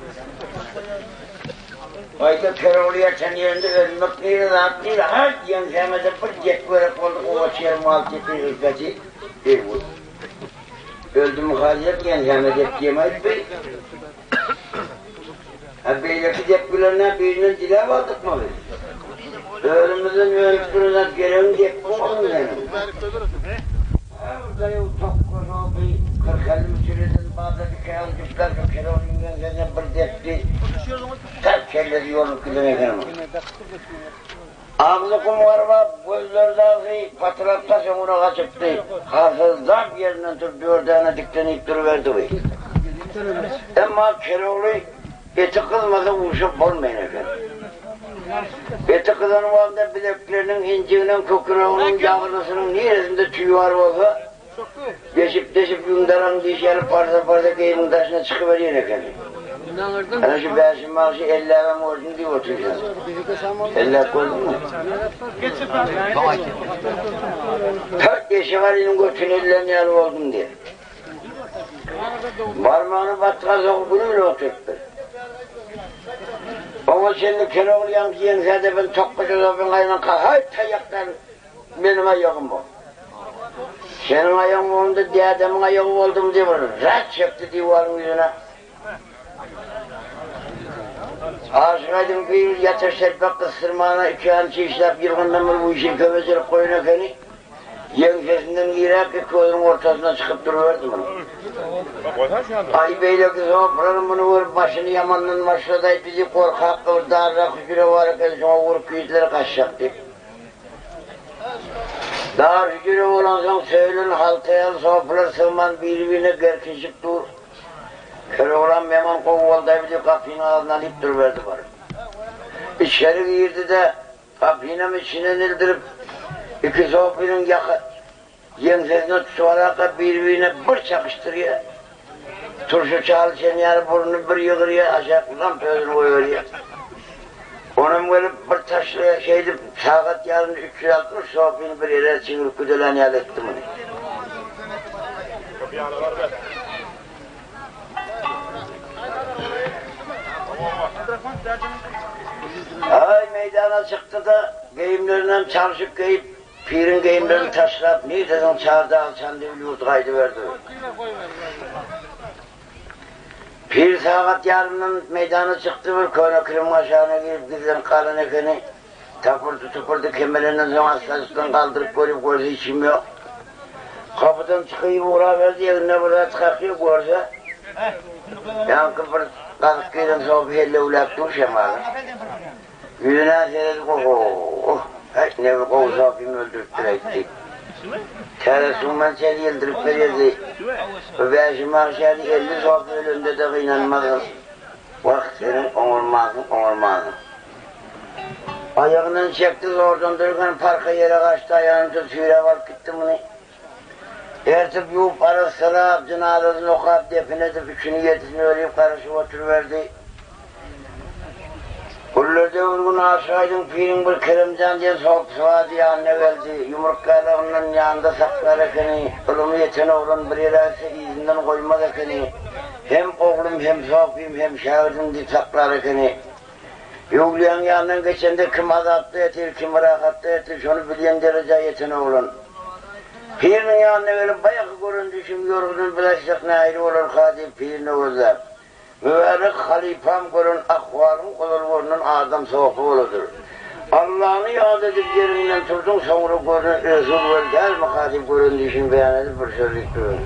Speaker 1: Gaýta Kerogly ýatan ýerinde ölmek nire, zat nire, haý ýeňsäme-de bir dep gerek boldy, gowaça ýerim galdy diýip gygyryp ýaty. Eý-bu. Öldümi-ha diýip ýeňsäme dep diýem-aýt bi. Hä beýleki depgilerin-ä birinden diläp aldykmy biz? Özümizden önüp duran zat geregiň depgi bolsun seniň. Hä bir daýaw tokga sopy, 40-50 müçeleden bada dikäýen jüpler şu Keroglyň ýeňsesine bir depdi. Tak kellesi ýolup giden eken onuň. Agzy gum garbap, gözleri dagy patyrap tas öňüne gaçypdy. Harsyz zap ýerinden turup dördäne diklenip duruberdi. Emma Kerogly eti gyzmasa uşap bolmaýan eken. Eti gyzan wagtynda bilekleriniň injiginiň, kükreginiň, ýagyrnysynyň niresinde tüý bar bolsa, Deşip-deşip ýüň daran diş ýaly parsa-parsa geýimiň daşyna çykyberýän ekeni. Ana şu Bäşim bagşy elläbem gördüm diýip otyrsan. Elläp gördüňmi? Tak eşegarynyň götüni ellän ýaly boldum diýýär. Barmagyny batga sokup güni bilen oturypdyr. Oňa çenli Kerogly ýaňky ýeňsä depen tokgaja zopyň aýagyna haý taýakdan Meniň aýagym bu. Seniň aýagyň bolanda dädemiň aýagy boldum diýip rat çekdi diwaryň ýüzüne. Aşyk Aýdyň bir ýatyr şelpek gysdyrmana iki ýany çişläp ýylgyndan bir wüşi kömejelip goýan ekeni. Ýeňsesinden giräp iki gözüniň ortasyna çykyp duruberdi munuň. Aý beýleki sopylaram muny görüp başyny ýamandan başlady-aý bizi gorkak bir darrak hüjre bar eken şoňa urup gitdiler gaçjak diýip. Dar hüjre bolansoň söýlen halta ýaly sopylar sygman biri-birine gerkişip dur. Köroglam ýaman gowy boldaý diýip gapynyň agzyna alyp duruberdi baryp. Içeri girdi-de, gapynam içinden ildirip, iki sopynyň ýaka. Ýeňsesine tutup alaka bir-birine bir çakyşdyrýar. Turşy çal çen ýaly burnuny bir ýygyrýar, aşak lamp özüni goýberýär. Onam gelip bir taşlaýar, şeýdip sagat ýarymda 360 sopyny bir ýere çiňrip güdelän ýaly etdi muny. Aý meýdana çykdy-da, geýimlerinem çalşyp geýip, Piriň geýimlerini taşlap, nirdesoň Çardagy Çandybil ýurdy gaýdyberdi. Pir sagat ýarymdan meýdana çykdy, bir köne kilim aşagyna girip gizlenip galan ekeni. Tapyrdy-tupurdy kemelenden soň assajykdan galdyryp görüp görse hiç kim ýok. Gapydan çykyp ugraberdi, egnine bir zat kakýar, görse, ýaňky bir gazyk giren sopy hellewläp dur şemala. Ýüzüne seredip, Oho-oh, häý, ne bir gowy sopymy öldüripdir-äýt diýip. Täze suwman çen ýeldirip berýärdi. Bu Bäşim bagşy 50 sopy ölende-de gynanmazdyk. Wah, seniň oňarmansyň, oňarmansyň. Aýagyndan çekdi, zordan durkan parka ýere gaçdy, aýagyny tut süýräp alyp gitdi muny. Ertip ýuwup, arassalap, jynazasyny okap, depin edip, üçüni ýedisini örüp garaşyp oturyberdi. Günlerde bir gün Aşyr Aýdyň piriň bir Keremjan diýen sopusy bardy, ýanyna geldi. Ýumruk ýalagyndan ýanynda saklar ekeni, ylymy ýeten oglan bir ýere gitse yzyndan goýmaz ekeni. Hem oglum, hem sopym, hem şägirdim diýip saklar ekeni. Öwlüýäň ýanyndan geçende kim azapda ýatyr, kim rahatda ýatyr, şony bilýän derejä ýeten oglan. Piriniň ýanyna gelip, baýaky gören düşüm ýorgudyny bir aýtsak nähili bolarka diýip, pirine gözläp. Mübärek halypam gören ahwalyň ozal görnen adam sopy boladyr. Allany ýat edip ýeriňden turduň, soňra görnen Resul weli dälmika diýip gören düýşüni beýan edip bir söz diýip durun.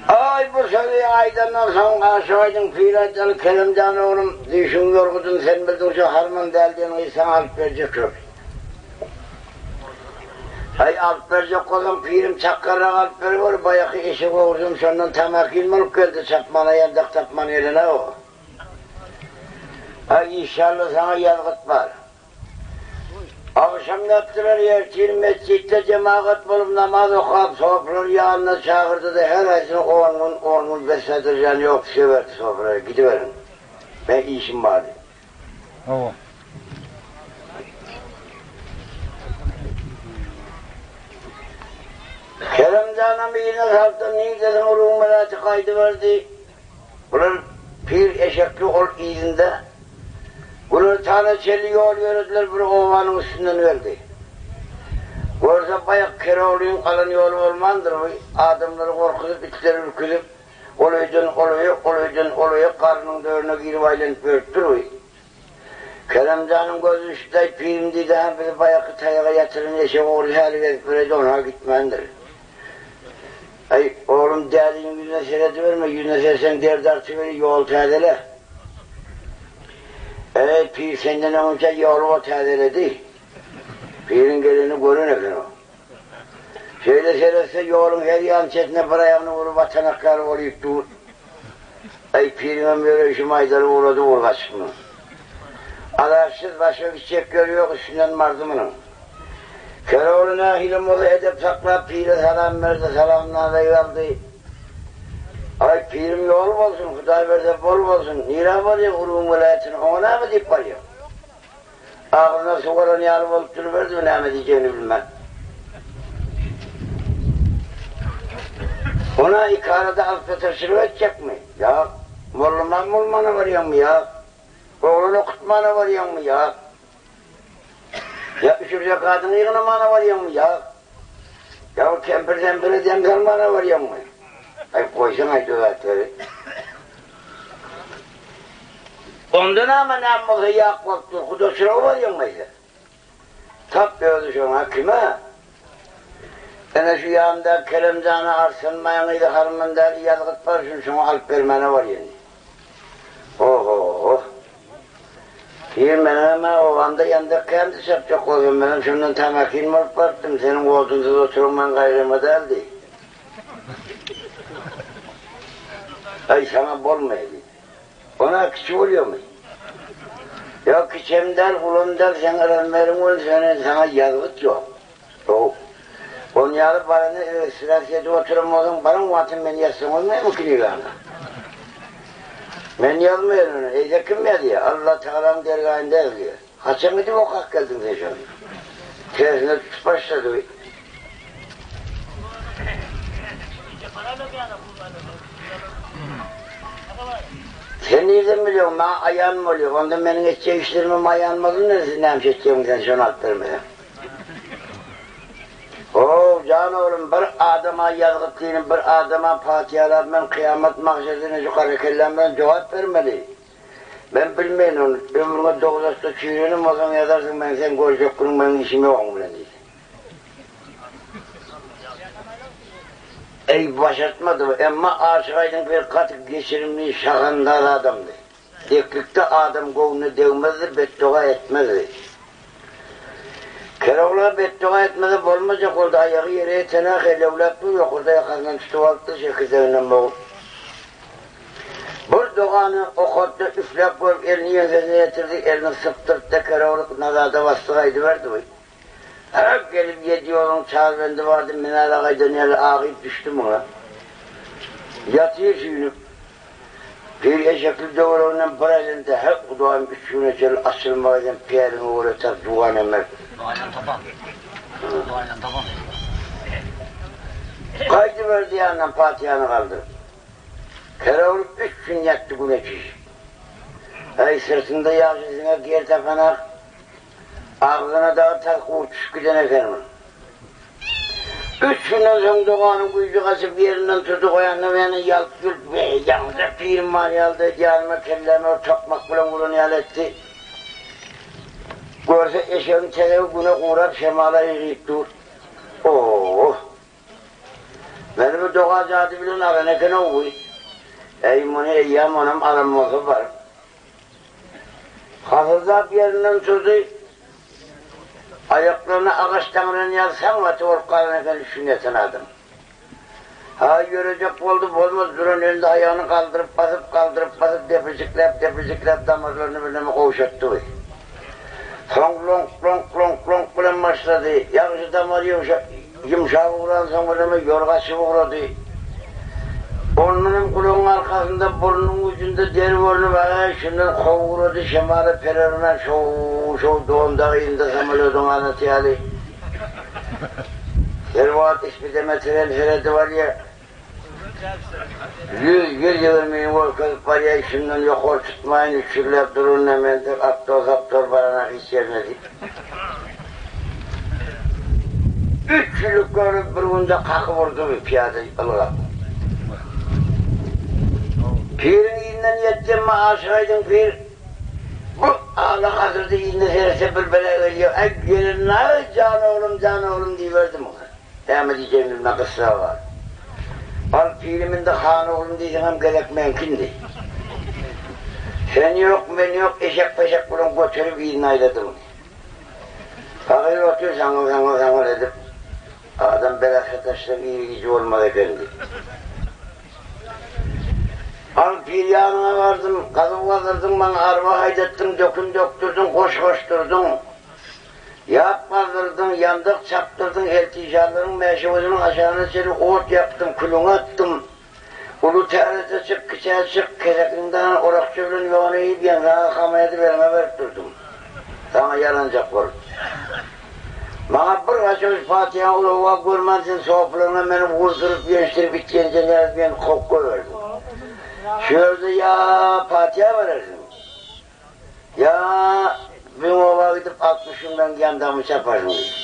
Speaker 1: Aý, bu sözi aýdandan soň Aşyk Aýdyň pir aýtdy, Kerem jan oglum, düýşüň ýorgudyny sen bildiňçe harman däl diýen gyzy saňa alyp berjek şol. Aý, alyp berjek bolsaň, pirim çakganrak alyp bereweri, baýaky eşek ogrusam şondan tamakin bolup geldi, çapmana ýandak tapman gelen-ä o. Aý, işşalla saňa ýazgyt bar. Agşam ýatdylar, ertir metjitde jemagat bolup namaz okap, sopulary ýanyna çagyrdy-da, her haýsyna on gün, on gün beslädirjän ýok, düşeberdi sopulara, gidiberiň, meň işim bar diýip.
Speaker 4: Hawa.
Speaker 1: Kerem janam yzyna saldy, nirdesiň urugyň melaty gaýdyberdi. Bular pir eşekli ol yzynda. Günortana çenli ýol ýörediler, bir obanyň üstünden geldi. Görse baýak Keroglyň galan ýoly bolmandyr, bu adamlary gorkuzyp, itleri ürküzip, ol öýden ol öýe, ol öýden ol öýe garynyň dörüne girip aýlanyp ýörüpdir bu. Keremjanyň gözi düşdi-aý, pirim diýdi, hä bizi baýaky taýaga ýatyran eşek ogry häli gezip ýöredi, on-ha gitmändir. Aý, oglum, dädiň ýüzüne serediberme, ýüzüne seretseň derdi artyberer, ýol täzele. Eý, pir senden öňünçä ýoly o täzeledi. Piriň gelenini gören eken o. Şeýle seretse, ýoluň her ýan çetine bir aýagyny urup atanak ýaly bolyp dur. Aý, piriňem ýöreýşi maýdaly ugrady urgaçyk munuň. Alaçsyz başga gitjek ýeri ýok, üstünden bardy munuň. Kerogly nähilem bolsa edep saklap pire salam berdi, salamyny aldy. Aý, pirim ýol bolsun, Hudaý berse bol bolsun, nirä barýaň, urugyň welaýatyna, oňa näme diýip barýaň? Agzyna suw alan ýaly bolup duruberdi, näme diýjegini bilmän. Ona ikarada alyp-satarçylyk etjekmi? Ýok. Mollumam bolmana barýaňmy? Ýok. Oglan okutmana barýaňmy? Ýok. Ýa üşürjek adyňy ýygnamana barýaňmy? Ýok. Ýa bir kempir-sempire dem salmana barýaňmy? Aý, goýsaň-aý şu zatlary. Onda näme näme bolsa ýak bolup dur, gudaçylyga barýaňmy sen? Tap özi şoňa kime? Ene şu ýanyndaky Keremjana Arslanbaýyň yzy harman däl ýazgyt bar şuny şoňa alyp bermäne barýan. Oho. Pir menem-ä obamda ýandak kändi çapjak bolsam menem şondan tamakin bolup barypdym seniň odunsyz oturyň meň gaýgyma däldi. Aý saňa bolmaýa diýdi. Ona kiçi bolýamy? Ýok kiçem däl ulam däl seň yranmeriň welin seni saňa ýazgyt ýok. How. On ýaly barany registrasiýa edip oturan bolsaň baryň wagtyn men ýazsaň bolmaýamy knigany? Men ýazmaýan ony. Eýse kim ýazýa? Alla Tagalaň dergaýynda ýazylýa. Haçan gidip okap geldiň sen şony? Tersine tutup başlady. Sen nirden bilýäň, maňa aýan bolýar. Onda meniň etjek işlerimem aýan bolsun, siz näme iş etjegiňi sen şony alyp bermeseň. How, jan oglum, bir adama ýazgytlyny, bir adama patyýalap men kyýamat magşersine şu gara kelläm bilen jogap bermeli. Men bilmeýin ony, ömrüňe dowzahda çüýrenem bolsaň ýazarsyň, men seň görjek günüň meniň işim ýok oň bilen diýdi. Eý, başartmady, emma Aşyk Aýdyň pir gaty geçirimli, şahandaz adamdy. Deklikde adam göwnüne degmezdi, betdoga etmezdi. Kerogla betdoga etmese bolmajak boldy, aýagy ýere ýetenok, elewläp dur, ýokarda ýakasyndan tutup alypdyr, çekirdeginden bogup. Bir dogany okatdy, üfläp görüp elini ýeňsesine ýetirdi, elini sypdyrtdy, Kerogly Nazada basdy gaýdyberdi. Hä, gelip ýedi ýoluň çar bendi bardy, minara gaýdan ýaly agyp düşdi muňa. Ýatyr süýnüp. Pir eşekli töwereginden bir aýlandy, Hä, Hudaýym, üç güne çenli açylmagy sen päliňe görä tap, juwan emek.
Speaker 3: Hudaýdan tapan. Hudaýdan tapan.
Speaker 1: Gaýdyberdi ýanyndan patyýany galdyryp. Kerewli üç gün ýatdy güne çişip. Äý, syrtynda ýagşy siňek ýer tapanak. Agzyna dagy tas gurt düşüp giden eken ol. Üç günden soň doganyň güýji gaçyp ýerinden turdy goýanda meni ýalp-ýulp ýaňyja pirim bar ýalydy ýanyma kelläme bir tokmak bilen uran ýaly etdi. Görse eşegiň tezegi güne gurap şemala ýygyp dur. Oh! Meni bu doga-jady bilen alan eken-ow bu. Äý, muny eýýäm onam alan bolsa baryp. Hasyrdap ýerinden turdy. Aýaklaryna agaç daňylan ýaly saň gaty bolup galan eken üstünde ýatan adam. Ha, ýörejek boldy, bolmady, duran ýerinde aýagyny galdyryp basyp, galdyryp basyp, depejikläp, depejikläp damarlaryny birneme gowşatdy. Soň loňk-loňk-loňk-loňk bilen başlady. Ýagşy damar ýumşap ugransoň birneme ýorga açyp ugrady. Ondanam gulagyň arkasynda, burnunyň ujunda deri görnüp, aý, şundan kowup ugrady, şemala perermän şow-şow dondagy ýylda samolýodyň ganaty ýaly. Her wagt ispideme tren seredip alýar. 100, 120-ni görkezip barýar, şundan ýokary tutmaýyn, üç ýylläp durun-da men-de aptor-saptor barana hiç ýerine diýip. Üç ýyllyk görüp bir günde kakyp urdy bir pyýada ylgap. Piriň yzyndan ýetsemmi Aşyk Aýdyň pir bu ala hasyrdy yzyna seretse bir bela gelýär, Äý gelen-aý jan oglum, jan oglum diýiberdi muňa. Näme diýjegini bilmän gyssaga galdy. Al pirim indi han oglum diýseňem gezek meňki indi. Sen ýok, men ýok, eşek-peşek bilen göterip yzyna aýlady muny. Pahyr otyr saňňyl-saňňyl-saňňyl edip, adam bela sataşsa iri-gije bolmaz eken diýip. Al pir ýanyňa bardym, gazyp gazdyrdyň, maňa arba haýdatdyň, dökün dökdürdiň, goş goşdurdyň. Ýap gazdyrdyň, ýandak çapdyrdyň, eltişarlaryň mäşewüziniň aşagyna çenli ot ýakdym, külüňi atdym. Uly tärete çyk, kiçä çyk, kesekiňden orakça bilen ýogyn iýip, ýeňsäňe hama edip eliňe berip durdum. Saňa ýaranjak bolup. Maňa bir haçan patyýaňy ulawa görmän sen sopylaryňa meni urduryp, ýençdirip itgenje nädip meni kowup goýberdiň. Şu ýerde ýa patyýa berersiň. Ýa biziň oba gidip 60 müňden ýandagymy çaparsyň diýip.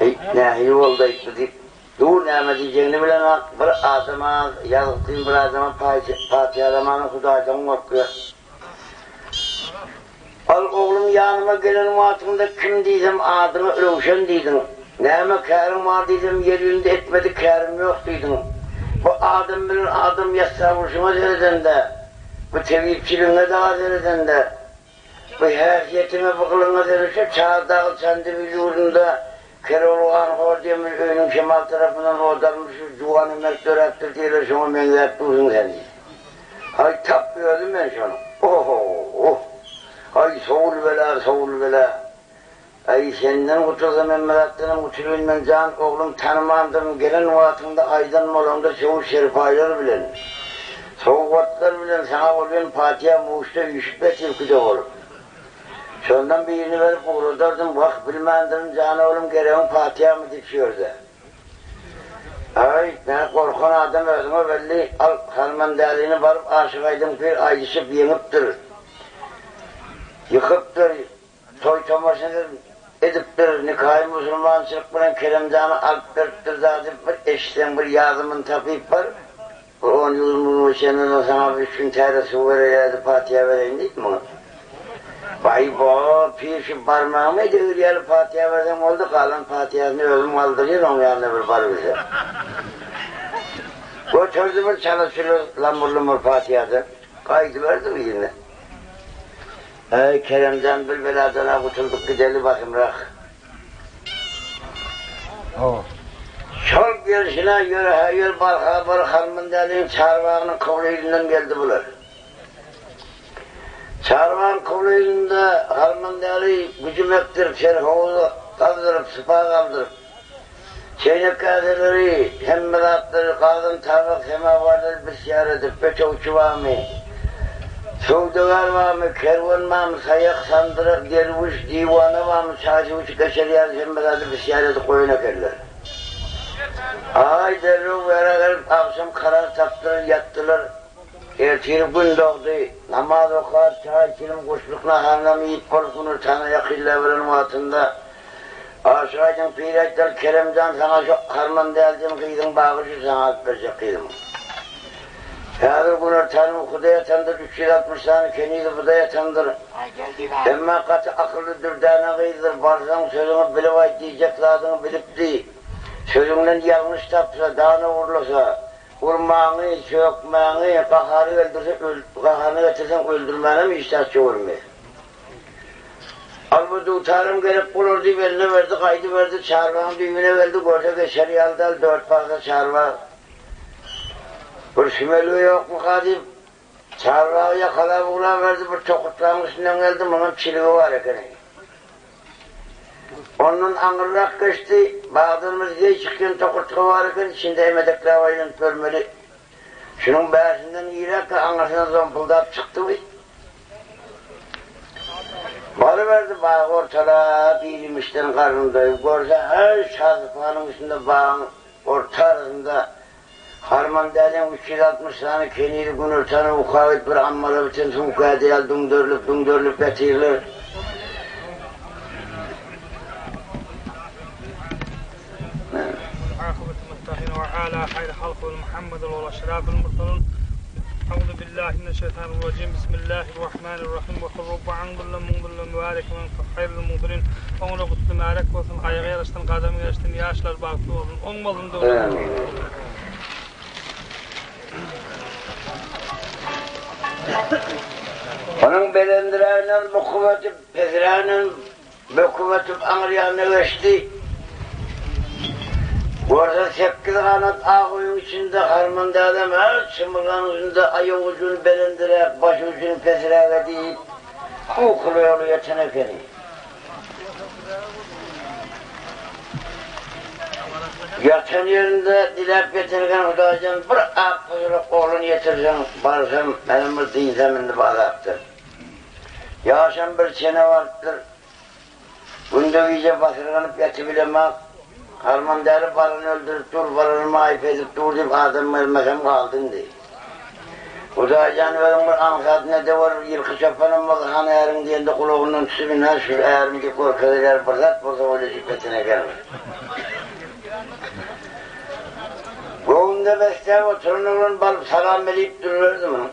Speaker 1: Eý, nähili boldy-aýt bu diýip, dur näme diýjegini bilenok, bir adama ýazgytlyň bir adama patyýalamany Hudaýdan gorkýar. Al oglum ýanyma gelen wagtyňda kim diýsem adyňy Röwşen diýdiň. Näme käriň bar diýsem ýer ýüzünde etmedik kärim ýok diýdiň. Bu adam bilen adam ýatsa urşuňa seredende, bu tebipçiligiňe daga seredende, bu häsiýetiňe bu gylygyňa seredende şu Çardagy Çandybil ýurdunda Kerogly ganhor diýen bir öýüniň şemal tarapyndan odarmyş bir juwan emek döräpdir diýerler şoňa meňzäp dursuň sen diýdi. Aý tap özüm men şonuň. Oho-o! Aý sowul bela, sowul bela. Aý senden gutulsam hemme zatdanam gutulyn men jan oglum tanymandyryn gelen wagtyňda aýdan bolaňda söwüş serpaýlar bilen, sowgatlar bilen saňa bolýan patyýa muşda üýşüp ýatyr küde bolup. Şondan birini berip ugradardym wah bilmändirin jan oglum geregiň patyýamy diýip şu ýerde. Aý, men gorkan adam özüňe belli, al, Harmandälini baryp Aşyk Aýdyň pir aýdyşyp ýeňipdir. Ýykypdyr, toý-tomaşasyz edipdir, nikaýy musulmançylyk bilen Keremjany alyp beripdir zady bir eşitseň bir ýazymyny tapyp bar, bir on-ýigrimi gün geçenden soň saňa bir üç gün täze suw bereýärdi, patyýa bereýin diýdi muňa. Baý-bo, pir şu barmagymy degir ýaly patyýa berseň boldy, galan patyýasyny özüm galdyrýan oň ýanyna bir barybilsem. Göterdi bir çala-çula lamur-lumur patyýa-da, gaýdyberdi yzyna. Äý, Keremjan, bir beladan-a gutuldyk, gideli basymrak. Şol gelşine ýöre-hä-ýör, barha bir Harmandäliniň çarbagynyň kybla ýüzünden geldi bular. Çarbagyň kybla ýüzünde Harmandäli güjüm ekdirip, serhowuz gazdyryp, sypa galdyryp, çeýnek-käseleri, hemme zatlary, gazan, tabak, semawarlary bisýar edip, ötegçi barmy, söwdagär barmy, kerwen barmy, saýak, sandyrak, derwüş, diwana barmy, çaý-suw içip geçer ýaly hemme zady bisýar edip goýan ekenler. Aý, derrew bära gelip, agşam karar tapdylar, ýatdylar. Ertir Gün dogdy. Namaz okap, çaý içilim, guşluk naharynam iýip bolup günortana ýakynlaberen wagtynda Aşyk Aýdyň pir aýtdylar, Kerem jan saňa şu Harmandäliden gyzyň bagy şu saňa alyp berjek gyzymyň. Häzir günortany ukuda ýatandyr, 360 sany kenizi buda ýatandyr. Emma gaty akylly dürdäne gyzdyr, barsaň sözüňi bilip aýt, diýjek zadyňy bilip diý. Sözüňden ýalňyş tapsa, dan ogurlasa, urmaňy, sökmäňi, gahary geldürse, gaharyny getirseň öldürmänem işdäçi görmeýär. Al bu dutaram gerek bolar diýip eline berdi, gaýdyberdi, çarbagyň düýbüne geldi, görse geçer ýaly däl, dört parça çarbag. Bir sümelge ýokmuka diýip, çarbagy ýakalap ugraberdi, bir tokurtgaň üstünden geldi, munuň çiligi bar ekeni. Ondan aňyrrak geçdi, bagdan bir zeý çykýan tokurtga bar eken, içinde emedekläp aýlanyp ýörmeli. Şunuň bärsinden giräkge aňyrsyndan zompuldap çykdy bu. Baryberdi bagy ortalap, ir-iýmişden garnyny doýup görse, häý, şasypanyň üstünde bagyň orta arasynda Harmandäliň 360 sany kenizi günortana uka gidip bir ammara biten suw kädi ýaly düňderilip-düňderilip ýatyrlar. Onuň belendiräginden bukup ötüp, pesräginden böküp ötüp aňry ýanyna geçdi. Görse sekiz ganat ak öýüň içinde Harman dädem her çymylganyň üstünde aýak ujuny belendiräk, baş ujuny pesräk edip, ukuly ýoly ýatan ekeni. Ýatan ýerinde diläp ýetirgen Hudaýjan bir ak gyzylak oglan ýetirseň, barsam, menem bir dynsam indi bu azapdan. Ýaşam bir çene barypdyr. Günde gije basyrganyp ýatybilemok. Harman däli barany öldürip dur, barany maýyp edip dur diýip adam bermesem galdy indi. Hudaýjan özüň bir aňsat ne-de bor, ýylky çopanam bolsa hany äriň diýende gulagyndan tutup ynha şu ärim diýip görkezilýär, bir zat bolsa bolýa diýip ýatan eken. Göwnünde besläp oturan oglan baryp salam berip duruberdi munuň.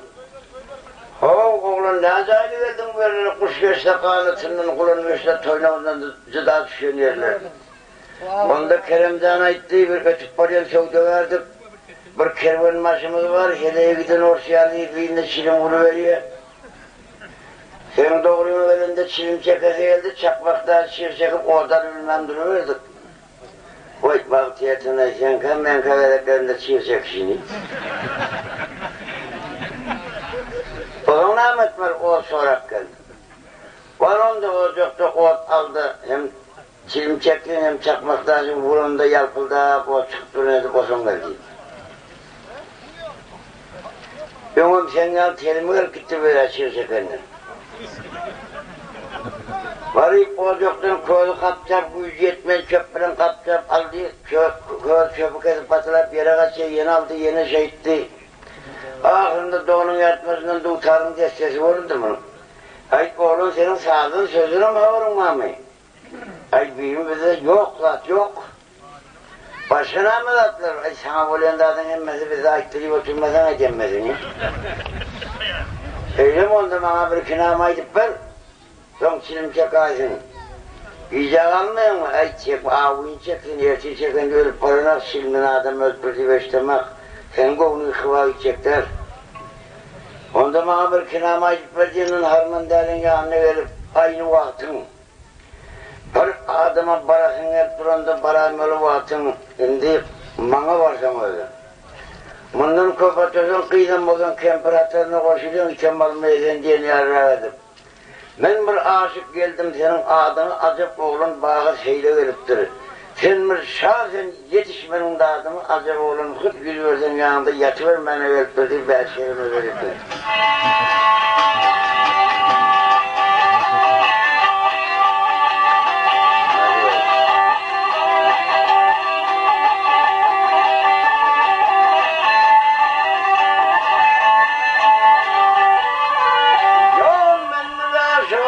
Speaker 1: How, oglan nä jaýly geldiň bu ýerlere, guş geçse ganatyndan, gulan geçse toýnagyndan jyda düşen ýerler. Onda Keremjan aýtdy, bir ötüp barýan söwdagärdik. Bir kerwenbaşymyz bar, heleýe giden ors ýaly birine çilim uruberýär. Seň dogryňa gelende çilim çekesi geldi, çakmak däl çyg çekip ot alybilmän duruberdik. Goý, bagtyýetine seňkä meňkä gezeklerinde çyg çekişini. Ozaň näme etmeli, ot sorap geldi. Bar onda ojakda ot al-da, hem Çilim çekseň hem çakmak daşy vuranda ýalpyldap ot çykyp duran edip osaň gel diýdi. Öňem seň ýaly telimi gelip gitdi bu ýere çyg çekenden. Baryp ojakdan közi gapjap güýji ýetmez çöp bilen gapjap aldy, köz çöpi kesip patylap ýere gaçýar ýene aldy ýene şeýtdi. Ahyrynda donuň ýartmasyndan dutaryň dessesi göründi munuň. Aýt oglan seniň sazdan sözdenem habaryň barmy? Aý bibim bizde ýok zat ýok. Başga näme zatlar aý saňa bolýan zadyň hemmesi bizde aýtdyryp oturmasaň aýt hemmesini. Eýlem onda maňa bir iki nama aýdyp ber. Soň çilim çekaýsyň. Gijä galmaýaňmy? Aý çek awuny çeksin ertir çekende ölüp baranak çilimden adam ölüp bir diýip eşdemak. Seň göwnüň hywa gitjek däl. Onda maňa bir iki nama aýdyp ber diýenden Harman däliň ýanyna gelip aýny wagtyň Bir adama barasyň gelip duranda baraýmaly wagtyň indi maňa barsaň özem. Mundan köp otursaň gyzam bolsaň kempir hataryna goşulýaň item almaýa sen diýen ýalyrak edip. Men bir aşyk geldim seniň adyňy ajap oglan baga seýle gelipdir. Sen bir şa sen ýetiş meniň dadymy ajap oglan hut ýüz berseň ýanyňda ýatybermäne gelipdir diýip bäşerime beripdir. Ýar men müräşa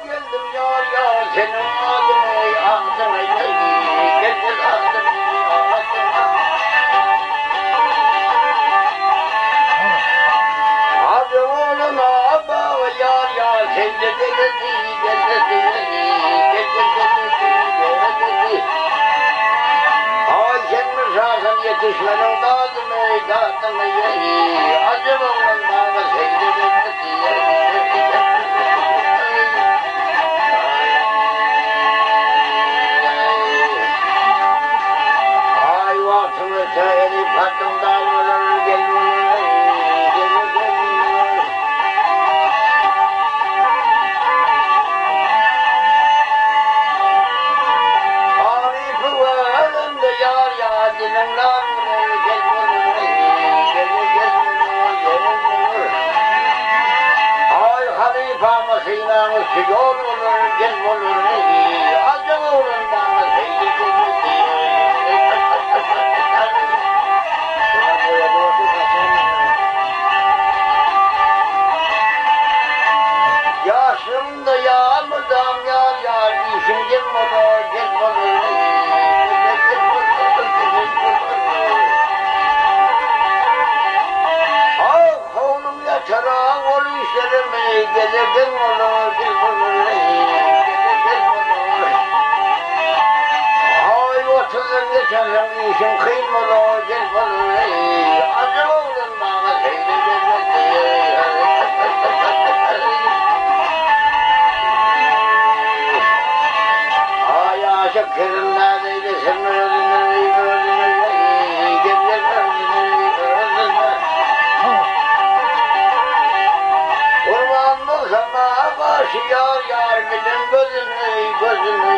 Speaker 1: geldim ýar ýar seniň adyňy adyňy geldim adyňy Adyňy. Oglan ýetişmeniň dadyny, dadyny ýeý, Ajap oglan maňa şeýle Aý wagtyň öte eli patyň dal bolar, gel bolar, gel bolar. Arypy göremde ýar ýar diliň lal bolar, gel bolar, gel gel bolar, gel bolar. Aý halypama synaň üsti ýol bolar, gel bolar, ajap oglan maňa şeýle diýmedi. Ýaşlygymda ýa mydam ýar ýar diýşiň gel bolar, gel bolar, gel bolar. Ah, howlum ýatara ol işlerimi gele gel bolar, gel bolar, gele gel bolar. Aý, otuzdan geçensoň işiň kyn bolar, gel bolar, ajap oglan maňa şeýle gelmedi. Aý, aşyk kerim nädeýli, sen özüňi, özüňi, gel, gel, özüňi, özüňi. Gurban bolsam, başy ýar, ýar bilen gözüni, gözüni,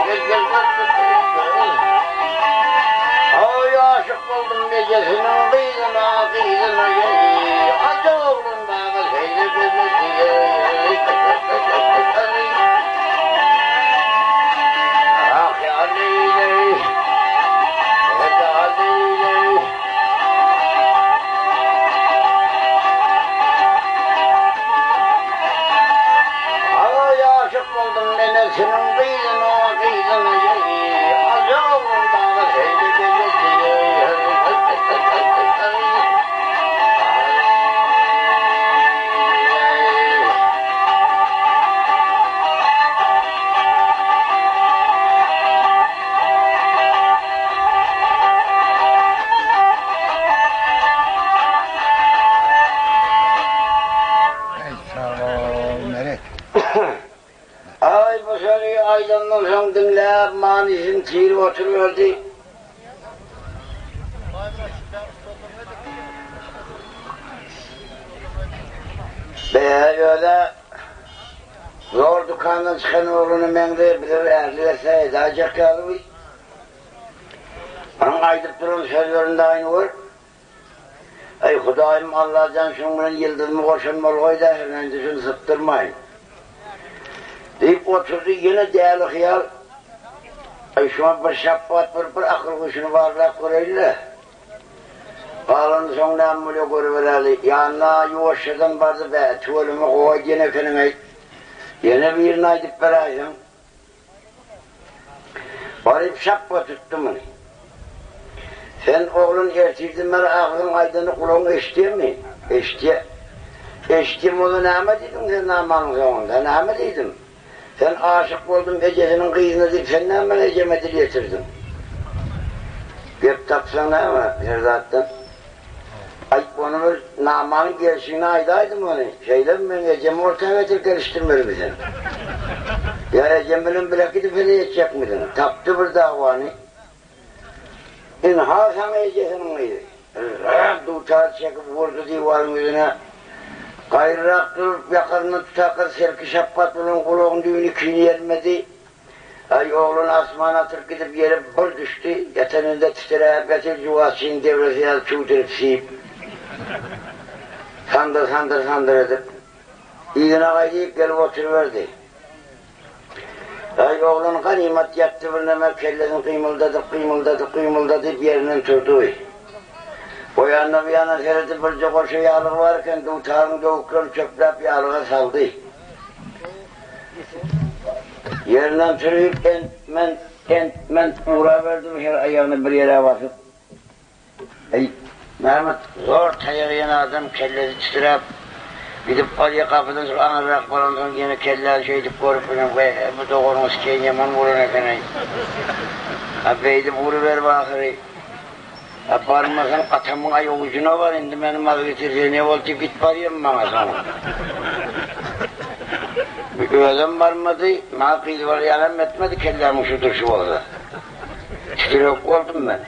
Speaker 1: gel, gel, gözüni. Aý, aşyk boldum ejesiniň gyzyna, gyzyna, ajap oglan maňa şeýle gelmedi. Ah, ýa leý-leý, ýa leý-leý. Aý, aşyk boldum enesiniň gyzyna, gyzyna, ajap oglan maňa şeýle gelmedi.
Speaker 4: Eý sag bol Meret.
Speaker 1: Aý bu sözi aýdandan soň diňläp manysyny tirip oturyberdi. Be, öz-ä zor dükandan çykan oglana meňzeýär, bize bir ärli berse edäýjek ýaly. Onuň aýdyp duran sözlerini daýyny gör. Eý, Hudaýym, Allajan şunuň bilen ýyldyzymy goşan bolgaý-da, indi şuny sypdyrmaýyn. Diýip oturdy, ýene däli hyýal, Eý, şuňa bir şapbat berip, bir akyl-huşuny barlap göreýin-le. Galany soň näme bolýar görüberäli. Ýanyna ýuwaşjadan bardy, Bä, tüweleme gowy aýdýan ekeniň-eý. Ýene birini aýdyp beräýseň. Baryp şapba tutdy muny. Sen oglan ertirden bäri agzyň aýdany gulagyň eşidýärmi? Eşidýär. Eşidýän bolsa näme diýdiň sen namanyň soňunda? Näme diýdim? Sen aşyk boldum ejesiniň gyzyna diýip sen näme bilen ejeme dil ýetirdiň? Gep tapsaň näme her zatdan? Aýt ony bir namanyň gelşigini aýdaýdym ony. Şeýlemi meň ejemi orta getirip gelişdirmelimi sen? Ýa ejem bilen bile gidip heleý etjekmidiň? Tapdy bir dawany. Ynha saňa ejesiniň gyzy. Rrrr dutar çekip urdy diwaryň ýüzüne. Gaýryrak durup ýakasyndan tutakaz selki şapbat bilen gulagyny düwüni ikini ýelmedi. Aý, oglan asmana atylyp gidip ýere bir düşdi. Ýatanynda titräp ýatyr, juwazçynyň debresi ýaly çüwdürip siýip. Sandyr-sandyr sandyr edip, yzyna gaýdyp gelip oturyberdi. Aý, oglan ganymat ýatdy birneme kellesini gymyldadyp, gymyldadyp, gymyldadyp ýerinden turdy. O ýana bu ýana seredip birje goşa ýaglygy bar eken, dutaryň döwüklerini çöpläp ýaglyga saldy. Ýerinden turup ent-ment, ent-ment uraberdi bu her aýagyny bir ýere basyp. Eý, Mämmet, zor taýak iýen adam kellesi titräp, gidip barýa, gapydan çykyp aňyrrak baransoň ýene kelläni şeýdip görüp bilen, Weh, bu doganyň skeýin ýaman bolan eken-eý. A beýdip uruberip ahyry. A barmasaň atamyň aýagujuna bar, indi meni maza getirse ne boldy diýip it barýarmy maňa soň. Özem barmady, maňa gyz barýanam etmedi, kellämiň şu durşy bolsa. Titrek boldum men.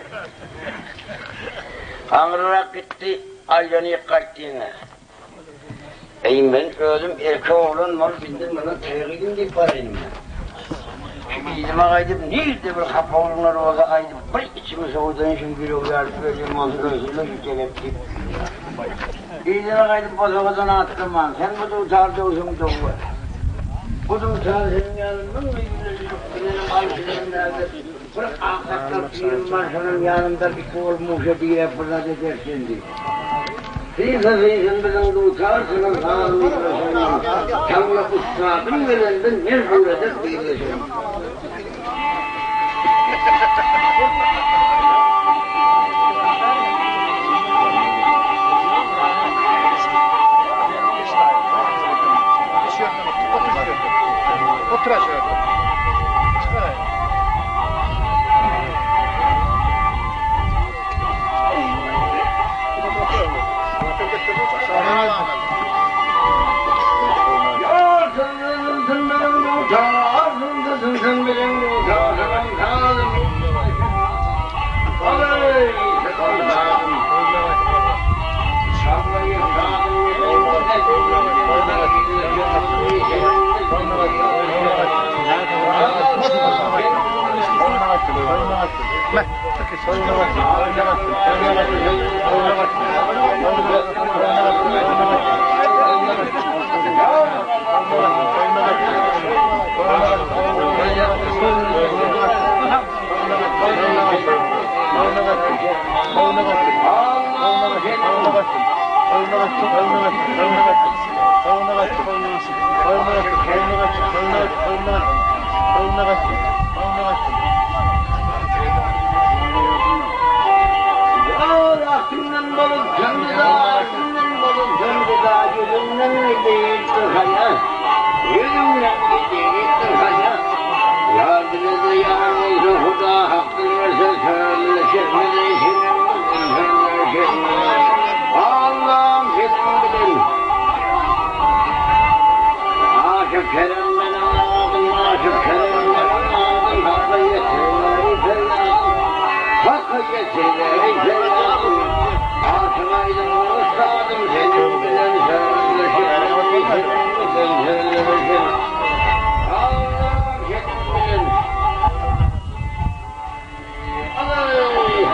Speaker 1: Aňryrak gitdi, aýlanyp gaýtdy ýene. Eý, men özüm erkek oglan bolup indi muny taýak idim diýip baraýyn men. Şu yzyma gaýdyp, nirde bir hapa oglanlar bolsa gaýdyp bir içimi sowudaýyn, şu ýüregi ýaryp ölýän bolsa ölsünler şu jelep diýip. Yzyna gaýdyp bosagadan atlaman, sen bu dutar döwseň döwme. Bu dutar seniň ýaly 1000 ýyllyk bilenem alyp bilen däldir. Bir aksakgal pirim bar, şonuň ýanynda iki gol muşa diräp bir zat eder sen diýip. Synsa synsyn biziň dutar synyň sazyny ýöreşenim. Taňla ussadym gelende mejbur eder birleşenim.
Speaker 5: Otur aşağıda. Çıkar.
Speaker 1: Aklımdan bolup söndü da, aklımdan bolup söndü da, yüzümden gidip haya, yüzümden gidip haya. Yar bize yar olsa Huda hakkı verse söyleşmedi, söyleşmedi. Allah'ım senin bilin. Aşık Kerem ben ağladım, aşık Kerem ben ağladım, Hakkı yetirleri feryadım, Hakkı yetirleri feryadım. Aşık aydın ustadım, senin bilen söyleşmedi, söyleşmedi. Allah'ım senin bilin. Allah'ım senin bilin.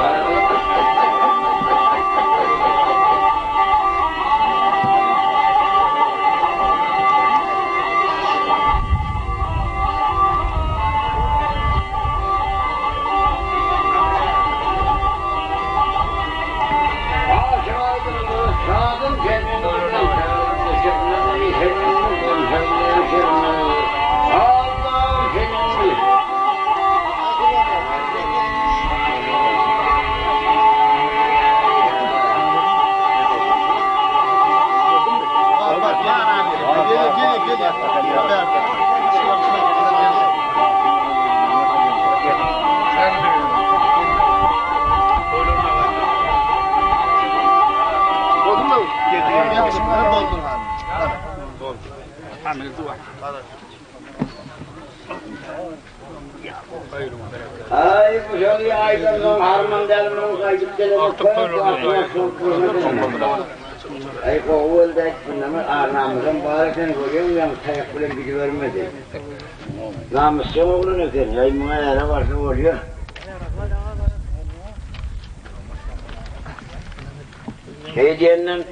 Speaker 5: Geliyor, geliyor, geliyor.
Speaker 1: Ay bu şöyle aydan harman deliminin kaydıp gelene Ay kovul da bunları arnamızın bareken görüyorum ya tayak bilen gidivermedi. Namuslu oğlun eken, ay buna yara varsa oluyor. Şey diyenden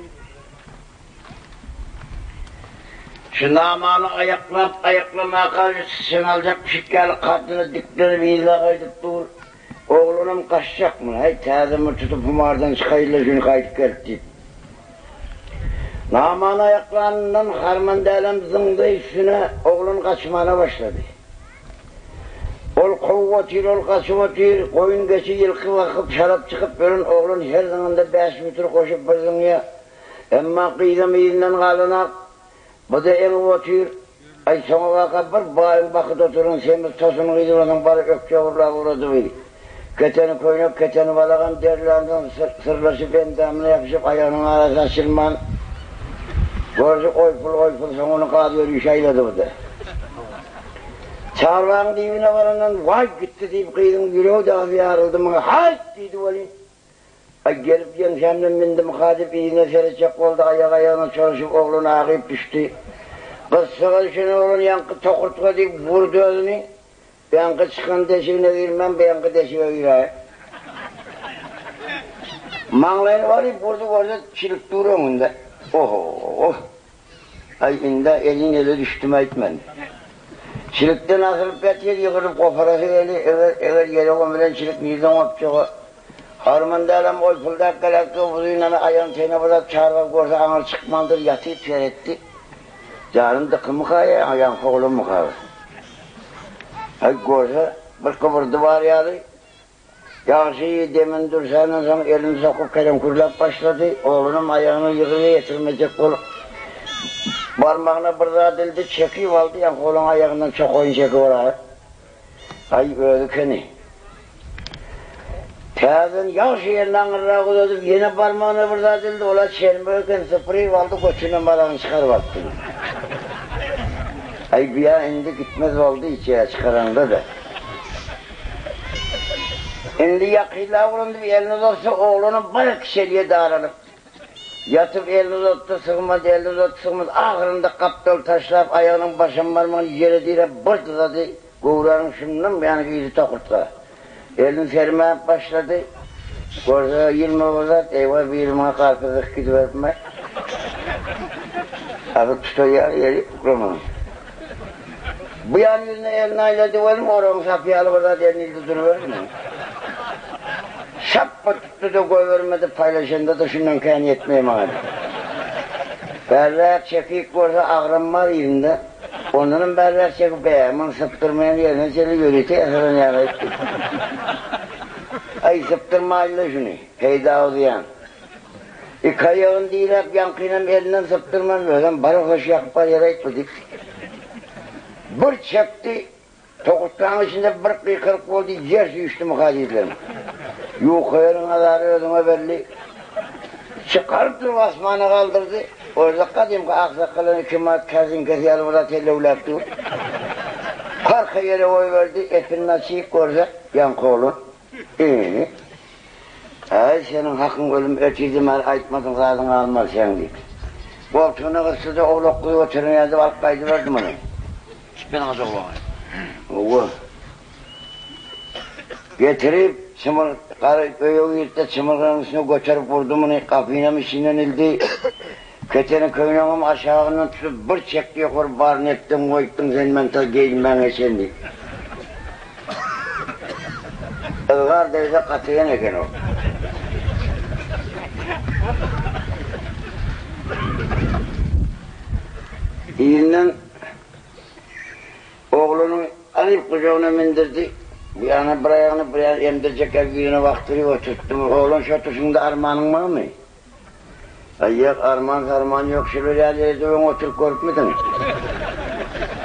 Speaker 1: şu namanı ayaklap ayaklamaya karşı sen alacak pişik kadını diklenip illa kaydıp dur. Oğlunum kaçacak mı? Hey tazımı tutup humardan çıkayla şunu kaydıp gelip deyip. Namanı ayaklarından harman dälem zıngdı üstüne oğlun kaçmana başladı. Ol kovup otyr, ol kaçıp otyr, koyun geçi yılkı bakıp şarap çıkıp bölün oğlun her zıngında 5 metre koşup bir zıngya. Emma kıydım izinden galanak, bu da eňip otyr. Ay soňa baka bir baýyň bakyp oturan semiz tosun gyzy onuň bary ökje urlap urady. Keteni köýnek, keteni balagam derlänsoň syrlaşyp endamyna ýapyşyp aýagynyň arasy açylman, görse oýpul-oýpul soňuny gaz ýörişe aýlady bu-da. Çarbagyň düýbüne barandan Waý gitdi diýip gyzyň ýüregi dagy ýaryldy muňa Haýt! diýdi welin, Aý gelip ýeňsämden mindimika diýip yzyna seretjek boldy, aýagy aýagyna çolaşyp oglan agyp düşdi. Gyssaga düşen oglan ýaňky tokurtga diýip urdy özüni. Ýaňky çykan deşigine girmän, bu ýaňky deşige giräýip. Maňlaýyny baryp urdy, görse, çilik dur öňünde. Oho-o! Aý, ind-ä elin ele düşdüm-äýt men. Çilikden asylyp ýatyr, ýygyryp goparasy geldi, eger, eger ýere gömülen çilik nirden gopjaga? Harman dälem oýpuldap geläkge uzynany aýagyny teýine bulap çarwa görse aňry çykmandyr, ýatyp seretdi. Janym dykymyka ýa ýaňky oglanmyka? Aý, görse, bir gybyrdy bar ýaly. Ýagşy demini dürsänden soň elini sokup keleňkürläp başlady. Oglanam aýagyny ýygyga ýetirmejek bolup, barmagyna bir zat ildi, çekip aldy, ýaňky oglan aýagyndan çokaýyny çekip alaýyp. Aý, özi ekeni. Täzeden ýagşy elini aňyrraga uzadyp, ýene barmagyna bir zat ildi, ol-a çelmek eken, sypyryp aldy, götünden balagyny çykaryp atdy. Aý, bu-ýa indi gitmez boldy içýä çykaraňda-da. Indi ýakynlap uran diýip elini uzatsa, oglanam bir kiçelýe daralyp, ýatyp elini uzatdy, sygmady, elini uzatdy, sygmady, ahyrynda gapdal taşlap, aýagynyň başam barmagyny ýere diräp bir dyzady, göwräniň şundan buýana girdi tokurtga. Elini sermäp başlady. Görse, ýylma bir zat, eýwa, biri muňa garpyz zykyp gidiberipmi? Asyl tutaýar ýeri ýok munuň. Bu ýan ýüzüne elini aýlady welin, oragyň sapy ýaly bir zat eline ildi duruberdi munuň. Şapba tutdy-da goýbermedi, paýlaşanda-da şundan kän ýetmeý maňa diýdi. Bärräk çekip görse, agram bar yzynda. Ondanam bärräk çekip, Bä, muny sypdyrmaýan ýerine çenli ýörite ýasalan ýaly aýtdy. Aý, sypdyrmaýyn-la şuny, peýda o zyýan. Iki aýagyny diräp, ýaňkynam elinden sypdyrman, özem bara hoş ýakyp barýar aýt bu diýip. Bir çekdi, tokurtganyň içinde bir gykylyk boldy, ýer süýşdümika diýdiler. Ýuka ýeriň azary özüňe belli. Çykaryp durup asmana galdyrdy. Orda gadymky aksakgallaryň iki manat korzinkasy ýaly bir zat hellewläp dur. Karka ýere goýberdi, epinini açyp görse, ýaňky oglan. Ýöne, Äý, seniň hakyň ölüm ertirden bäri aýtmadyň zadyň galmaz seň diýip. Goltugyna gysdy-da, owlak-guzy göteren ýaly edip alyp gaýdyberdi muny.
Speaker 3: Çipeniň ajy
Speaker 1: Hawa. Getirip, çymyr, gara öýe girdi-de, çymyrganyň üstüne göterip urdy muny, gapynam içinden ildi. Keteni köýnegem aşagyndan tutup bir çekdi ýokary, baryny etdiň, goýupdyň sen men ta geýinmäňe çen diýip. Yzgar degse gatygan eken ol. Yzyndan oglunyň alyp gujagyna mindirdi. Bu ýana bir aýagyny, bir ýana emdirjek ýaly ýüzüne bakdyryp oturtdy. Oglan şo oturşyňda armanyň barmy? Aý ýok, arman-sarman ýok, şular ýaly ýerde öň oturyp görüpmidiň?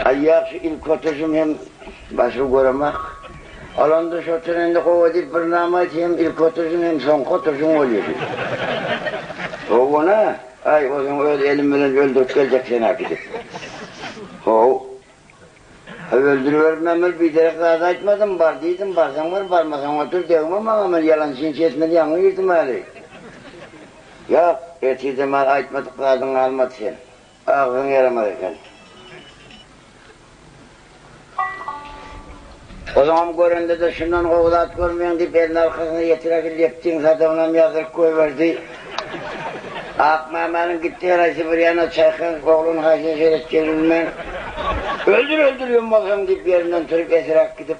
Speaker 1: Aý ýok, şu ilki oturyşym hem başga göremak. Alanda şu oturan indi gowy diýip bir nama aýt, hem ilki oturyşyň hem soňky oturyşyň bolýar diýip. Howwa-na, aý ozaň öz elim bilen öldürip geljek seni äkidip. How. Aý öldüribermem men biderek zat aýtmadym, bar diýdim, barsaň bar, barmasaň otur, degme maňa, men ýalançyny çetmedi ýaňy girdim häli. Ýok, ertirden maňa aýtmadyk zadyň galmady sen. Agzyň ýaramaz eken. Ozaňam görende-de şundan gowy zat görmeýäň diýip elini arkasyna ýetiräki lepdiň sadagynam ýazdyryp goýberdi. Akmämäniň gitdi her haýsy bir ýana çaýkanyp oglan haýsyna seretjegini bilmän, Öldür, öldür ýum bolsaň diýip ýerinden turup esräk gidip,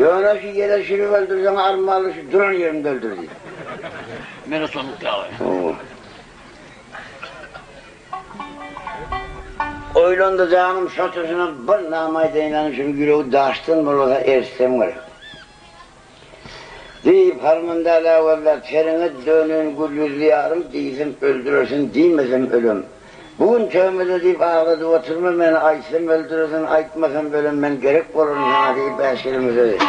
Speaker 1: Ýöne şu ýere sürüp öldürseň armanly şu duran ýerimde öldür diýdi.
Speaker 3: Meni şonluk ýaly.
Speaker 1: Oýlandy janym şo turşuna bir nama aýdaýyn hany şuny ýüregi daşdan bolmasa eritsem gerek. Diýip, harmandälä gözläp, Seriňe döneýin gül ýüzli ýarym, diýsem öldürersiň, diýmesem ölem. Bu gün töhmede diýip agladyp oturma meni, aýtsam öldürersiň, aýtmasam ölem, men gerek bolaryn saňa diýip bäşgeleme söz etdi.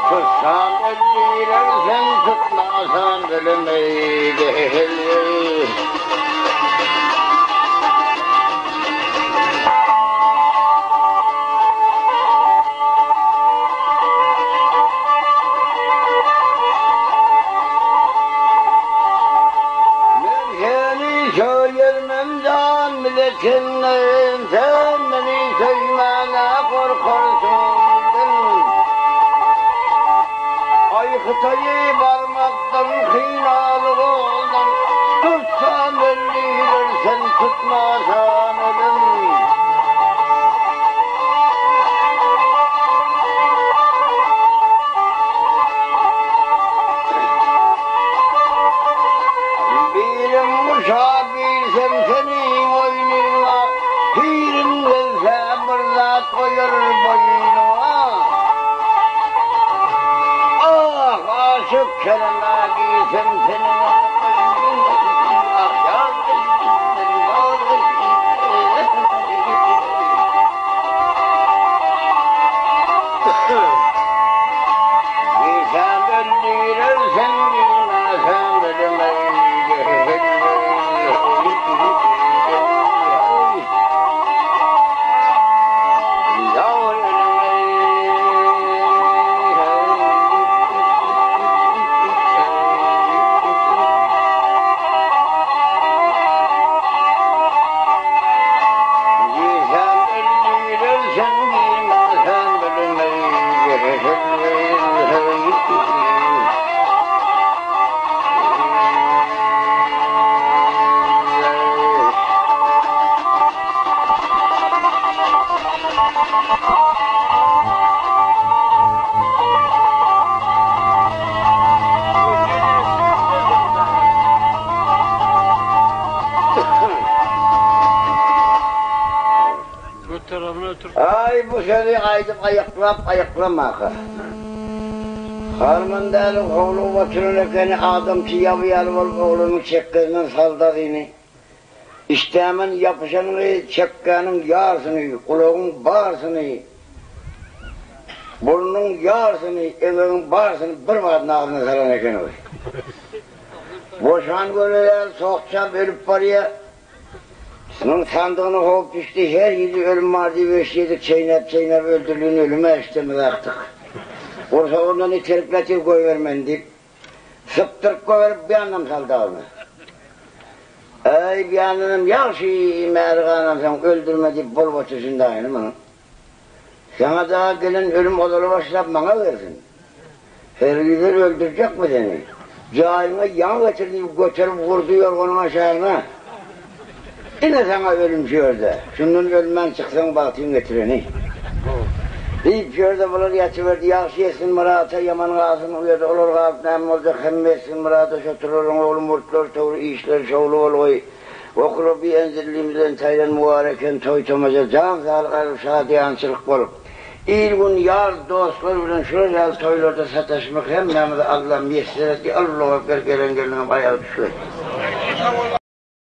Speaker 1: Tutsam öldürer sen tutmasan ölüm ey Men seni söýermen jan bile çenleýin Sen meni söýmäne gorkarsyň Aý Hytaýy barmakdan kynaly goldan Tutsam öldürer sen tutmasan ölüm. Birim guşa bilsem seniň oýnuňa, Pirim gelse bir zat goýar boýnuňa. Ah, aşyk Kereme girsem seniň oýnuňa, Ah, Girsem öldürer sen girmesem Aý bu sözi aýdyp aýyklap aýyklamaka. Harman däli howlugyp oturan ekeni, adamçy ýaby ýaly bolup oglunyň çekgesinden saldadyny. Işdämen ýapyşanyny çekgäniň ýarsyny, gulagyň barsyny, burnuň ýarsyny, egegiň barsyny bir badyna agzyna salan ekeni. Boşan göle ýaly sokjap ölüp barýa. Munuň sandygyna howp düşdi, her hili ölüm bar diýip eşidýärdik, çeýnäp-çeýnäp öldürilen ölüm-ä eşidemiz artyk. Gursagyndan iterip ýatyr goýbermen diýip, sypdyryp goýberip bir ýandan saldy agzyna. Äý, bir ýandanam ýagşy märi ganansoň öldürme diýip bolup otyr şundaýyny munuň. Saňa dagy gelen ölüm ozaly başlap maňa gelsin. Hergizer öldürjekmi seni? Jaýyňa ýaňy getir diýip göterip urdy ýorganyň aşagyna. Ine saňa ölüm şu ýerde. Şundan ölmän çyksaň bagtyň getireni. Diýip şu ýerde bular ýatyberdi. Ýagşy ýetsin Myrata, ýaman galsyn uýada. Olar galyp näme boljak, hemme ýetsin Myrada şo turlaryň ogly murtlar towry işleri şowly bolgaý. Okula bi enzillimizden taýlan mübarek hem toý-tomaşa jan saglyk alyp şadyýançylyk bolup, il-gün, ýar, dostlar bilen şular ýaly toýlarda sataşmak hemmämize Alla miýesser etdi, Allahu ekber gelen gelniňem aýagy düşgey.